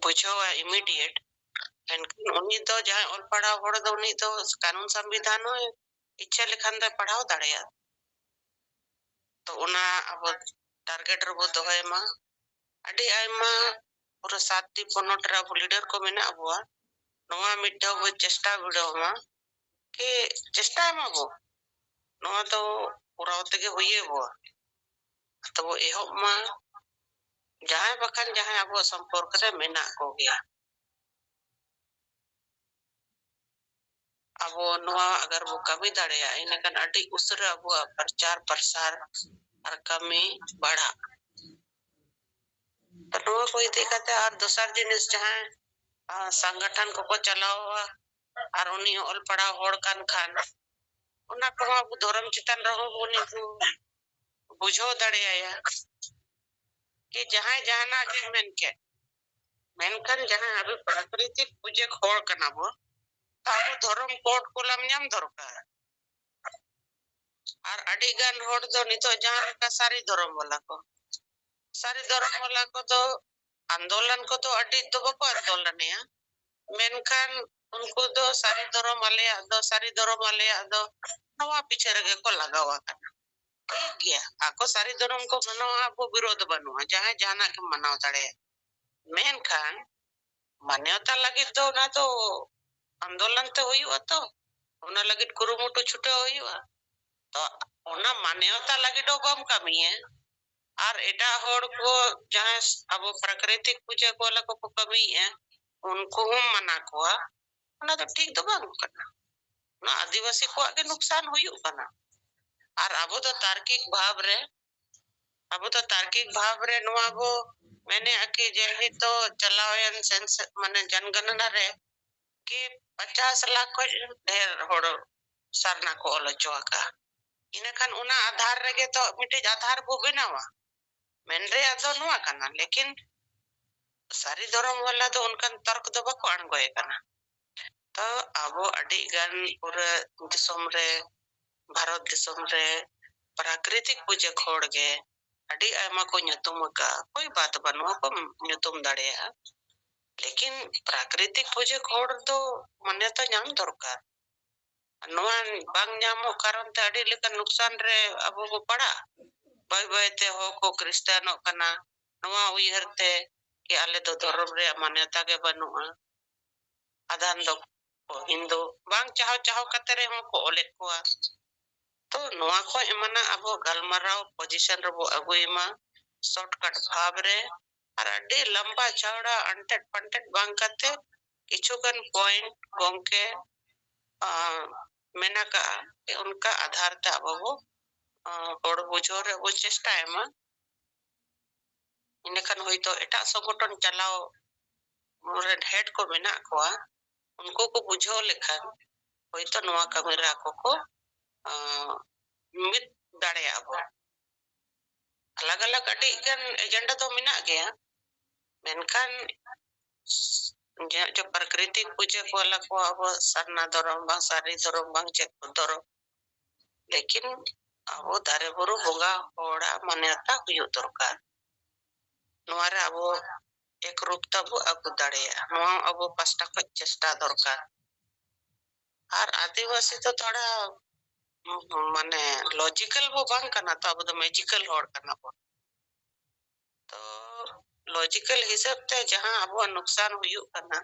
ᱵᱩᱡᱷᱟᱹᱣᱟ ᱤᱢᱤᱰᱤᱭᱮᱴ, ᱮᱱᱠᱷᱟᱱ ᱩᱱᱤ ᱫᱚ, ᱡᱟᱦᱟᱸᱭ ᱚᱞ ᱯᱟᱲᱦᱟᱣ ᱦᱚᱲ ᱫᱚ, ᱩᱱᱤ ᱫᱚ ᱠᱟᱹᱱᱩᱱ ᱥᱚᱝᱵᱤᱫᱷᱟᱱ ᱦᱚᱸ ᱤᱪᱪᱷᱟᱹ ᱞᱮᱠᱷᱟᱱ ᱫᱚᱭ ᱯᱟᱲᱦᱟᱣ ᱫᱟᱲᱮᱭᱟᱜᱼᱟ᱾ ᱛᱚ ᱚᱱᱟ ᱟᱵᱚ ᱴᱟᱨᱜᱮᱴ ᱨᱮᱵᱚ ᱫᱚᱦᱚᱭ ᱢᱟ᱾ ᱟᱹᱰᱤ ᱟᱭᱢᱟ ᱯᱩᱨᱟᱹ ᱥᱟᱛᱴᱤ ᱯᱚᱱᱚᱛ ᱨᱮ ᱟᱵᱚ ᱞᱤᱰᱟᱨ ᱠᱚ ᱢᱮᱱᱟᱜ ᱵᱚᱣᱟ᱾ ᱱᱚᱣᱟ ᱢᱤᱫ ᱫᱷᱟᱣ ᱵᱚ ᱪᱮᱥᱴᱟ ᱵᱤᱰᱟᱹᱣ ᱢᱟ, ᱠᱤ ᱪᱮᱥᱴᱟᱭ ᱢᱟᱵᱚ, ᱱᱚᱣᱟ ᱫᱚ ᱠᱚᱨᱟᱣ ᱛᱮᱜᱮ ᱦᱩᱭ ᱟᱵᱚᱣᱟ᱾ ᱛᱚᱵᱚ ᱮᱦᱚᱵ ᱢᱟ ᱡᱟᱦᱟᱸᱭ ᱵᱟᱠᱷᱟᱱ ᱡᱟᱦᱟᱸᱭ ᱟᱵᱚᱣᱟᱜ ᱥᱚᱢᱯᱚᱨᱠ ᱨᱮ ᱢᱮᱱᱟᱜ ᱠᱚᱜᱮᱭᱟ᱾ ᱟᱵᱚ ᱱᱚᱣᱟ ᱟᱜᱟᱨ ᱵᱚ ᱠᱟᱹᱢᱤ ᱫᱟᱲᱮᱭᱟᱜᱼᱟ, ᱤᱱᱟᱹᱠᱷᱟᱱ ᱟᱹᱰᱤ ᱩᱥᱟᱹᱨᱟ ᱟᱵᱚᱣᱟᱜ ᱯᱨᱚᱪᱟᱨ ᱯᱨᱚᱥᱟᱨ ᱟᱨ ᱠᱟᱹᱢᱤ ᱵᱟᱲᱦᱟᱜᱼᱟ᱾ ᱛᱚ ᱱᱚᱣᱟ ᱠᱚ ᱤᱫᱤ ᱠᱟᱛᱮ ᱟᱨ ᱫᱚᱥᱟᱨ ᱡᱤᱱᱤᱥ ᱡᱟᱦᱟᱸᱭ, ᱟ, ᱥᱚᱝᱜᱚᱴᱷᱚᱱ ᱠᱚᱠᱚ ᱪᱟᱞᱟᱣᱟ ᱟᱨ ᱩᱱᱤ ᱚᱞ ᱯᱟᱲᱦᱟᱣ ᱦᱚᱲ ᱠᱟᱱ ᱠᱷᱟᱱ, ᱚᱱᱟ ᱠᱚᱦᱚᱸ ᱟᱵᱚ ᱫᱷᱚᱨᱚᱢ ᱪᱮᱛᱟᱱ ᱨᱮᱦᱚᱸ ᱵᱚᱱ ᱩᱱᱠᱩ ᱵᱩᱡᱷᱟᱹᱣ ᱫᱟᱲᱮᱭᱟᱭᱟ ᱠᱤ ᱡᱟᱦᱟᱸᱭ ᱡᱟᱦᱟᱱᱟᱜ ᱜᱮ ᱢᱮᱱ ᱠᱮᱫ, ᱢᱮᱱᱠᱷᱟᱱ ᱡᱟᱦᱟᱸ ᱟᱵᱚ ᱯᱨᱟᱠᱨᱤᱛᱤᱠ ᱯᱩᱡᱟᱹ ᱦᱚᱲ ᱠᱟᱱᱟ ᱵᱚ, ᱛᱚ ᱟᱵᱚ ᱫᱷᱚᱨᱚᱢ ᱠᱳᱰ ᱠᱚᱞᱚᱢ ᱧᱟᱢ ᱫᱚᱨᱠᱟᱨ᱾ ᱟᱨ ᱟᱹᱰᱤ ᱜᱟᱱ ᱦᱚᱲ ᱫᱚ ᱱᱤᱛᱚᱜ ᱡᱟᱦᱟᱸ ᱞᱮᱠᱟ ᱥᱟᱹᱨᱤ ᱫᱷᱚᱨᱚᱢ ᱵᱟᱞᱟ ᱠᱚ, ᱥᱟᱹᱨᱤ ᱫᱷᱚᱨᱚᱢ ᱵᱟᱞᱟ ᱠᱚᱫᱚ ᱟᱱᱫᱳᱞᱚᱱ ᱠᱚᱫᱚ ᱟᱹᱰᱤ ᱫᱚ ᱵᱟᱠᱚ ᱟᱱᱫᱳᱞᱚᱱᱮᱜᱼᱟ, ᱢᱮᱱᱠᱷᱟᱱ ᱩᱱᱠᱩ ᱫᱚ ᱥᱟᱹᱨᱤ ᱫᱷᱚᱨᱚᱢ ᱟᱞᱮᱭᱟᱜ ᱫᱚ, ᱥᱟᱹᱨᱤ ᱫᱷᱚᱨᱚᱢ ᱟᱞᱮᱭᱟᱜ ᱫᱚ, ᱱᱚᱣᱟ ᱯᱤᱪᱷᱟᱹ ᱨᱮᱜᱮ ᱠᱚ ᱞᱟᱜᱟᱣ ᱟᱠᱟᱱᱟ᱾ ᱴᱷᱤᱠ ᱜᱮᱭᱟ, ᱟᱠᱚ ᱥᱟᱹᱨᱤ ᱫᱷᱚᱨᱚᱢ ᱠᱚ ᱢᱟᱱᱟᱣᱟ, ᱟᱵᱚ ᱵᱤᱨᱳᱫᱷ ᱵᱟᱹᱱᱩᱜᱼᱟ, ᱡᱟᱦᱟᱸᱭ ᱡᱟᱦᱟᱱᱟᱜ ᱜᱮᱢ ᱢᱟᱱᱟᱣ ᱫᱟᱲᱮᱭᱟᱜᱼᱟ᱾ ᱢᱮᱱᱠᱷᱟᱱ ᱢᱟᱱᱚᱛᱟ ᱞᱟᱹᱜᱤᱫ ᱫᱚ ᱚᱱᱟ ᱫᱚ ᱟᱱᱫᱳᱞᱚᱱ ᱛᱮ ᱦᱩᱭᱩᱜᱼᱟ ᱛᱚ, ᱚᱱᱟ ᱞᱟᱹᱜᱤᱫ ᱠᱩᱨᱩᱢᱩᱴᱩ ᱪᱷᱩᱴᱟᱹᱣ ᱦᱩᱭᱩᱜᱼᱟ᱾ ᱛᱚ ᱚᱱᱟ ᱢᱟᱱᱚᱛᱟ ᱞᱟᱹᱜᱤᱫ ᱦᱚᱸ ᱵᱟᱢ ᱠᱟᱹᱢᱤᱭᱟ, ᱟᱨ ᱮᱴᱟᱜ ᱦᱚᱲ ᱠᱚ ᱡᱟᱦᱟᱸᱭ ᱟᱵᱚ ᱯᱨᱟᱠᱨᱤᱛᱤᱠ ᱯᱩᱡᱟᱹ ᱠᱚ ᱞᱮᱠᱟ ᱠᱚ ᱠᱟᱹᱢᱤᱭᱮᱫᱼᱟ, ᱩᱱᱠᱩ ᱦᱚᱸᱢ ᱢᱟᱱᱟ ᱠᱚᱣᱟ, ᱚᱱᱟ ᱫᱚ ᱴᱷᱤᱠ ᱫᱚ ᱵᱟᱝ ᱠᱟᱱᱟ᱾ ᱱᱚᱣᱟ ᱟᱹᱫᱤᱵᱟᱹᱥᱤ ᱠᱚᱣᱟᱜ ᱜᱮ ᱱᱩᱠᱥᱟᱱ ᱦᱩᱭᱩᱜ ᱠᱟᱱᱟ᱾ ᱟᱨ ᱟᱵᱚ ᱫᱚ ᱛᱟᱨᱠᱤᱠ ᱵᱷᱟᱵᱽ ᱨᱮ, ᱟᱵᱚ ᱫᱚ ᱛᱟᱨᱠᱤᱠ ᱵᱷᱟᱵᱽ ᱨᱮ ᱱᱚᱣᱟ ᱵᱚ ᱢᱮᱱᱮᱫᱼᱟ ᱠᱤ ᱡᱮ ᱦᱚᱭᱛᱳ ᱪᱟᱞᱟᱣᱮᱱ ᱥᱮᱱᱥ-, ᱢᱟᱱᱮ ᱡᱚᱱᱜᱚᱱᱚᱱᱟ ᱨᱮ ᱠᱤ ᱯᱚᱧᱪᱟᱥ ᱞᱟᱠᱷ ᱠᱷᱚᱱ ᱰᱷᱮᱨ ᱦᱚᱲ ᱥᱟᱨᱱᱟ ᱠᱚ ᱚᱞ ᱦᱚᱪᱚ ᱟᱠᱟᱫᱼᱟ᱾ ᱤᱱᱟᱹᱠᱷᱟᱱ ᱚᱱᱟ ᱟᱫᱷᱟᱨ ᱨᱮᱜᱮ ᱛᱚ ᱢᱤᱫᱴᱤᱡ ᱟᱫᱷᱟᱨ ᱵᱚ ᱵᱮᱱᱟᱣᱟ᱾ ᱢᱮᱱ ᱨᱮᱭᱟᱜ ᱫᱚ ᱱᱚᱣᱟ ᱠᱟᱱᱟ, ᱞᱮᱠᱤᱱ ᱥᱟᱹᱨᱤ ᱫᱷᱚᱨᱚᱢ ᱵᱟᱞᱟ ᱫᱚ ᱚᱱᱠᱟᱱ ᱛᱚᱨᱠ ᱫᱚ ᱵᱟᱠᱚ ᱟᱬᱜᱚᱭᱮ ᱠᱟᱱᱟ᱾ ᱛᱚ ᱟᱵᱚ ᱟᱹᱰᱤ ᱜᱟᱱ ᱯᱩᱨᱟᱹ ᱫᱤᱥᱚᱢ ᱨᱮ, ᱵᱷᱟᱨᱚᱛ ᱫᱤᱥᱚᱢ ᱨᱮ ᱯᱨᱟᱠᱨᱤᱛᱤᱠ ᱯᱩᱡᱟᱹ ᱦᱚᱲ ᱜᱮ ᱟᱹᱰᱤ ᱟᱭᱢᱟ ᱠᱚ ᱧᱩᱛᱩᱢ ᱟᱠᱟᱫᱼᱟ᱾ ᱠᱳᱭ ᱵᱟᱛ ᱵᱟᱹᱱᱩᱜᱼᱟ, ᱠᱚ ᱧᱩᱛᱩᱢ ᱫᱟᱲᱮᱭᱟᱜᱼᱟ, ᱞᱮᱠᱤᱱ ᱯᱨᱟᱠᱨᱤᱛᱤᱠ ᱯᱩᱡᱟᱹ ᱦᱚᱲ ᱫᱚ ᱢᱟᱱᱭᱚᱛᱟ ᱧᱟᱢ ᱫᱚᱨᱠᱟᱨ᱾ ᱱᱚᱣᱟ ᱵᱟᱝ ᱧᱟᱢᱚᱜ ᱠᱟᱨᱚᱱ ᱛᱮ ᱟᱹᱰᱤ ᱞᱮᱠᱟᱱ ᱱᱩᱠᱥᱟᱱ ᱨᱮ ᱟᱵᱚ ᱵᱚ ᱯᱟᱲᱟᱜᱼᱟ᱾ ᱵᱟᱹᱭ ᱵᱟᱹᱭ ᱛᱮ ᱦᱚᱲ ᱠᱚ ᱠᱷᱨᱤᱥᱴᱟᱱᱚᱜ ᱠᱟᱱᱟ, ᱱᱚᱣᱟ ᱩᱭᱦᱟᱹᱨ ᱛᱮ ᱠᱤ ᱟᱞᱮ ᱫᱚ ᱫᱷᱚᱨᱚᱢ ᱨᱮᱭᱟᱜ ᱢᱟᱱᱭᱚᱛᱟ ᱜᱮ ᱵᱟᱹᱱᱩᱜᱼᱟ᱾ ᱟᱫᱷᱟᱱ ᱫᱚ ᱠᱚ ᱦᱤᱱᱫᱩ ᱵᱟᱝ ᱪᱟᱦᱟᱣ ᱪᱟᱦᱟᱣ ᱠᱟᱛᱮ ᱨᱮᱦᱚᱸ ᱠᱚ ᱚᱞᱮᱫ ᱠᱚᱣᱟ᱾ ᱛᱚ ᱱᱚᱣᱟ ᱠᱷᱚᱱ ᱮᱢᱟᱱᱟᱜ ᱟᱵᱚ ᱜᱟᱞᱢᱟᱨᱟᱣ position ᱨᱮᱵᱚ ᱟᱹᱜᱩᱭ ᱢᱟ, shortcut ᱵᱷᱟᱵᱽ ᱨᱮ, ᱟᱨ ᱟᱹᱰᱤ ᱞᱟᱢᱵᱟ ᱪᱷᱟᱣᱲᱟ ᱟᱱᱴᱮᱫ ᱯᱟᱱᱴᱮᱫ ᱵᱟᱝ ᱠᱟᱛᱮ ᱠᱤᱪᱷᱩ ᱜᱟᱱ point ᱜᱚᱝᱠᱮ, ᱟᱸ, ᱢᱮᱱ ᱟᱠᱟᱜᱼᱟ, ᱚᱱᱠᱟ ᱟᱫᱷᱟᱨ ᱛᱮ ᱟᱵᱚ ᱵᱚ, ᱟᱸ, ᱦᱚᱲ ᱵᱩᱡᱷᱟᱹᱣ ᱨᱮ ᱵᱚ ᱪᱮᱥᱴᱟᱭ ᱢᱟ᱾ ᱤᱱᱟᱹᱠᱷᱟᱱ ᱦᱚᱭᱛᱳ ᱮᱴᱟᱜ ᱥᱚᱝᱜᱚᱴᱷᱚᱱ ᱪᱟᱞᱟᱣ ᱨᱮᱱ head ᱠᱚ ᱢᱮᱱᱟᱜ ᱠᱚᱣᱟ, ᱩᱱᱠᱩ ᱠᱚ ᱵᱩᱡᱷᱟᱹᱣ ᱞᱮᱠᱷᱟᱱ ᱦᱚᱭᱛᱳ ᱱᱚᱣᱟ ᱠᱟᱹᱢᱤ ᱨᱮ ᱟᱠᱚ ᱠᱚ, ᱟᱸ, ᱢᱤᱫ ᱫᱟᱲᱮᱭᱟᱜᱼᱟ ᱵᱚᱱ᱾ ᱟᱞᱟᱜᱽ ᱟᱞᱟᱜᱽ ᱟᱹᱰᱤ ᱜᱟᱱ agenda ᱫᱚ ᱢᱮᱱᱟᱜ ᱜᱮᱭᱟ, ᱢᱮᱱᱠᱷᱟᱱ ᱡᱮ, ᱡᱮ ᱯᱨᱟᱠᱨᱤᱛᱤᱠ ᱯᱩᱡᱟᱹ ᱠᱚ ᱟᱞᱟᱜᱽ ᱠᱚ, ᱟᱵᱚ ᱥᱟᱨᱱᱟ ᱫᱷᱚᱨᱚᱢ ᱵᱟᱝ ᱥᱟᱹᱨᱤ ᱫᱷᱚᱨᱚᱢ ᱵᱟᱝ ᱪᱮᱫ ᱠᱚ ᱫᱷᱚᱨᱚᱢ, ᱞᱮᱠᱤᱱ ᱟᱵᱚ ᱫᱟᱨᱮ ᱵᱩᱨᱩ ᱵᱚᱸᱜᱟ ᱦᱚᱲᱟᱜ ᱢᱟᱱᱭᱚᱛᱟ ᱦᱩᱭᱩᱜ ᱫᱚᱨᱠᱟᱨ᱾ ᱱᱚᱣᱟ ᱨᱮ ᱟᱵᱚ ᱮᱠ ᱨᱩᱯ ᱛᱟᱵᱚ ᱟᱹᱜᱩ ᱫᱟᱲᱮᱭᱟᱜᱼᱟ, ᱱᱚᱣᱟ ᱟᱵᱚ ᱯᱟᱥᱴᱟ ᱠᱷᱚᱱ ᱪᱮᱥᱴᱟ ᱫᱚᱨᱠᱟᱨ᱾ ᱟᱨ ᱟᱹᱫᱤᱵᱟᱹᱥᱤ ᱫᱚ ᱛᱷᱚᱲᱟ, ᱩᱸ, ᱢᱟᱱᱮ logical ᱵᱚ ᱵᱟᱝ ᱠᱟᱱᱟ ᱛᱚ, ᱟᱵᱚ ᱫᱚ magical ᱦᱚᱲ ᱠᱟᱱᱟ ᱵᱚᱱ᱾ ᱛᱚ logical ᱦᱤᱥᱟᱹᱵ ᱛᱮ ᱡᱟᱦᱟᱸ ᱟᱵᱚᱣᱟᱜ ᱱᱩᱠᱥᱟᱱ ᱦᱩᱭᱩᱜ ᱠᱟᱱᱟ,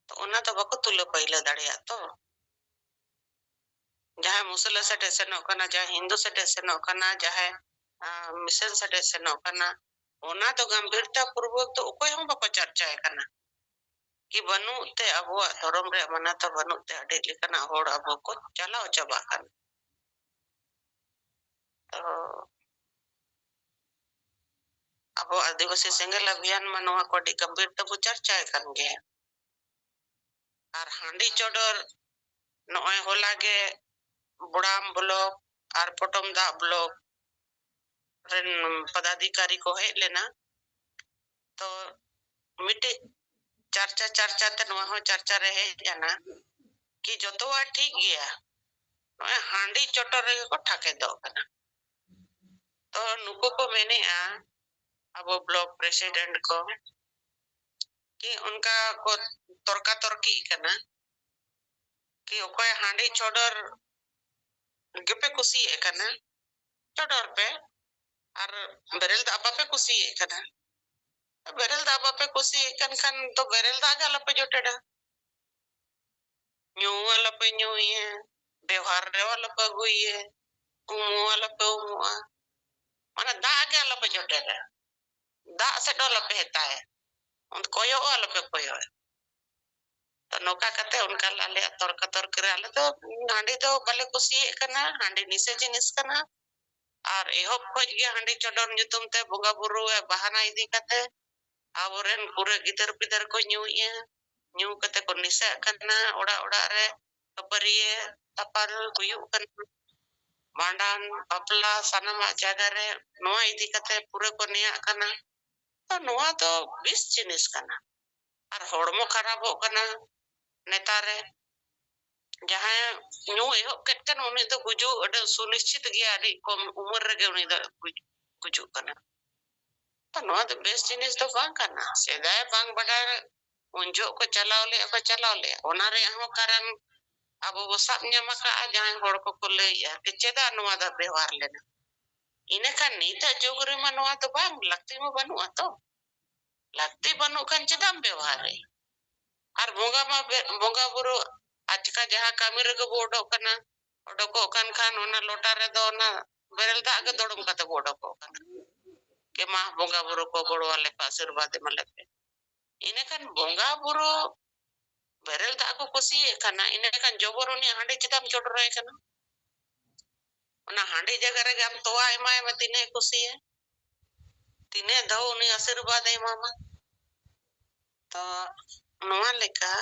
ᱛᱚ ᱚᱱᱟ ᱫᱚ ᱵᱟᱠᱚ ᱛᱩᱞᱟᱹ ᱯᱟᱹᱭᱞᱟᱹ ᱫᱟᱲᱮᱭᱟᱜ ᱛᱚ᱾ ᱡᱟᱦᱟᱸᱭ ᱢᱩᱥᱞᱟᱹ ᱥᱮᱫ ᱮ ᱥᱮᱱᱚᱜ ᱠᱟᱱᱟ, ᱡᱟᱦᱟᱸᱭ ᱦᱤᱱᱫᱩ ᱥᱮᱫ ᱮ ᱥᱮᱱᱚᱜ ᱠᱟᱱᱟ, ᱡᱟᱦᱟᱸᱭ, ᱟᱸ, mission ᱥᱮᱫ ᱮ ᱥᱮᱱᱚᱜ ᱠᱟᱱᱟ, ᱚᱱᱟ ᱫᱚ ᱜᱟᱢᱵᱷᱤᱨᱛᱟ ᱯᱩᱨᱵᱚᱠ ᱫᱚ ᱚᱠᱚᱭ ᱦᱚᱸ ᱵᱟᱠᱚ ᱪᱟᱨᱪᱟᱭ ᱠᱟᱱᱟ᱾ ᱠᱤ ᱵᱟᱹᱱᱩᱜ ᱛᱮ ᱟᱵᱚᱣᱟᱜ ᱫᱷᱚᱨᱚᱢ ᱨᱮᱭᱟᱜ ᱢᱟᱱᱟᱛᱟ ᱵᱟᱹᱱᱩᱜ ᱛᱮ ᱟᱹᱰᱤ ᱞᱮᱠᱟᱱᱟᱜ ᱦᱚᱲ ᱟᱵᱚ ᱠᱚ ᱪᱟᱞᱟᱣ ᱪᱟᱵᱟᱜ ᱠᱟᱱᱟ᱾ ᱛᱚ ᱟᱵᱚ ᱟᱹᱫᱤᱵᱟᱹᱥᱤ ᱥᱮᱸᱜᱮᱞ ᱚᱵᱷᱤᱭᱟᱱ ᱢᱟ ᱱᱚᱣᱟ ᱠᱚ ᱟᱹᱰᱤ ᱜᱟᱢᱵᱷᱤᱨ ᱛᱮᱵᱚ ᱪᱟᱨᱪᱟᱭ ᱠᱟᱱ ᱜᱮᱭᱟ᱾ ᱟᱨ ᱦᱟᱺᱰᱤ ᱪᱚᱰᱚᱨ ᱱᱚᱜᱼᱚᱭ ᱦᱚᱞᱟ ᱜᱮ ᱵᱚᱲᱟᱢ block ᱟᱨ ᱯᱚᱴᱚᱢ ᱫᱟᱜ block ᱨᱮᱱ ᱯᱚᱫᱟᱫᱷᱤᱠᱟᱨᱤ ᱠᱚ ᱦᱮᱡ ᱞᱮᱱᱟ᱾ ᱛᱚ ᱢᱤᱫᱴᱤᱡ ᱪᱟᱨᱪᱟ ᱪᱟᱨᱪᱟ ᱛᱮ ᱱᱚᱣᱟ ᱦᱚᱸ ᱪᱟᱨᱪᱟ ᱨᱮ ᱦᱮᱡ ᱮᱱᱟ ᱠᱤ ᱡᱚᱛᱚᱣᱟᱜ ᱴᱷᱤᱠ ᱜᱮᱭᱟ, ᱱᱚᱜᱼᱚᱭ ᱦᱟᱺᱰᱤ ᱪᱚᱴᱚᱨ ᱨᱮᱜᱮ ᱠᱚ ᱴᱷᱟᱠᱮᱫᱚᱜ ᱠᱟᱱᱟ᱾ ᱛᱚ ᱱᱩᱠᱩ ᱠᱚ ᱢᱮᱱᱮᱜᱼᱟ, ᱟᱵᱚ block president ᱠᱚ, ᱠᱤ ᱚᱱᱠᱟ ᱠᱚ ᱛᱚᱨᱠᱟ ᱛᱚᱨᱠᱤᱜ ᱠᱟᱱᱟ ᱠᱤ ᱚᱠᱚᱭ ᱦᱟᱺᱰᱤ ᱪᱚᱰᱚᱨ ᱜᱮᱯᱮ ᱠᱩᱥᱤᱭᱟᱜ ᱠᱟᱱᱟ, ᱪᱚᱰᱚᱨ ᱯᱮ, ᱟᱨ ᱵᱮᱨᱮᱞ ᱫᱟᱜ ᱵᱟᱯᱮ ᱠᱩᱥᱤᱭᱟᱜ ᱠᱟᱱᱟ᱾ ᱵᱮᱨᱮᱞ ᱫᱟᱜ ᱵᱟᱯᱮ ᱠᱩᱥᱤᱭᱟᱜ ᱠᱟᱱ ᱠᱷᱟᱱ ᱫᱚ ᱵᱮᱨᱮᱞ ᱫᱟᱜ ᱜᱮ ᱟᱞᱚᱯᱮ ᱡᱚᱴᱮᱫᱟ᱾ ᱧᱩ ᱟᱞᱚᱯᱮ ᱧᱩᱭᱟ, ᱵᱮᱣᱦᱟᱨ ᱨᱮ ᱟᱞᱚᱯᱮ ᱟᱹᱜᱩᱭᱟ, ᱩᱢᱩ ᱟᱞᱚᱯᱮ ᱩᱢᱩᱜᱼᱟ, ᱢᱟᱱᱮ ᱫᱟᱜ ᱜᱮ ᱟᱞᱚᱯᱮ ᱡᱚᱴᱮᱨᱟ, ᱫᱟᱜ ᱥᱮᱫ ᱦᱚᱸ ᱟᱞᱚᱯᱮ ᱦᱮᱛᱟᱭᱟ, ᱠᱚᱭᱚᱜ ᱦᱚᱸ ᱟᱞᱚᱯᱮ ᱠᱚᱭᱚᱜᱼᱟ᱾ ᱛᱚ ᱱᱚᱝᱠᱟ ᱠᱟᱛᱮ ᱚᱱᱠᱟ ᱟᱞᱮᱭᱟᱜ ᱛᱚᱨᱠᱟ ᱛᱚᱨᱠᱤ ᱨᱮ ᱟᱞᱮ ᱫᱚ ᱦᱟᱺᱰᱤ ᱫᱚ ᱵᱟᱞᱮ ᱠᱩᱥᱤᱭᱟᱜ ᱠᱟᱱᱟ, ᱦᱟᱺᱰᱤ ᱱᱤᱥᱟᱹ ᱡᱤᱱᱤᱥ ᱠᱟᱱᱟ᱾ ᱟᱨ ᱮᱦᱚᱵ ᱠᱷᱚᱡ ᱜᱮ ᱦᱟᱺᱰᱤ ᱪᱚᱰᱚᱨ ᱧᱩᱛᱩᱢ ᱛᱮ ᱵᱚᱸᱜᱟ ᱵᱩᱨᱩ ᱵᱟᱦᱟᱱᱟ ᱤᱫᱤ ᱠᱟᱛᱮ ᱟᱵᱚᱨᱮᱱ ᱯᱩᱨᱟᱹ ᱜᱤᱫᱟᱹᱨ ᱯᱤᱫᱟᱹᱨ ᱠᱚ ᱧᱩᱭᱮᱫᱼᱟ, ᱧᱩ ᱠᱟᱛᱮ ᱠᱚ ᱱᱤᱥᱟᱹᱜ ᱠᱟᱱᱟ, ᱚᱲᱟᱜ ᱚᱲᱟᱜ ᱨᱮ ᱠᱷᱟᱹᱯᱟᱹᱨᱤᱭᱟᱹ ᱛᱟᱯᱟᱞ ᱦᱩᱭᱩᱜ ᱠᱟᱱᱟ, ᱵᱷᱟᱸᱰᱟᱱ, ᱵᱟᱯᱞᱟ, ᱥᱟᱱᱟᱢᱟᱜ ᱡᱟᱭᱜᱟ ᱨᱮ ᱱᱚᱣᱟ ᱤᱫᱤ ᱠᱟᱛᱮ ᱯᱩᱨᱟᱹ ᱠᱚ ᱱᱮᱭᱟᱜ ᱠᱟᱱᱟ᱾ ᱛᱚ ᱱᱚᱣᱟ ᱫᱚ ᱵᱤᱥ ᱡᱤᱱᱤᱥ ᱠᱟᱱᱟ᱾ ᱟᱨ ᱦᱚᱲᱢᱚ ᱠᱷᱟᱨᱟᱯᱚᱜ ᱠᱟᱱᱟ᱾ ᱱᱮᱛᱟᱨ ᱨᱮ ᱡᱟᱦᱟᱸᱭ ᱧᱩ ᱮᱦᱚᱵ ᱠᱮᱫ ᱠᱷᱟᱱ ᱩᱱᱤ ᱫᱚ ᱜᱩᱡᱩᱜ ᱟᱹᱰᱤ ᱥᱩᱱᱤᱥᱪᱤᱛ ᱜᱮᱭᱟ, ᱟᱹᱰᱤ ᱠᱚᱢ ᱩᱢᱮᱨ ᱨᱮᱜᱮ ᱩᱱᱤ ᱫᱚ ᱜᱩᱡ-, ᱜᱩᱡᱩᱜ ᱠᱟᱱᱟ᱾ ᱛᱚ ᱱᱚᱣᱟ ᱫᱚ ᱵᱮᱥ ᱡᱤᱱᱤᱥ ᱫᱚ ᱵᱟᱝ ᱠᱟᱱᱟ᱾ ᱥᱮᱫᱟᱭ ᱵᱟᱝ ᱵᱟᱰᱟᱭ ᱩᱱ ᱡᱚᱦᱚᱜ ᱠᱚ ᱪᱟᱞᱟᱣ ᱞᱮᱫ ᱠᱚ ᱪᱟᱞᱟᱣ ᱞᱮᱫ, ᱚᱱᱟ ᱨᱮᱭᱟᱜ ᱦᱚᱸ ᱠᱟᱨᱚᱱ ᱟᱵᱚ ᱵᱚ ᱥᱟᱵ ᱧᱟᱢ ᱟᱠᱟᱫᱼᱟ, ᱡᱟᱦᱟᱸᱭ ᱦᱚᱲ ᱠᱚᱠᱚ ᱞᱟᱹᱭᱮᱫᱼᱟ ᱡᱮ ᱪᱮᱫᱟᱜ ᱱᱚᱣᱟ ᱫᱚ ᱵᱮᱣᱦᱟᱨ ᱞᱮᱱᱟ᱾ ᱤᱱᱟᱹᱠᱷᱟᱱ ᱱᱤᱛᱟᱜ ᱡᱩᱜᱽ ᱨᱮᱢᱟ ᱱᱚᱣᱟ ᱫᱚ ᱵᱟᱝ ᱞᱟᱹᱠᱛᱤ ᱢᱟ ᱵᱟᱹᱱᱩᱜᱼᱟ ᱛᱚ᱾ ᱞᱟᱹᱠᱛᱤ ᱵᱟᱹᱱᱩᱜ ᱠᱷᱟᱱ ᱪᱮᱫᱟᱜ ᱮᱢ ᱵᱮᱣᱦᱟᱨᱮ? ᱟᱨ ᱵᱚᱸᱜᱟ ᱢᱟ ᱵᱮ-, ᱵᱚᱸᱜᱟ ᱵᱩᱨᱩ ᱟᱪᱠᱟ ᱡᱟᱦᱟᱸ ᱠᱟᱹᱢᱤ ᱨᱮᱜᱮ ᱵᱚ ᱚᱰᱚᱠ ᱠᱟᱱᱟ, ᱚᱰᱚᱠᱚᱜ ᱠᱟᱱ ᱠᱷᱟᱱ ᱚᱱᱟ ᱞᱚᱴᱟ ᱨᱮᱫᱚ ᱚᱱᱟ ᱵᱮᱨᱮᱞ ᱫᱟᱜ ᱜᱮ ᱫᱚᱲᱚᱢ ᱠᱟᱛᱮ ᱵᱚ ᱚᱰᱚᱠᱚᱜ ᱠᱟᱱᱟ᱾ ᱠᱮ ᱢᱟ ᱵᱚᱸᱜᱟ ᱵᱩᱨᱩ ᱠᱚ ᱜᱚᱲᱚ ᱟᱞᱮ ᱯᱮ, ᱟᱥᱤᱨᱵᱟᱫᱽ ᱮᱢᱟᱞᱮ ᱯᱮ᱾ ᱤᱱᱟᱹᱠᱷᱟᱱ ᱵᱚᱸᱜᱟ ᱵᱩᱨᱩ ᱵᱮᱨᱮᱞ ᱫᱟᱜ ᱠᱚ ᱠᱩᱥᱤᱭᱟᱜ ᱠᱟᱱᱟ, ᱤᱱᱟᱹᱠᱷᱟᱱ ᱡᱚᱵᱚᱨ ᱩᱱᱤ ᱦᱟᱺᱰᱤ ᱪᱮᱫᱟᱜ ᱮᱢ ᱪᱚᱰᱚᱨᱟᱭ ᱠᱟᱱᱟ? ᱚᱱᱟ ᱦᱟᱺᱰᱤ ᱡᱟᱭᱜᱟ ᱨᱮᱜᱮ ᱟᱢ ᱛᱚᱣᱟ ᱮᱢᱟᱭ ᱢᱮ, ᱛᱤᱱᱟᱹᱜ ᱮ ᱠᱩᱥᱤᱭᱟ, ᱛᱤᱱᱟᱹᱜ ᱫᱷᱟᱣ ᱩᱱᱤ ᱟᱥᱤᱨᱵᱟᱫᱽ ᱮ ᱮᱢᱟᱢᱟ᱾ ᱛᱚ ᱱᱚᱣᱟ ᱞᱮᱠᱟ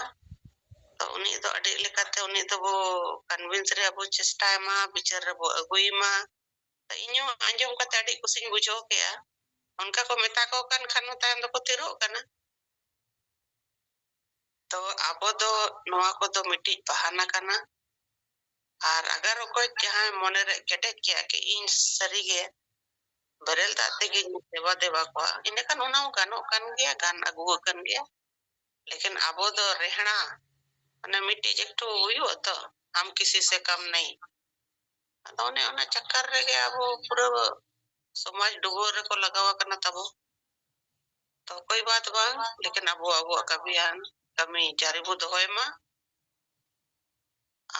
ᱛᱚ ᱩᱱᱤ ᱫᱚ ᱟᱹᱰᱤ ᱞᱮᱠᱟᱛᱮ ᱩᱱᱤ ᱫᱚᱵᱚ convince ᱨᱮᱭᱟᱜ ᱵᱚ ᱪᱮᱥᱴᱟᱭ ᱢᱟ, ᱵᱤᱪᱟᱹᱨ ᱨᱮᱵᱚ ᱟᱹᱜᱩᱭ ᱢᱟ᱾ ᱛᱚ ᱤᱧ ᱦᱚᱸ ᱟᱸᱡᱚᱢ ᱠᱟᱛᱮ ᱟᱹᱰᱤ ᱠᱩᱥᱤᱧ ᱵᱩᱡᱷᱟᱹᱣ ᱠᱮᱜᱼᱟ᱾ ᱚᱱᱠᱟ ᱠᱚ ᱢᱮᱛᱟ ᱠᱚ ᱠᱟᱱ ᱠᱷᱟᱱ ᱦᱚᱸ ᱛᱟᱭᱚᱢ ᱫᱚᱠᱚ ᱛᱷᱤᱨᱚᱜ ᱠᱟᱱᱟ᱾ ᱛᱚ ᱟᱵᱚ ᱫᱚ ᱱᱚᱣᱟ ᱠᱚᱫᱚ ᱢᱤᱫᱴᱤᱡ ᱵᱟᱦᱟᱱᱟ ᱠᱟᱱᱟ᱾ ᱟᱨ ᱟᱜᱟᱨ ᱚᱠᱚᱭ ᱡᱟᱦᱟᱸᱭ ᱢᱚᱱᱮᱨᱮ ᱠᱮᱴᱮᱡ ᱠᱮᱜᱼᱟ ᱠᱤ ᱤᱧ ᱥᱟᱹᱨᱤᱜᱮ ᱵᱮᱨᱮᱞ ᱫᱟᱜ ᱛᱮᱜᱮᱧ ᱥᱮᱵᱟ ᱫᱮᱵᱟ ᱠᱚᱣᱟ, ᱤᱱᱟᱹᱠᱷᱟᱱ ᱚᱱᱟ ᱦᱚᱸ ᱜᱟᱱᱚᱜ ᱠᱟᱱ ᱜᱮᱭᱟ, ᱜᱟᱱ ᱟᱹᱜᱩ ᱟᱠᱟᱱ ᱜᱮᱭᱟ᱾ ᱞᱮᱠᱤᱱ ᱟᱵᱚ ᱫᱚ ᱨᱮᱦᱲᱟ, ᱢᱟᱱᱮ ᱢᱤᱫᱴᱤᱡ ᱮᱠᱴᱩ ᱦᱩᱭᱩᱜᱼᱟ ᱛᱚ, ᱦᱟᱢ ᱠᱤᱥᱤ ᱥᱮ ᱠᱟᱢ ᱱᱟᱦᱤ᱾ ᱟᱫᱚ ᱚᱱᱮ ᱚᱱᱟ ᱪᱟᱠᱠᱟᱨ ᱨᱮᱜᱮ ᱟᱵᱚ ᱯᱩᱨᱟᱹ ᱥᱚᱢᱟᱡᱽ ᱰᱩᱵᱟᱹᱣ ᱨᱮᱠᱚ ᱞᱟᱜᱟᱣ ᱟᱠᱟᱱᱟ ᱛᱟᱵᱚ᱾ ᱛᱚ ᱠᱳᱭ ᱵᱟᱛ ᱵᱟᱝ, ᱞᱮᱠᱤᱱ ᱟᱵᱚ ᱟᱵᱚᱣᱟᱜ ᱠᱟᱹᱢᱤ ᱟᱨ ᱠᱟᱹᱢᱤ ᱡᱟᱹᱨᱤ ᱵᱚ ᱫᱚᱦᱚᱭ ᱢᱟ᱾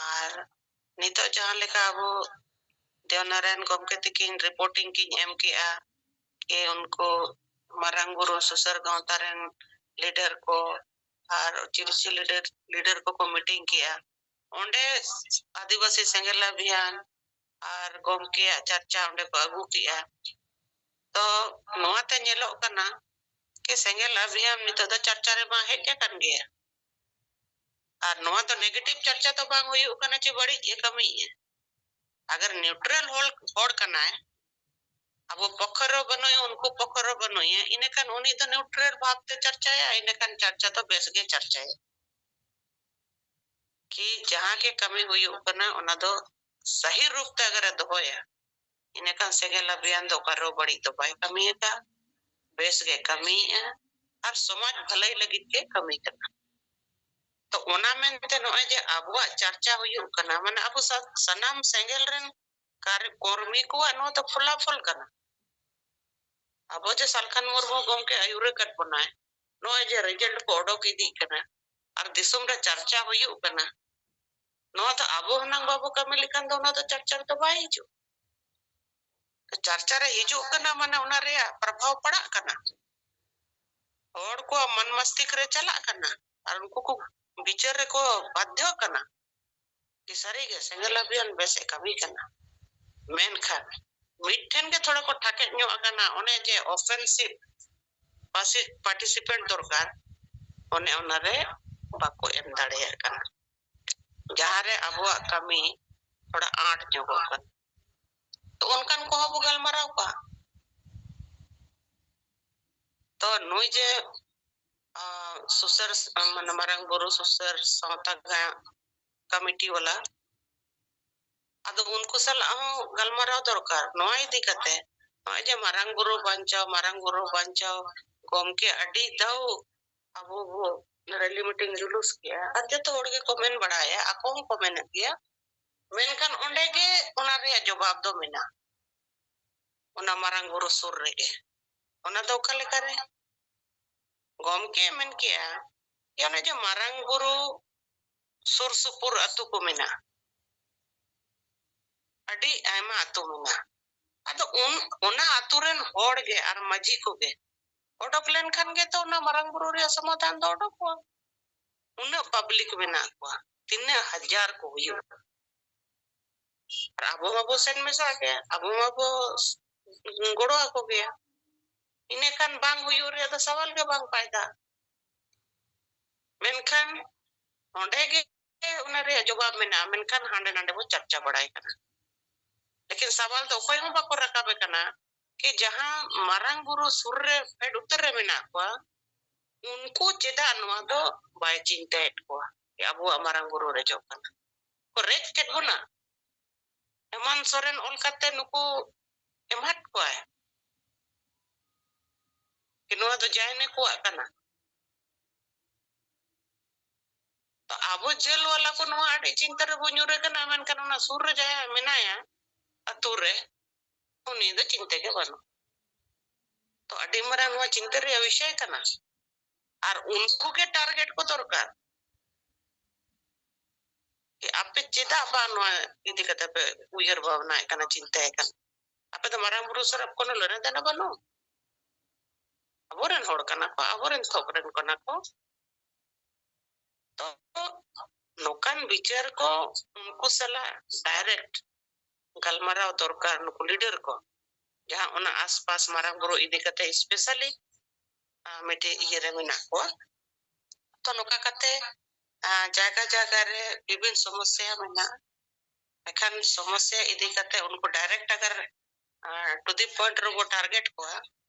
ᱟᱨ ᱱᱤᱛᱚᱜ ᱡᱟᱦᱟᱸ ᱞᱮᱠᱟ ᱟᱵᱚ ᱫᱮᱣᱱᱟᱨᱟᱭᱚᱱ ᱜᱚᱢᱠᱮ ᱛᱤᱠᱤᱱ reporting ᱠᱤᱱ ᱮᱢ ᱠᱮᱜᱼᱟ, ᱠᱤ ᱩᱱᱠᱩ ᱢᱟᱨᱟᱝ ᱵᱩᱨᱩ ᱥᱩᱥᱟᱹᱨ ᱜᱟᱶᱛᱟ ᱨᱮᱱ leader ᱠᱚ ᱟᱨ ᱪᱤᱞᱪᱤ leader, leader ᱠᱚᱠᱚ meeting ᱠᱮᱜᱼᱟ᱾ ᱚᱸᱰᱮ ᱟᱹᱫᱤᱵᱟᱹᱥᱤ ᱥᱮᱸᱜᱮᱞ ᱚᱵᱷᱤᱭᱟᱱ ᱟᱨ ᱜᱚᱢᱠᱮᱭᱟᱜ ᱪᱟᱨᱪᱟ ᱚᱸᱰᱮ ᱠᱚ ᱟᱹᱜᱩ ᱠᱮᱜᱼᱟ᱾ ᱛᱚ ᱱᱚᱣᱟᱛᱮ ᱧᱮᱞᱚᱜ ᱠᱟᱱᱟ ᱠᱤ ᱥᱮᱸᱜᱮᱞ ᱚᱵᱷᱤᱭᱟᱱ ᱱᱤᱛᱚᱜ ᱫᱚ ᱪᱟᱨᱪᱟ ᱨᱮᱢᱟ ᱦᱮᱡ ᱟᱠᱟᱱ ᱜᱮᱭᱟ᱾ ᱟᱨ ᱱᱚᱣᱟ ᱫᱚ negative ᱪᱟᱨᱪᱟ ᱫᱚ ᱵᱟᱝ ᱦᱩᱭᱩᱜ ᱠᱟᱱᱟ ᱡᱮ ᱵᱟᱹᱲᱤᱡ ᱮ ᱠᱟᱹᱢᱤᱭᱮᱫᱼᱟ᱾ ᱟᱜᱟᱨ neutral ᱦᱚᱲ, ᱦᱚᱲ ᱠᱟᱱᱟᱭ, ᱟᱵᱚ ᱯᱚᱠᱷᱚ ᱨᱮᱦᱚᱸ ᱵᱟᱹᱱᱩᱭᱟ, ᱩᱱᱠᱩ ᱯᱚᱠᱷᱚ ᱨᱮᱦᱚᱸ ᱵᱟᱹᱱᱩᱭᱟ, ᱤᱱᱟᱹᱠᱷᱟᱱ ᱩᱱᱤ ᱫᱚ neutral ᱵᱷᱟᱵᱽ ᱛᱮ ᱪᱟᱨᱪᱟᱭᱟ, ᱤᱱᱟᱹᱠᱷᱟᱱ ᱪᱟᱨᱪᱟ ᱫᱚ ᱵᱮᱥ ᱜᱮ ᱪᱟᱨᱪᱟᱭᱟ᱾ ᱠᱤ ᱡᱟᱦᱟᱸ ᱜᱮ ᱠᱟᱹᱢᱤ ᱦᱩᱭᱩᱜ ᱠᱟᱱᱟ, ᱚᱱᱟ ᱫᱚ ᱥᱟᱹᱦᱤ ᱨᱩᱯ ᱛᱮ ᱟᱜᱟᱨᱮ ᱫᱚᱦᱚᱭᱟ, ᱤᱱᱟᱹᱠᱷᱟᱱ ᱥᱮᱸᱜᱮᱞ ᱚᱵᱷᱤᱭᱟᱱ ᱫᱚ ᱚᱠᱟ ᱨᱮᱦᱚᱸ ᱵᱟᱹᱲᱤᱡ ᱫᱚ ᱵᱟᱭ ᱠᱟᱹᱢᱤᱭᱟᱠᱟᱫ, ᱵᱮᱥ ᱜᱮ ᱠᱟᱹᱢᱤᱭᱮᱫᱼᱟ ᱟᱨ ᱥᱚᱢᱟᱡᱽ ᱵᱷᱟᱹᱞᱟᱹᱭ ᱞᱟᱹᱜᱤᱫ ᱜᱮ ᱠᱟᱹᱢᱤ ᱠᱟᱱᱟ᱾ ᱛᱚ ᱚᱱᱟ ᱢᱮᱱᱛᱮ ᱱᱚᱜᱼᱚᱭ ᱡᱮ ᱟᱵᱚᱣᱟᱜ ᱪᱟᱨᱪᱟ ᱦᱩᱭᱩᱜ ᱠᱟᱱᱟ, ᱢᱟᱱᱮ ᱟᱵᱚ ᱥᱟ-, ᱥᱟᱱᱟᱢ ᱥᱮᱸᱜᱮᱞ ᱨᱮᱱ ᱠᱟᱨ-, ᱠᱚᱨᱢᱤ ᱠᱚᱣᱟᱜ ᱱᱚᱣᱟ ᱫᱚ ᱯᱷᱚᱞᱟᱯᱷᱚᱞ ᱠᱟᱱᱟ᱾ ᱟᱵᱚ ᱡᱮ ᱥᱟᱞᱠᱷᱟᱱ ᱢᱩᱨᱢᱩ ᱜᱚᱢᱠᱮ ᱟᱹᱭᱩᱨ ᱟᱠᱟᱫ ᱵᱚᱱᱟᱭ, ᱱᱚᱜᱼᱚᱭ ᱡᱮ result ᱠᱚ ᱚᱰᱚᱠ ᱤᱫᱤᱜ ᱠᱟᱱᱟ ᱟᱨ ᱫᱤᱥᱚᱢ ᱨᱮ ᱪᱟᱨᱪᱟ ᱦᱩᱭᱩᱜ ᱠᱟᱱᱟ, ᱱᱚᱣᱟ ᱫᱚ ᱟᱵᱚ ᱦᱩᱱᱟᱹᱝ ᱵᱟᱵᱚ ᱠᱟᱹᱢᱤ ᱞᱮᱠᱷᱟᱱ ᱫᱚ ᱚᱱᱟ ᱫᱚ ᱪᱟᱨᱪᱟ ᱨᱮᱫᱚ ᱵᱟᱭ ᱦᱤᱡᱩᱜ᱾ ᱪᱟᱨᱪᱟ ᱨᱮ ᱦᱤᱡᱩᱜ ᱠᱟᱱᱟ, ᱢᱟᱱᱮ ᱚᱱᱟ ᱨᱮᱭᱟᱜ ᱯᱨᱚᱵᱷᱟᱵᱽ ᱯᱟᱲᱟᱜ ᱠᱟᱱᱟ, ᱦᱚᱲ ᱠᱚᱣᱟᱜ ᱢᱚᱱ ᱢᱚᱥᱛᱤᱠ ᱨᱮ ᱪᱟᱞᱟᱜ ᱠᱟᱱᱟ ᱟᱨ ᱩᱱᱠᱩ ᱠᱚ ᱵᱤᱪᱟᱹᱨ ᱨᱮᱠᱚ ᱵᱟᱫᱽᱫᱷᱚ ᱠᱟᱱᱟ᱾ ᱠᱤ ᱥᱟᱹᱨᱤᱜᱮ ᱥᱮᱸᱜᱮᱞ ᱚᱵᱷᱤᱭᱟᱱ ᱵᱮᱥ ᱮ ᱠᱟᱹᱢᱤ ᱠᱟᱱᱟ, ᱢᱮᱱᱠᱷᱟᱱ ᱢᱤᱫᱴᱷᱮᱱ ᱜᱮ ᱛᱷᱚᱲᱟ ᱠᱚ ᱴᱷᱟᱠᱮᱫ ᱧᱚᱜ ᱟᱠᱟᱱᱟ, ᱚᱱᱮ ᱡᱮ offensive ᱯᱟᱥᱤ-, participant ᱫᱚᱨᱠᱟᱨ, ᱚᱱᱮ ᱚᱱᱟᱨᱮ ᱵᱟᱠᱚ ᱮᱢ ᱫᱟᱲᱮᱭᱟᱜ ᱠᱟᱱᱟ, ᱡᱟᱦᱟᱸᱨᱮ ᱟᱵᱚᱣᱟᱜ ᱠᱟᱹᱢᱤ ᱛᱷᱚᱲᱟ ᱟᱸᱴ ᱧᱚᱜᱚᱜ ᱠᱟᱱᱟ᱾ ᱛᱚ ᱚᱱᱠᱟᱱ ᱠᱚᱦᱚᱸ ᱵᱚ ᱜᱟᱞᱢᱟᱨᱟᱣ ᱠᱚᱣᱟ᱾ ᱛᱚ ᱱᱩᱭ ᱡᱮ, ᱟᱸ, ᱥᱩᱥᱟᱹᱨ, ᱢᱟᱱᱮ ᱢᱟᱨᱟᱝ ᱵᱩᱨᱩ ᱥᱩᱥᱟᱹᱨ ᱥᱟᱶᱛᱟ ᱜᱟ-, committee ᱵᱟᱞᱟ, ᱟᱫᱚ ᱩᱱᱠᱩ ᱥᱟᱞᱟᱜ ᱦᱚᱸ ᱜᱟᱞᱢᱟᱨᱟᱣ ᱫᱚᱨᱠᱟᱨ ᱱᱚᱣᱟ ᱤᱫᱤ ᱠᱟᱛᱮ᱾ ᱱᱚᱜᱼᱚᱭ ᱡᱮ ᱢᱟᱨᱟᱝ ᱵᱩᱨᱩ ᱵᱟᱧᱪᱟᱣ, ᱢᱟᱨᱟᱝ ᱵᱩᱨᱩ ᱵᱟᱧᱪᱟᱣ, ᱜᱚᱢᱠᱮ ᱟᱹᱰᱤ ᱫᱷᱟᱣ ᱟᱵᱚ ᱵᱚ rally meeting ᱡᱩᱞᱩᱥ ᱠᱮᱜᱼᱟ ᱟᱨ ᱡᱚᱛᱚ ᱦᱚᱲ ᱜᱮᱠᱚ ᱢᱮᱱ ᱵᱟᱲᱟᱭᱟ, ᱟᱠᱚ ᱦᱚᱸᱠᱚ ᱢᱮᱱᱮᱫ ᱜᱮᱭᱟ, ᱢᱮᱱᱠᱷᱟᱱ ᱚᱸᱰᱮ ᱜᱮ ᱚᱱᱟ ᱨᱮᱭᱟᱜ ᱡᱚᱵᱟᱵ ᱫᱚ ᱢᱮᱱᱟᱜᱼᱟ, ᱚᱱᱟ ᱢᱟᱨᱟᱝ ᱵᱩᱨᱩ ᱥᱩᱨ ᱨᱮᱜᱮ᱾ ᱚᱱᱟ ᱫᱚ ᱚᱠᱟ ᱞᱮᱠᱟᱨᱮ? ᱜᱚᱢᱠᱮ ᱢᱮᱱ ᱠᱮᱜᱼᱟ ᱡᱮ ᱚᱱᱮ ᱡᱮ ᱢᱟᱨᱟᱝ ᱵᱩᱨᱩ ᱥᱩᱨ ᱥᱩᱯᱩᱨ ᱟᱹᱛᱩ ᱠᱚ ᱢᱮᱱᱟᱜᱼᱟ, ᱟᱹᱰᱤ ᱟᱭᱢᱟ ᱟᱹᱛᱩ ᱢᱮᱱᱟᱜᱼᱟ᱾ ᱟᱫᱚ ᱩᱱ ᱚᱱᱟ ᱟᱹᱛᱩ ᱨᱮᱱ ᱦᱚᱲ ᱜᱮ ᱟᱨ ᱢᱟᱹᱡᱷᱤ ᱠᱚᱜᱮ ᱚᱰᱚᱠ ᱞᱮᱱᱠᱷᱟᱱ ᱜᱮᱛᱚ ᱚᱱᱟ ᱢᱟᱨᱟᱝ ᱵᱩᱨᱩ ᱨᱮᱭᱟᱜ ᱥᱚᱢᱟᱫᱷᱟᱱ ᱫᱚ ᱚᱰᱚᱠᱚᱜᱼᱟ᱾ ᱩᱱᱟᱹᱜ ᱯᱟᱵᱽᱞᱤᱠ ᱢᱮᱱᱟᱜ ᱠᱚᱣᱟ, ᱛᱤᱱᱟᱹᱜ ᱦᱟᱡᱟᱨ ᱠᱚ ᱦᱩᱭᱩᱜᱼᱟ᱾ ᱟᱨ ᱟᱵᱚ ᱢᱟᱵᱚ ᱥᱮᱱ ᱢᱮᱥᱟᱜ ᱜᱮᱭᱟ, ᱟᱵᱚ ᱢᱟᱵᱚ ᱜᱚᱲᱚ ᱟᱠᱚ ᱜᱮᱭᱟ᱾ ᱤᱱᱟᱹᱠᱷᱟᱱ ᱵᱟᱝ ᱦᱩᱭᱩᱜ ᱨᱮᱭᱟᱜ ᱫᱚ ᱥᱟᱣᱟᱞ ᱜᱮ ᱵᱟᱝ ᱯᱟᱭᱫᱟ᱾ ᱢᱮᱱᱠᱷᱟᱱ ᱚᱸᱰᱮ ᱜᱮ ᱚᱱᱟ ᱨᱮᱭᱟᱜ ᱡᱚᱵᱟᱵ ᱢᱮᱱᱟᱜᱼᱟ, ᱢᱮᱱᱠᱷᱟᱱ ᱦᱟᱸᱰᱮ ᱱᱟᱰᱮ ᱵᱚ ᱪᱟᱨᱪᱟ ᱵᱟᱲᱟᱭ ᱠᱟᱱᱟ᱾ ᱞᱮᱠᱤᱱ ᱥᱟᱣᱟᱞ ᱫᱚ ᱚᱠᱚᱭ ᱦᱚᱸ ᱵᱟᱠᱚ ᱨᱟᱠᱟᱵᱮ ᱠᱟᱱᱟ ᱠᱤ ᱡᱟᱦᱟᱸ ᱢᱟᱨᱟᱝ ᱵᱩᱨᱩ ᱥᱩᱨ ᱨᱮ ᱯᱷᱮᱰ ᱩᱛᱟᱹᱨ ᱨᱮ ᱢᱮᱱᱟᱜ ᱠᱚᱣᱟ, ᱩᱱᱠᱩ ᱪᱮᱫᱟᱜ ᱱᱚᱣᱟ ᱫᱚ ᱵᱟᱭ ᱪᱤᱱᱛᱟᱹᱭᱮᱫ ᱠᱚᱣᱟ ᱠᱤ ᱟᱵᱚᱣᱟᱜ ᱢᱟᱨᱟᱝ ᱵᱩᱨᱩ ᱨᱮᱡᱚᱜ ᱠᱟᱱᱟ? ᱠᱚ ᱨᱮᱡ ᱠᱮᱫ ᱵᱚᱱᱟ᱾ ᱦᱮᱢᱟᱱᱛ ᱥᱚᱨᱮᱱ ᱚᱞ ᱠᱟᱛᱮ ᱱᱩᱠᱩ ᱮᱢᱟᱫ ᱠᱚᱣᱟᱭ ᱠᱤ ᱱᱚᱣᱟ ᱫᱚ ᱡᱟᱭᱱᱮ ᱠᱚᱣᱟᱜ ᱠᱟᱱᱟ᱾ ᱛᱚ ᱟᱵᱚ ᱡᱮᱞ ᱣᱟᱞᱟ ᱠᱚ ᱱᱚᱣᱟ ᱟᱹᱰᱤ ᱪᱤᱱᱛᱟᱹ ᱨᱮᱵᱚ ᱧᱩᱨ ᱟᱠᱟᱱᱟ, ᱢᱮᱱᱠᱷᱟᱱ ᱚᱱᱟ ᱥᱩᱨ ᱨᱮ ᱡᱟᱦᱟᱸᱭ ᱢᱮᱱᱟᱭᱟ ᱟᱹᱛᱩ ᱨᱮ, ᱩᱱᱤ ᱫᱚ ᱪᱤᱱᱛᱟᱹ ᱜᱮ ᱵᱟᱹᱱᱩᱜ᱾ ᱛᱚ ᱟᱹᱰᱤ ᱢᱟᱨᱟᱝ ᱱᱚᱣᱟ ᱪᱤᱱᱛᱟᱹ ᱨᱮᱭᱟᱜ ᱵᱤᱥᱚᱭ ᱠᱟᱱᱟ᱾ ᱟᱨ ᱩᱱᱠᱩ ᱜᱮ ᱴᱟᱨᱜᱮᱴ ᱠᱚ ᱫᱚᱨᱠᱟᱨ᱾ ᱡᱮ ᱟᱯᱮ ᱪᱮᱫᱟᱜ ᱵᱟᱝ ᱱᱚᱣᱟ ᱤᱫᱤ ᱠᱟᱛᱮ ᱯᱮ ᱩᱭᱦᱟᱹᱨ ᱵᱷᱟᱵᱽᱱᱟᱭᱮᱫ ᱠᱟᱱᱟ, ᱪᱤᱱᱛᱟᱹᱭᱮᱫ ᱠᱟᱱᱟ? ᱟᱯᱮ ᱫᱚ ᱢᱟᱨᱟᱝ ᱵᱩᱨᱩ ᱥᱟᱞᱟᱜ ᱠᱳᱱᱳ ᱞᱮᱱᱟ ᱫᱮᱱᱟ ᱵᱟᱹᱱᱩᱜ᱾ ᱟᱵᱚᱨᱮᱱ ᱦᱚᱲ ᱠᱟᱱᱟ ᱠᱚ, ᱟᱵᱚᱨᱮᱱ ᱛᱷᱚᱠ ᱨᱮᱱ ᱠᱟᱱᱟ ᱠᱚ᱾ ᱛᱚ ᱱᱚᱝᱠᱟᱱ ᱵᱤᱪᱟᱹᱨ ᱠᱚ ᱩᱱᱠᱩ ᱥᱟᱞᱟᱜ ᱰᱟᱭᱨᱮᱠᱴ ᱜᱟᱞᱢᱟᱨᱟᱣ ᱫᱚᱨᱠᱟᱨ, ᱱᱩᱠᱩ ᱞᱤᱰᱟᱨ ᱠᱚ, ᱡᱟᱦᱟᱸ ᱚᱱᱟ ᱟᱥᱯᱟᱥ ᱢᱟᱨᱟᱝ ᱵᱩᱨᱩ ᱤᱫᱤ ᱠᱟᱛᱮ ᱥᱯᱮᱥᱟᱞᱤ ᱢᱤᱫᱴᱮᱡ ᱤᱭᱟᱹ ᱨᱮ ᱢᱮᱱᱟᱜ ᱠᱚᱣᱟ᱾ ᱛᱚ ᱱᱚᱝᱠᱟ ᱠᱟᱛᱮ ᱟᱸ, ᱡᱟᱭᱜᱟ ᱡᱟᱭᱜᱟ ᱨᱮ ᱵᱤᱵᱷᱤᱱ ᱥᱚᱢᱚᱥᱥᱟ ᱢᱮᱱᱟᱜᱼᱟ᱾ ᱮᱱᱠᱷᱟᱱ ᱥᱚᱢᱚᱥᱥᱟ ᱤᱫᱤ ᱠᱟᱛᱮ ᱩᱱᱠᱩ ᱰᱟᱭᱨᱮᱠᱴ ᱟᱜᱟᱨ ᱴᱩ ᱫᱤ ᱯᱚᱭᱮᱱᱴ ᱨᱮᱵᱚ ᱴᱟᱨᱜᱮᱴ ᱠᱚᱣᱟ,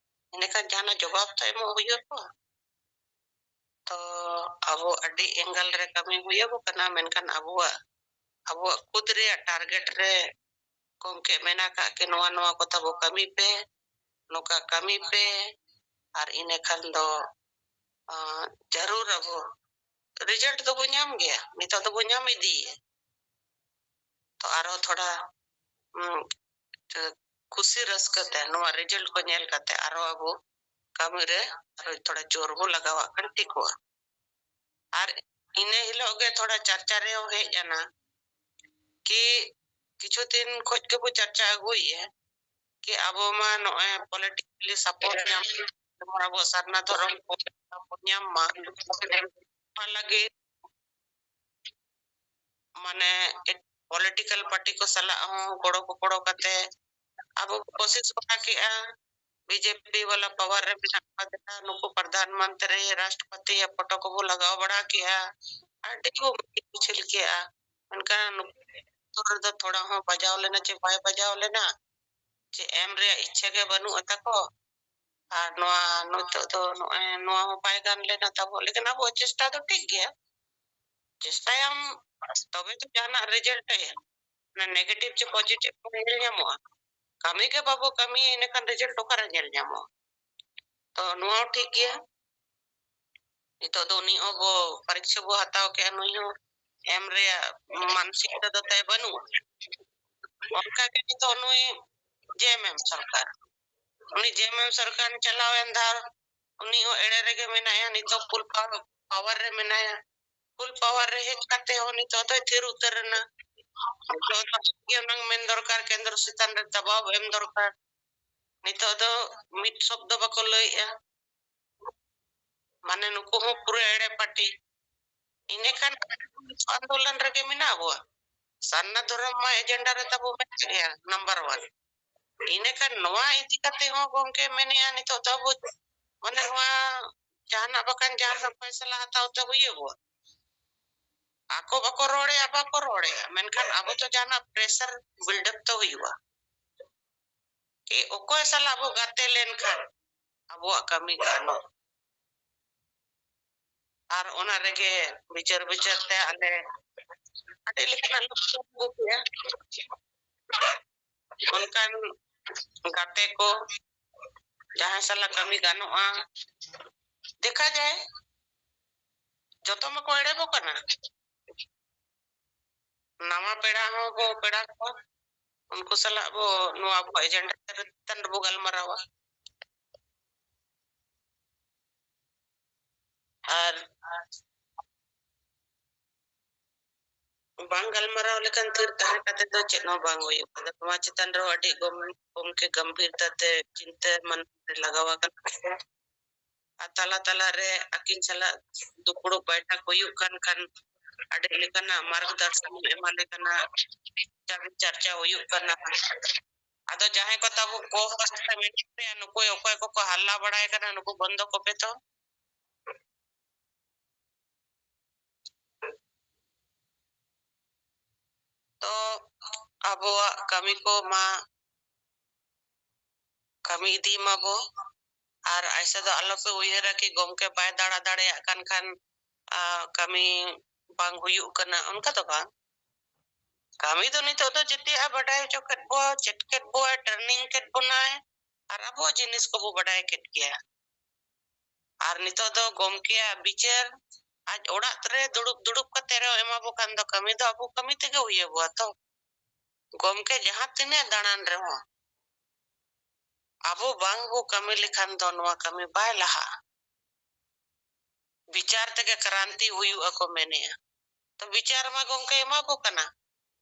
ᱤᱱᱟᱹᱠᱷᱟᱱ ᱡᱟᱦᱟᱱᱟᱜ ᱡᱚᱵᱟᱵ ᱛᱚ ᱮᱢᱚᱜ ᱦᱩᱭᱩᱜ ᱠᱚᱣᱟ᱾ ᱛᱚ ᱟᱵᱚ ᱟᱹᱰᱤ ᱮᱝᱜᱮᱞ ᱨᱮ ᱠᱟᱹᱢᱤ ᱦᱩᱭ ᱟᱵᱚ ᱠᱟᱱᱟ, ᱢᱮᱱᱠᱷᱟᱱ ᱟᱵᱚᱣᱟᱜ ᱟᱵᱚᱣᱟᱜ ᱠᱷᱩᱫ ᱨᱮᱭᱟᱜ ᱴᱟᱨᱜᱮᱴ ᱨᱮ ᱜᱚᱢᱠᱮ ᱢᱮᱱ ᱟᱠᱟᱫ ᱠᱤ ᱱᱚᱣᱟ ᱱᱚᱣᱟ ᱠᱚ ᱛᱟᱵᱚ ᱠᱟᱹᱢᱤ ᱯᱮ, ᱱᱚᱝᱠᱟ ᱠᱟᱹᱢᱤ ᱯᱮ, ᱟᱨ ᱤᱱᱟᱹ ᱠᱷᱟᱱ ᱫᱚ ᱟᱸ, ᱡᱟᱹᱨᱩᱲ ᱟᱵᱚ ᱨᱮᱡᱟᱞᱴ ᱫᱚᱵᱚ ᱧᱟᱢ ᱜᱮᱭᱟ, ᱱᱤᱛᱚᱜ ᱫᱚᱵᱚ ᱧᱟᱢ ᱤᱫᱤᱭᱮᱫ᱾ ᱛᱚ ᱟᱨᱦᱚᱸ ᱛᱷᱚᱲᱟ ᱩᱸ, ᱠᱷᱩᱥᱤ ᱨᱟᱹᱥᱠᱟᱹ ᱛᱮ ᱱᱚᱣᱟ ᱨᱮᱡᱟᱞᱴ ᱠᱚ ᱧᱮᱞ ᱠᱟᱛᱮ ᱟᱨᱦᱚᱸ ᱟᱵᱚ ᱠᱟᱹᱢᱤ ᱨᱮ ᱟᱨᱦᱚᱸ ᱛᱷᱚᱲᱟ ᱡᱳᱨ ᱵᱚ ᱞᱟᱜᱟᱣᱟᱜ ᱠᱷᱟᱱ ᱴᱷᱤᱠᱚᱜᱼᱟ᱾ ᱟᱨ ᱤᱱᱟᱹ ᱦᱤᱞᱳᱜ ᱜᱮ ᱛᱷᱚᱲᱟ ᱪᱟᱨᱪᱟ ᱨᱮᱦᱚᱸ ᱦᱮᱡ ᱮᱱᱟ ᱠᱤ ᱠᱤᱪᱷᱩ ᱫᱤᱱ ᱠᱷᱚᱡ ᱜᱮᱵᱚ ᱪᱟᱨᱪᱟ ᱟᱹᱜᱩᱭᱮᱫᱼᱟ ᱠᱤ ᱟᱵᱚ ᱢᱟ ᱱᱚᱜᱼᱚᱭ politically support ᱧᱟᱢ, ᱡᱮᱢᱚᱱ ᱟᱵᱚ ᱥᱟᱨᱱᱟ ᱫᱷᱚᱨᱚᱢ ᱠᱚ ᱧᱟᱢ ᱢᱟ, ᱚᱱᱟ ᱞᱟᱹᱜᱤᱫ ᱢᱟᱱᱮ political party ᱠᱚ ᱥᱟᱞᱟᱜ ᱦᱚᱸ ᱜᱚᱲᱚ ᱜᱚᱯᱚᱲᱚ ᱠᱟᱛᱮ ᱟᱵᱚ ᱵᱚ ᱠᱳᱥᱤᱥ ᱵᱟᱲᱟ ᱠᱮᱜᱼᱟ᱾ ᱵᱤᱡᱮᱯᱤ ᱵᱟᱞᱟ power ᱨᱮ ᱢᱮᱱᱟᱜ ᱠᱚᱣᱟ, ᱡᱟᱦᱟᱸ ᱱᱩᱠᱩ ᱯᱨᱚᱫᱷᱟᱱ ᱢᱚᱱᱛᱨᱤ, ᱨᱟᱥᱴᱨᱚᱯᱚᱛᱤ ᱭᱟᱜ ᱯᱷᱳᱴᱳ ᱠᱚᱵᱚ ᱞᱟᱜᱟᱣ ᱵᱟᱲᱟ ᱠᱮᱜᱼᱟ, ᱟᱹᱰᱤ ᱠᱚ ᱢᱤᱪᱷᱤᱞ ᱠᱮᱜᱼᱟ᱾ ᱢᱮᱱᱠᱷᱟᱱ ᱱᱩᱠᱩ ᱨᱮᱫᱚ ᱛᱷᱚᱲᱟ ᱦᱚᱸ ᱵᱟᱡᱟᱣ ᱞᱮᱱᱟ ᱪᱮ ᱵᱟᱭ ᱵᱟᱡᱟᱣ ᱞᱮᱱᱟ, ᱪᱮ ᱮᱢ ᱨᱮᱭᱟᱜ ᱤᱪᱪᱷᱟᱹ ᱜᱮ ᱵᱟᱹᱱᱩᱜ ᱛᱟᱠᱚ᱾ ᱟᱨ ᱱᱚᱣᱟ ᱱᱤᱛᱚᱜ ᱫᱚ ᱱᱚᱜᱼᱚᱭ ᱱᱚᱣᱟ ᱦᱚᱸ ᱵᱟᱭ ᱜᱟᱱ ᱞᱮᱱᱟ ᱛᱟᱵᱚ, ᱞᱮᱠᱤᱱ ᱟᱵᱚᱣᱟᱜ ᱪᱮᱥᱴᱟ ᱫᱚ ᱴᱷᱤᱠ ᱜᱮᱭᱟ, ᱪᱮᱥᱴᱟᱭᱟᱢ ᱛᱚᱵᱮ ᱛᱚ ᱡᱟᱦᱟᱱᱟᱜ result ᱮ ᱮᱢᱟ᱾ ᱚᱱᱟ negative ᱪᱮ positive ᱠᱚ ᱧᱮᱞ ᱧᱟᱢᱚᱜᱼᱟ? ᱠᱟᱹᱢᱤ ᱜᱮ ᱵᱟᱵᱚ ᱠᱟᱹᱢᱤᱭᱟ, ᱤᱱᱟᱹᱠᱷᱟᱱ result ᱚᱠᱟᱨᱮ ᱧᱮᱞ ᱧᱟᱢᱚᱜᱼᱟ? ᱛᱚ ᱱᱚᱣᱟ ᱦᱚᱸ ᱴᱷᱤᱠ ᱜᱮᱭᱟ, ᱱᱤᱛᱚᱜ ᱫᱚ ᱩᱱᱤ ᱦᱚᱸ ᱵᱚ ᱯᱚᱨᱤᱠᱠᱷᱟ ᱵᱚ ᱦᱟᱛᱟᱣ ᱠᱮᱜᱼᱟ, ᱱᱩᱭ ᱦᱚᱸ ᱮᱢ ᱨᱮᱭᱟᱜ ᱢᱟᱱᱥᱤᱠᱛᱟ ᱫᱚ ᱛᱟᱭ ᱵᱟᱹᱱᱩᱜᱼᱟ᱾ ᱚᱱᱠᱟ ᱜᱮ ᱱᱤᱛᱚᱜ ᱱᱩᱭ JMM ᱥᱚᱨᱠᱟᱨ, ᱩᱱᱤ JMM ᱥᱚᱨᱠᱟᱨ ᱪᱟᱞᱟᱣᱮᱱ ᱫᱷᱟᱣ ᱩᱱᱤ ᱦᱚᱸ ᱮᱲᱮ ᱨᱮᱜᱮ ᱢᱮᱱᱟᱭᱟ, ᱱᱤᱛᱚᱜ full power, power ᱨᱮ ᱢᱮᱱᱟᱭᱟ᱾ Full power ᱨᱮ ᱦᱮᱡ ᱠᱟᱛᱮ ᱦᱚᱸ ᱱᱤᱛᱚᱜ ᱫᱚᱭ ᱛᱷᱤᱨ ᱩᱛᱟᱹᱨ ᱮᱱᱟ᱾ ᱱᱤᱛᱚᱜ ᱫᱚ ᱟᱡ ᱜᱮ ᱚᱱᱟᱝ ᱢᱮᱱ ᱫᱚᱨᱠᱟᱨ, ᱠᱮᱱᱫᱨᱚ ᱪᱮᱛᱟᱱ ᱨᱮ ᱫᱟᱵᱟᱣ ᱮᱢ ᱫᱚᱨᱠᱟᱨ᱾ ᱱᱤᱛᱚᱜ ᱫᱚ ᱢᱤᱫ ᱥᱚᱵᱫᱚ ᱵᱟᱠᱚ ᱞᱟᱹᱭᱮᱜᱼᱟ᱾ ᱢᱟᱱᱮ ᱱᱩᱠᱩ ᱦᱚᱸ ᱯᱩᱨᱟᱹ ᱮᱲᱮ party᱾ ᱤᱱᱟᱹᱠᱷᱟᱱ ᱟᱱᱫᱳᱞᱚᱱ ᱨᱮᱜᱮ ᱢᱮᱱᱟᱜ ᱵᱚᱣᱟ᱾ ᱥᱟᱨᱱᱟ ᱫᱷᱚᱨᱚᱢ ᱢᱟ agenda ᱨᱮ ᱛᱟᱵᱚ ᱢᱮᱱᱟᱜ ᱜᱮᱭᱟ number one᱾ ᱤᱱᱟᱹᱠᱷᱟᱱ ᱱᱚᱣᱟ ᱤᱫᱤ ᱠᱟᱛᱮ ᱦᱚᱸ ᱜᱚᱢᱠᱮ ᱢᱮᱱᱮᱜᱼᱟ, ᱱᱤᱛᱚᱜ ᱫᱚ ᱟᱵᱚ ᱢᱟᱱᱮ ᱱᱚᱣᱟ ᱡᱟᱦᱟᱱᱟᱜ ᱵᱟᱠᱷᱟᱱ ᱡᱟᱦᱟᱱᱟᱜ ᱯᱷᱚᱭᱥᱟᱞᱟ ᱦᱟᱛᱟᱣ ᱛᱮ ᱦᱩᱭᱩᱜᱚᱜᱼᱟ᱾ ᱟᱠᱚ ᱵᱟᱠᱚ ᱨᱚᱲᱮᱜᱼᱟ, ᱵᱟᱠᱚ ᱨᱚᱲᱮᱜᱼᱟ, ᱢᱮᱱᱠᱷᱟᱱ ᱟᱵᱚ ᱫᱚ ᱡᱟᱦᱟᱱᱟᱜ pressure build up ᱛᱚ ᱦᱩᱭᱩᱜᱼᱟ᱾ ᱠᱤ ᱚᱠᱚᱭ ᱥᱟᱞᱟᱜ ᱵᱚ ᱜᱟᱛᱮ ᱞᱮᱱᱠᱷᱟᱱ ᱟᱵᱚᱣᱟᱜ ᱠᱟᱹᱢᱤ ᱜᱟᱱᱚᱜ᱾ ᱟᱨ ᱚᱱᱟ ᱨᱮᱜᱮ ᱵᱤᱪᱟᱹᱨ ᱵᱤᱪᱟᱹᱨ ᱛᱮ ᱟᱞᱮ ᱟᱹᱰᱤ ᱞᱮᱠᱟᱱᱟᱜ ᱞᱮ ᱟᱹᱜᱩ ᱠᱮᱜᱼᱟ᱾ ᱚᱱᱠᱟᱱ ᱜᱟᱛᱮ ᱠᱚ ᱡᱟᱦᱟᱸᱭ ᱥᱟᱞᱟᱜ ᱠᱟᱹᱢᱤ ᱜᱟᱱᱚᱜᱼᱟ, ᱫᱮᱠᱷᱟ ᱡᱟᱭ᱾ ᱡᱚᱛᱚ ᱢᱟᱠᱚ ᱮᱲᱮ ᱵᱚ ᱠᱟᱱᱟ᱾ ᱱᱟᱣᱟ ᱯᱮᱲᱟ ᱦᱚᱸ ᱵᱚ ᱯᱮᱲᱟ ᱠᱚᱣᱟ, ᱩᱱᱠᱩ ᱥᱟᱞᱟᱜ ᱵᱚ ᱱᱚᱣᱟ ᱟᱵᱚᱣᱟᱜ agenda ᱪᱮᱛᱟᱱ ᱨᱮᱵᱚ ᱜᱟᱞᱢᱟᱨᱟᱣᱟ᱾ ᱟᱨ ᱵᱟᱝ ᱜᱟᱞᱢᱟᱨᱟᱣ ᱞᱮᱠᱷᱟᱱ ᱛᱷᱤᱨ ᱛᱟᱦᱮᱸ ᱠᱟᱛᱮ ᱫᱚ ᱪᱮᱫ ᱦᱚᱸ ᱵᱟᱝ ᱦᱩᱭᱩᱜ ᱠᱟᱱᱟ᱾ ᱱᱚᱣᱟ ᱪᱮᱛᱟᱱ ᱨᱮᱦᱚᱸ ᱟᱹᱰᱤ ᱜᱚᱢ-, ᱜᱚᱢᱠᱮ ᱜᱟᱢᱵᱷᱤᱨ ᱛᱟᱛᱮ ᱪᱤᱱᱛᱟᱹ ᱢᱟᱱ ᱨᱮ ᱞᱟᱜᱟᱣ ᱟᱠᱟᱱᱟ᱾ ᱟᱨ ᱛᱟᱞᱟ ᱛᱟᱞᱟ ᱨᱮ ᱟᱹᱠᱤᱱ ᱥᱟᱞᱟᱜ ᱫᱩᱯᱲᱩᱵ ᱵᱟᱭᱴᱷᱟᱠ ᱦᱩᱭᱩᱜ ᱠᱟᱱ ᱠᱷᱟᱱ ᱟᱹᱰᱤ ᱞᱮᱠᱟᱱᱟᱜ ᱢᱟᱨᱜᱚᱫᱚᱨᱥᱚᱱ ᱮᱢᱟ ᱞᱮᱠᱟᱱᱟᱜ ᱪᱟᱨ-, ᱪᱟᱨᱪᱟ ᱦᱩᱭᱩᱜ ᱠᱟᱱᱟ᱾ ᱟᱫᱚ ᱡᱟᱦᱟᱸᱭ ᱠᱚ ᱛᱟᱵᱚ co-host ᱨᱮ ᱢᱮᱱᱟᱜ ᱯᱮᱭᱟ, ᱱᱩᱠᱩ ᱚᱠᱚᱭ ᱠᱚᱠᱚ ᱦᱟᱞᱞᱟ ᱵᱟᱲᱟᱭ ᱠᱟᱱᱟ, ᱱᱩᱠᱩ ᱵᱚᱱᱫᱚ ᱠᱚᱯᱮ ᱛᱚ᱾ ᱛᱚ ᱟᱵᱚᱣᱟᱜ ᱠᱟᱹᱢᱤ ᱠᱚ ᱢᱟ ᱠᱟᱹᱢᱤ ᱤᱫᱤ ᱢᱟᱵᱚ᱾ ᱟᱨ ᱟᱭᱥᱟ ᱫᱚ ᱟᱞᱚᱯᱮ ᱩᱭᱦᱟᱹᱨᱟ ᱠᱤ ᱜᱚᱢᱠᱮ ᱵᱟᱭ ᱫᱟᱬᱟ ᱫᱟᱲᱮᱭᱟᱜ ᱠᱟᱱ ᱠᱷᱟᱱ, ᱟ, ᱠᱟᱹᱢᱤ ᱵᱟᱝ ᱦᱩᱭᱩᱜ ᱠᱟᱱᱟ, ᱚᱱᱠᱟ ᱫᱚ ᱵᱟᱝ᱾ ᱠᱟᱹᱢᱤ ᱫᱚ ᱱᱤᱛᱚᱜ ᱫᱚ ᱡᱮᱛᱮᱭᱟᱜ ᱵᱟᱰᱟᱭ ᱦᱚᱪᱚ ᱠᱮᱫ ᱵᱚ, ᱪᱮᱫ ᱠᱮᱫ ᱵᱚ, training ᱠᱮᱫ ᱵᱚᱱᱟᱭ, ᱟᱨ ᱟᱵᱚᱣᱟᱜ ᱡᱤᱱᱤᱥ ᱠᱚᱵᱚ ᱵᱟᱰᱟᱭ ᱠᱮᱫ ᱜᱮᱭᱟ᱾ ᱟᱨ ᱱᱤᱛᱚᱜ ᱫᱚ ᱜᱚᱢᱠᱮᱭᱟᱜ ᱵᱤᱪᱟᱹᱨ ᱟᱡ ᱚᱲᱟᱜ ᱨᱮ ᱫᱩᱲᱩᱵ ᱫᱩᱲᱩᱵ ᱠᱟᱛᱮ ᱨᱮᱦᱚᱸ ᱮᱢᱟ ᱵᱚ ᱠᱷᱟᱱ ᱫᱚ ᱠᱟᱹᱢᱤ ᱫᱚ ᱟᱵᱚ ᱠᱟᱹᱢᱤ ᱛᱮᱜᱮ ᱦᱩᱭ ᱟᱵᱚᱣᱟ ᱛᱚ᱾ ᱜᱚᱢᱠᱮ ᱡᱟᱦᱟᱸ ᱛᱤᱱᱟᱹᱜ ᱫᱟᱬᱟᱱ ᱨᱮᱦᱚᱸ ᱟᱵᱚ ᱵᱟᱝ ᱵᱚ ᱠᱟᱹᱢᱤ ᱞᱮᱠᱷᱟᱱ ᱫᱚ ᱱᱚᱣᱟ ᱠᱟᱹᱢᱤ ᱵᱟᱭ ᱞᱟᱦᱟᱜᱼᱟ᱾ ᱵᱤᱪᱟᱨ ᱛᱮᱜᱮ ᱠᱨᱟᱱᱛᱤ ᱦᱩᱭᱩᱜᱼᱟ ᱠᱚ ᱢᱮᱱᱮᱜᱼᱟ᱾ ᱛᱚ ᱵᱤᱪᱟᱨ ᱢᱟ ᱜᱚᱢᱠᱮ ᱮᱢᱟ ᱵᱚ ᱠᱟᱱᱟ,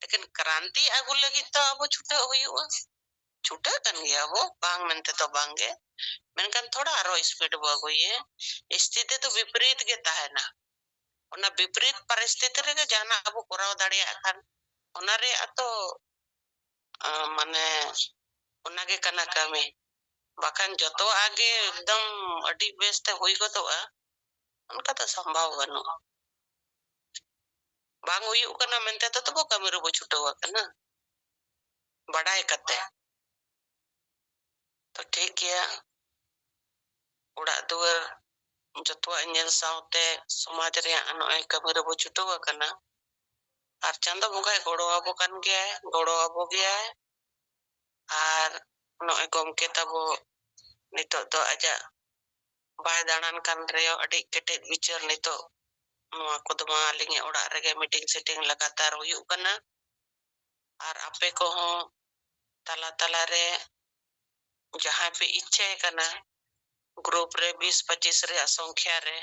ᱞᱮᱠᱤᱱ ᱠᱨᱟᱱᱛᱤ ᱟᱹᱜᱩ ᱞᱟᱹᱜᱤᱫ ᱛᱚ ᱟᱵᱚ ᱪᱷᱩᱴᱟᱹᱜ ᱦᱩᱭᱩᱜᱼᱟ᱾ ᱪᱷᱩᱴᱟᱹᱜ ᱠᱟᱱ ᱜᱮᱭᱟ ᱵᱚ, ᱵᱟᱝ ᱢᱮᱱᱛᱮ ᱫᱚ ᱵᱟᱝ ᱜᱮ, ᱢᱮᱱᱠᱷᱟᱱ ᱛᱷᱚᱲᱟ ᱟᱨᱚ speed ᱵᱚ ᱟᱹᱜᱩᱭᱟ᱾ ᱥᱛᱷᱤᱛᱤ ᱫᱚ ᱵᱤᱯᱨᱤᱛ ᱜᱮ ᱛᱟᱦᱮᱱᱟ᱾ ᱚᱱᱟ ᱵᱤᱯᱨᱤᱛ ᱯᱚᱨᱤᱥᱛᱷᱤᱛᱤ ᱨᱮᱜᱮ ᱡᱟᱦᱟᱱᱟᱜ ᱟᱵᱚ ᱠᱚᱨᱟᱣ ᱫᱟᱲᱮᱭᱟᱜ ᱠᱷᱟᱱ, ᱚᱱᱟ ᱨᱮᱭᱟᱜ ᱛᱚ, ᱟ, ᱢᱟᱱᱮ, ᱚᱱᱟᱜᱮ ᱠᱟᱱᱟ ᱠᱟᱹᱢᱤ᱾ ᱵᱟᱠᱷᱟᱱ ᱡᱚᱛᱚᱣᱟᱜ ᱜᱮ ᱮᱠᱫᱚᱢ ᱟᱹᱰᱤ ᱵᱮᱥᱛᱮ ᱦᱩᱭ ᱜᱚᱫᱚᱜᱼᱟ, ᱚᱱᱠᱟ ᱫᱚ ᱥᱚᱢᱵᱷᱚᱵ ᱵᱟᱹᱱᱩᱜᱼᱟ᱾ ᱵᱟᱝ ᱦᱩᱭᱩᱜ ᱠᱟᱱᱟ ᱢᱮᱱᱛᱮ ᱫᱚ ᱛᱚᱵᱚ ᱠᱟᱹᱢᱤ ᱨᱮᱵᱚ ᱪᱷᱩᱴᱟᱹᱣ ᱟᱠᱟᱱᱟ, ᱵᱟᱰᱟᱭ ᱠᱟᱛᱮ᱾ ᱛᱚ ᱴᱷᱤᱠ ᱜᱮᱭᱟ, ᱚᱲᱟᱜ ᱫᱩᱣᱟᱹᱨ ᱡᱚᱛᱚᱣᱟᱜ ᱧᱮᱞ ᱥᱟᱶᱛᱮ ᱥᱚᱢᱟᱡᱽ ᱨᱮᱭᱟᱜ ᱱᱚᱜᱼᱚᱭ ᱠᱟᱹᱢᱤ ᱨᱮᱵᱚ ᱪᱷᱩᱴᱟᱹᱣ ᱟᱠᱟᱱᱟ᱾ ᱟᱨ ᱪᱟᱸᱫᱚ ᱵᱚᱸᱜᱟᱭ ᱜᱚᱲᱚ ᱟᱵᱚ ᱠᱟᱱ ᱜᱮᱭᱟᱭ, ᱜᱚᱲᱚ ᱟᱵᱚ ᱜᱮᱭᱟᱭ᱾ ᱟᱨ ᱱᱚᱜᱼᱚᱭ ᱜᱚᱢᱠᱮ ᱛᱟᱵᱚ ᱱᱤᱛᱚᱜ ᱫᱚ ᱟᱡᱟᱜ ᱵᱟᱭ ᱫᱟᱬᱟᱱ ᱠᱟᱱ ᱨᱮᱦᱚᱸ ᱟᱹᱰᱤ ᱠᱮᱴᱮᱡ ᱵᱤᱪᱟᱹᱨ ᱱᱤᱛᱚᱜ ᱱᱚᱣᱟ ᱠᱚᱫᱚ ᱢᱟ ᱟᱹᱞᱤᱧᱟᱜ ᱚᱲᱟᱜ ᱨᱮᱜᱮ meeting setting ᱞᱟᱜᱟᱛᱟᱨ ᱦᱩᱭᱩᱜ ᱠᱟᱱᱟ᱾ ᱟᱨ ᱟᱯᱮ ᱠᱚᱦᱚᱸ ᱛᱟᱞᱟ ᱛᱟᱞᱟ ᱨᱮ ᱡᱟᱦᱟᱸᱭ ᱯᱮ ᱤᱪᱪᱷᱟᱹᱭ ᱠᱟᱱᱟ, group ᱨᱮ ᱵᱤᱥ ᱯᱚᱸᱪᱤᱥ ᱨᱮᱭᱟᱜ ᱥᱚᱝᱠᱷᱭᱟ ᱨᱮ,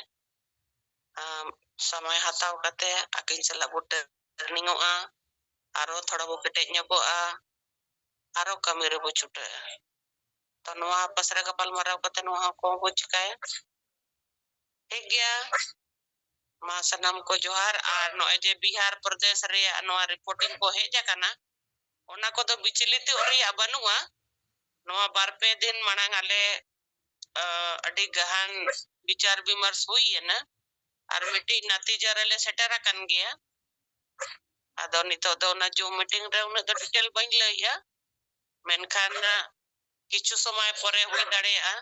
ᱟᱢ, ᱥᱚᱢᱚᱭ ᱦᱟᱛᱟᱣ ᱠᱟᱛᱮ ᱟᱹᱠᱤᱱ ᱥᱟᱞᱟᱜ ᱵᱩᱴᱟᱹ ᱴᱨᱮᱱᱤᱝᱚᱜᱼᱟ, ᱟᱨᱚ ᱛᱷᱚᱲᱟ ᱵᱚ ᱠᱮᱴᱮᱡ ᱧᱚᱜᱚᱜᱼᱟ, ᱟᱨᱚ ᱠᱟᱹᱢᱤ ᱨᱮᱵᱚ ᱪᱷᱩᱴᱟᱹᱜᱼᱟ᱾ ᱛᱚ ᱱᱚᱣᱟ ᱯᱟᱥᱨᱮ ᱜᱟᱯᱟᱞ ᱢᱟᱨᱟᱣ ᱠᱟᱛᱮ ᱱᱚᱣᱟ ᱦᱚᱸ ᱠᱚ ᱵᱚ ᱪᱤᱠᱟᱹᱭᱟ᱾ ᱴᱷᱤᱠ ᱜᱮᱭᱟ, ᱢᱟ ᱥᱟᱱᱟᱢ ᱠᱚ ᱡᱚᱦᱟᱨ᱾ ᱟᱨ ᱱᱚᱜᱼᱚᱭ ᱡᱮ ᱵᱤᱦᱟᱨ ᱯᱨᱚᱫᱮᱥ ᱨᱮᱭᱟᱜ ᱱᱚᱣᱟ ᱨᱤᱯᱳᱨᱴᱤᱝ ᱠᱚ ᱦᱮᱡ ᱟᱠᱟᱱᱟ, ᱚᱱᱟ ᱠᱚᱫᱚ ᱵᱤᱪᱞᱤᱛᱚᱜ ᱨᱮᱭᱟᱜ ᱵᱟᱹᱱᱩᱜᱼᱟ᱾ ᱱᱚᱣᱟ ᱵᱟᱨ ᱯᱮ ᱫᱤᱱ ᱢᱟᱲᱟᱝ ᱟᱞᱮ, ᱟᱹ, ᱟᱹᱰᱤ ᱜᱟᱦᱟᱱ ᱵᱤᱪᱟᱨ ᱵᱤᱢᱟᱨᱥ ᱦᱩᱭ ᱮᱱᱟ ᱟᱨ ᱢᱤᱫᱴᱤᱡ ᱱᱟᱛᱤᱡᱟ ᱨᱮᱞᱮ ᱥᱮᱴᱮᱨ ᱟᱠᱟᱱ ᱜᱮᱭᱟ᱾ ᱟᱫᱚ ᱱᱤᱛᱚᱜ ᱫᱚ ᱚᱱᱟ ᱡᱩᱢ ᱢᱤᱴᱤᱝ ᱨᱮ ᱩᱱᱟᱹᱜ ᱫᱚ ᱰᱤᱴᱮᱞ ᱵᱟᱹᱧ ᱞᱟᱹᱭᱮᱜᱼᱟ, ᱢᱮᱱᱠᱷᱟᱱ ᱠᱤᱪᱷᱩ ᱥᱚᱢᱚᱭ ᱯᱚᱨᱮ ᱦᱩᱭ ᱫᱟᱲᱮᱭᱟᱜᱼᱟ᱾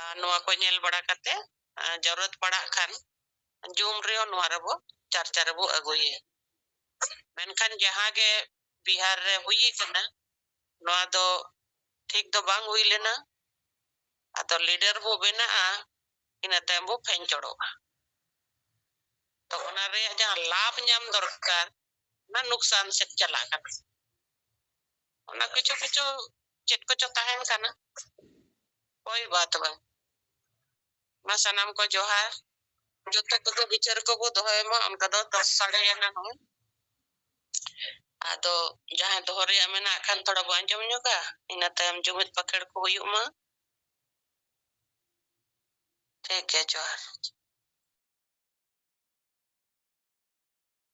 ᱟᱨ ᱱᱚᱣᱟ ᱠᱚ ᱧᱮᱞ ᱵᱟᱲᱟ ᱠᱟᱛᱮ, ᱟᱨ ᱡᱟᱹᱨᱩᱲᱟᱛ ᱯᱟᱲᱟᱜ ᱠᱷᱟᱱ ᱡᱩᱢ ᱨᱮᱦᱚᱸ ᱱᱚᱣᱟ ᱨᱮᱵᱚ ᱪᱟᱨᱪᱟ ᱨᱮᱵᱚ ᱟᱹᱜᱩᱭᱟ᱾ ᱢᱮᱱᱠᱷᱟᱱ ᱡᱟᱦᱟᱸ ᱜᱮ ᱵᱤᱦᱟᱨ ᱨᱮ ᱦᱩᱭ ᱠᱟᱱᱟ, ᱱᱚᱣᱟ ᱫᱚ ᱴᱷᱤᱠ ᱫᱚ ᱵᱟᱝ ᱦᱩᱭ ᱞᱮᱱᱟ᱾ ᱟᱫᱚ ᱞᱤᱰᱟᱨ ᱵᱚ ᱵᱮᱱᱟᱜᱼᱟ, ᱤᱱᱟᱹ ᱛᱟᱭᱚᱢ ᱵᱚ ᱯᱷᱮᱧᱪᱚᱲᱚᱜᱼᱟ᱾ ᱛᱚ ᱚᱱᱟ ᱨᱮᱭᱟᱜ ᱡᱟᱦᱟᱸ ᱞᱟᱵᱷ ᱧᱟᱢ ᱫᱚᱨᱠᱟᱨ, ᱚᱱᱟ ᱱᱩᱠᱥᱟᱱ ᱥᱮᱫ ᱪᱟᱞᱟᱜ ᱠᱟᱱᱟ᱾ ᱚᱱᱟ ᱠᱤᱪᱷᱩ ᱠᱤᱪᱷᱩ ᱪᱮᱫ ᱠᱚᱪᱚ ᱛᱟᱦᱮᱱ ᱠᱟᱱᱟ᱾ ᱠᱳᱭ ᱵᱟᱛ ᱵᱟᱝ᱾ ᱢᱟ ᱥᱟᱱᱟᱢ ᱠᱚ ᱡᱚᱦᱟᱨ᱾ ᱡᱚᱛᱚ ᱠᱚᱜᱮ ᱵᱤᱪᱟᱹᱨ ᱠᱚᱵᱚ ᱫᱚᱦᱚᱭ ᱢᱟ, ᱚᱱᱠᱟ ᱫᱚ ᱫᱚᱥ ᱥᱟᱲᱮᱭᱮᱱᱟ ᱱᱚᱜᱼᱚᱭ᱾ ᱟᱫᱚ ᱡᱟᱦᱟᱸᱭ ᱫᱚᱦᱚ ᱨᱮᱭᱟᱜ ᱢᱮᱱᱟᱜ ᱠᱷᱟᱱ ᱛᱷᱚᱲᱟ ᱵᱚ ᱟᱸᱡᱚᱢ ᱧᱚᱜᱟ, ᱤᱱᱟᱹ ᱛᱟᱭᱚᱢ ᱡᱩᱢᱤᱫ ᱯᱟᱠᱷᱮᱲ ᱠᱚ ᱦᱩᱭᱩᱜ ᱢᱟ᱾ ᱴᱷᱤᱠ ᱜᱮᱭᱟ, ᱡᱚᱦᱟᱨ᱾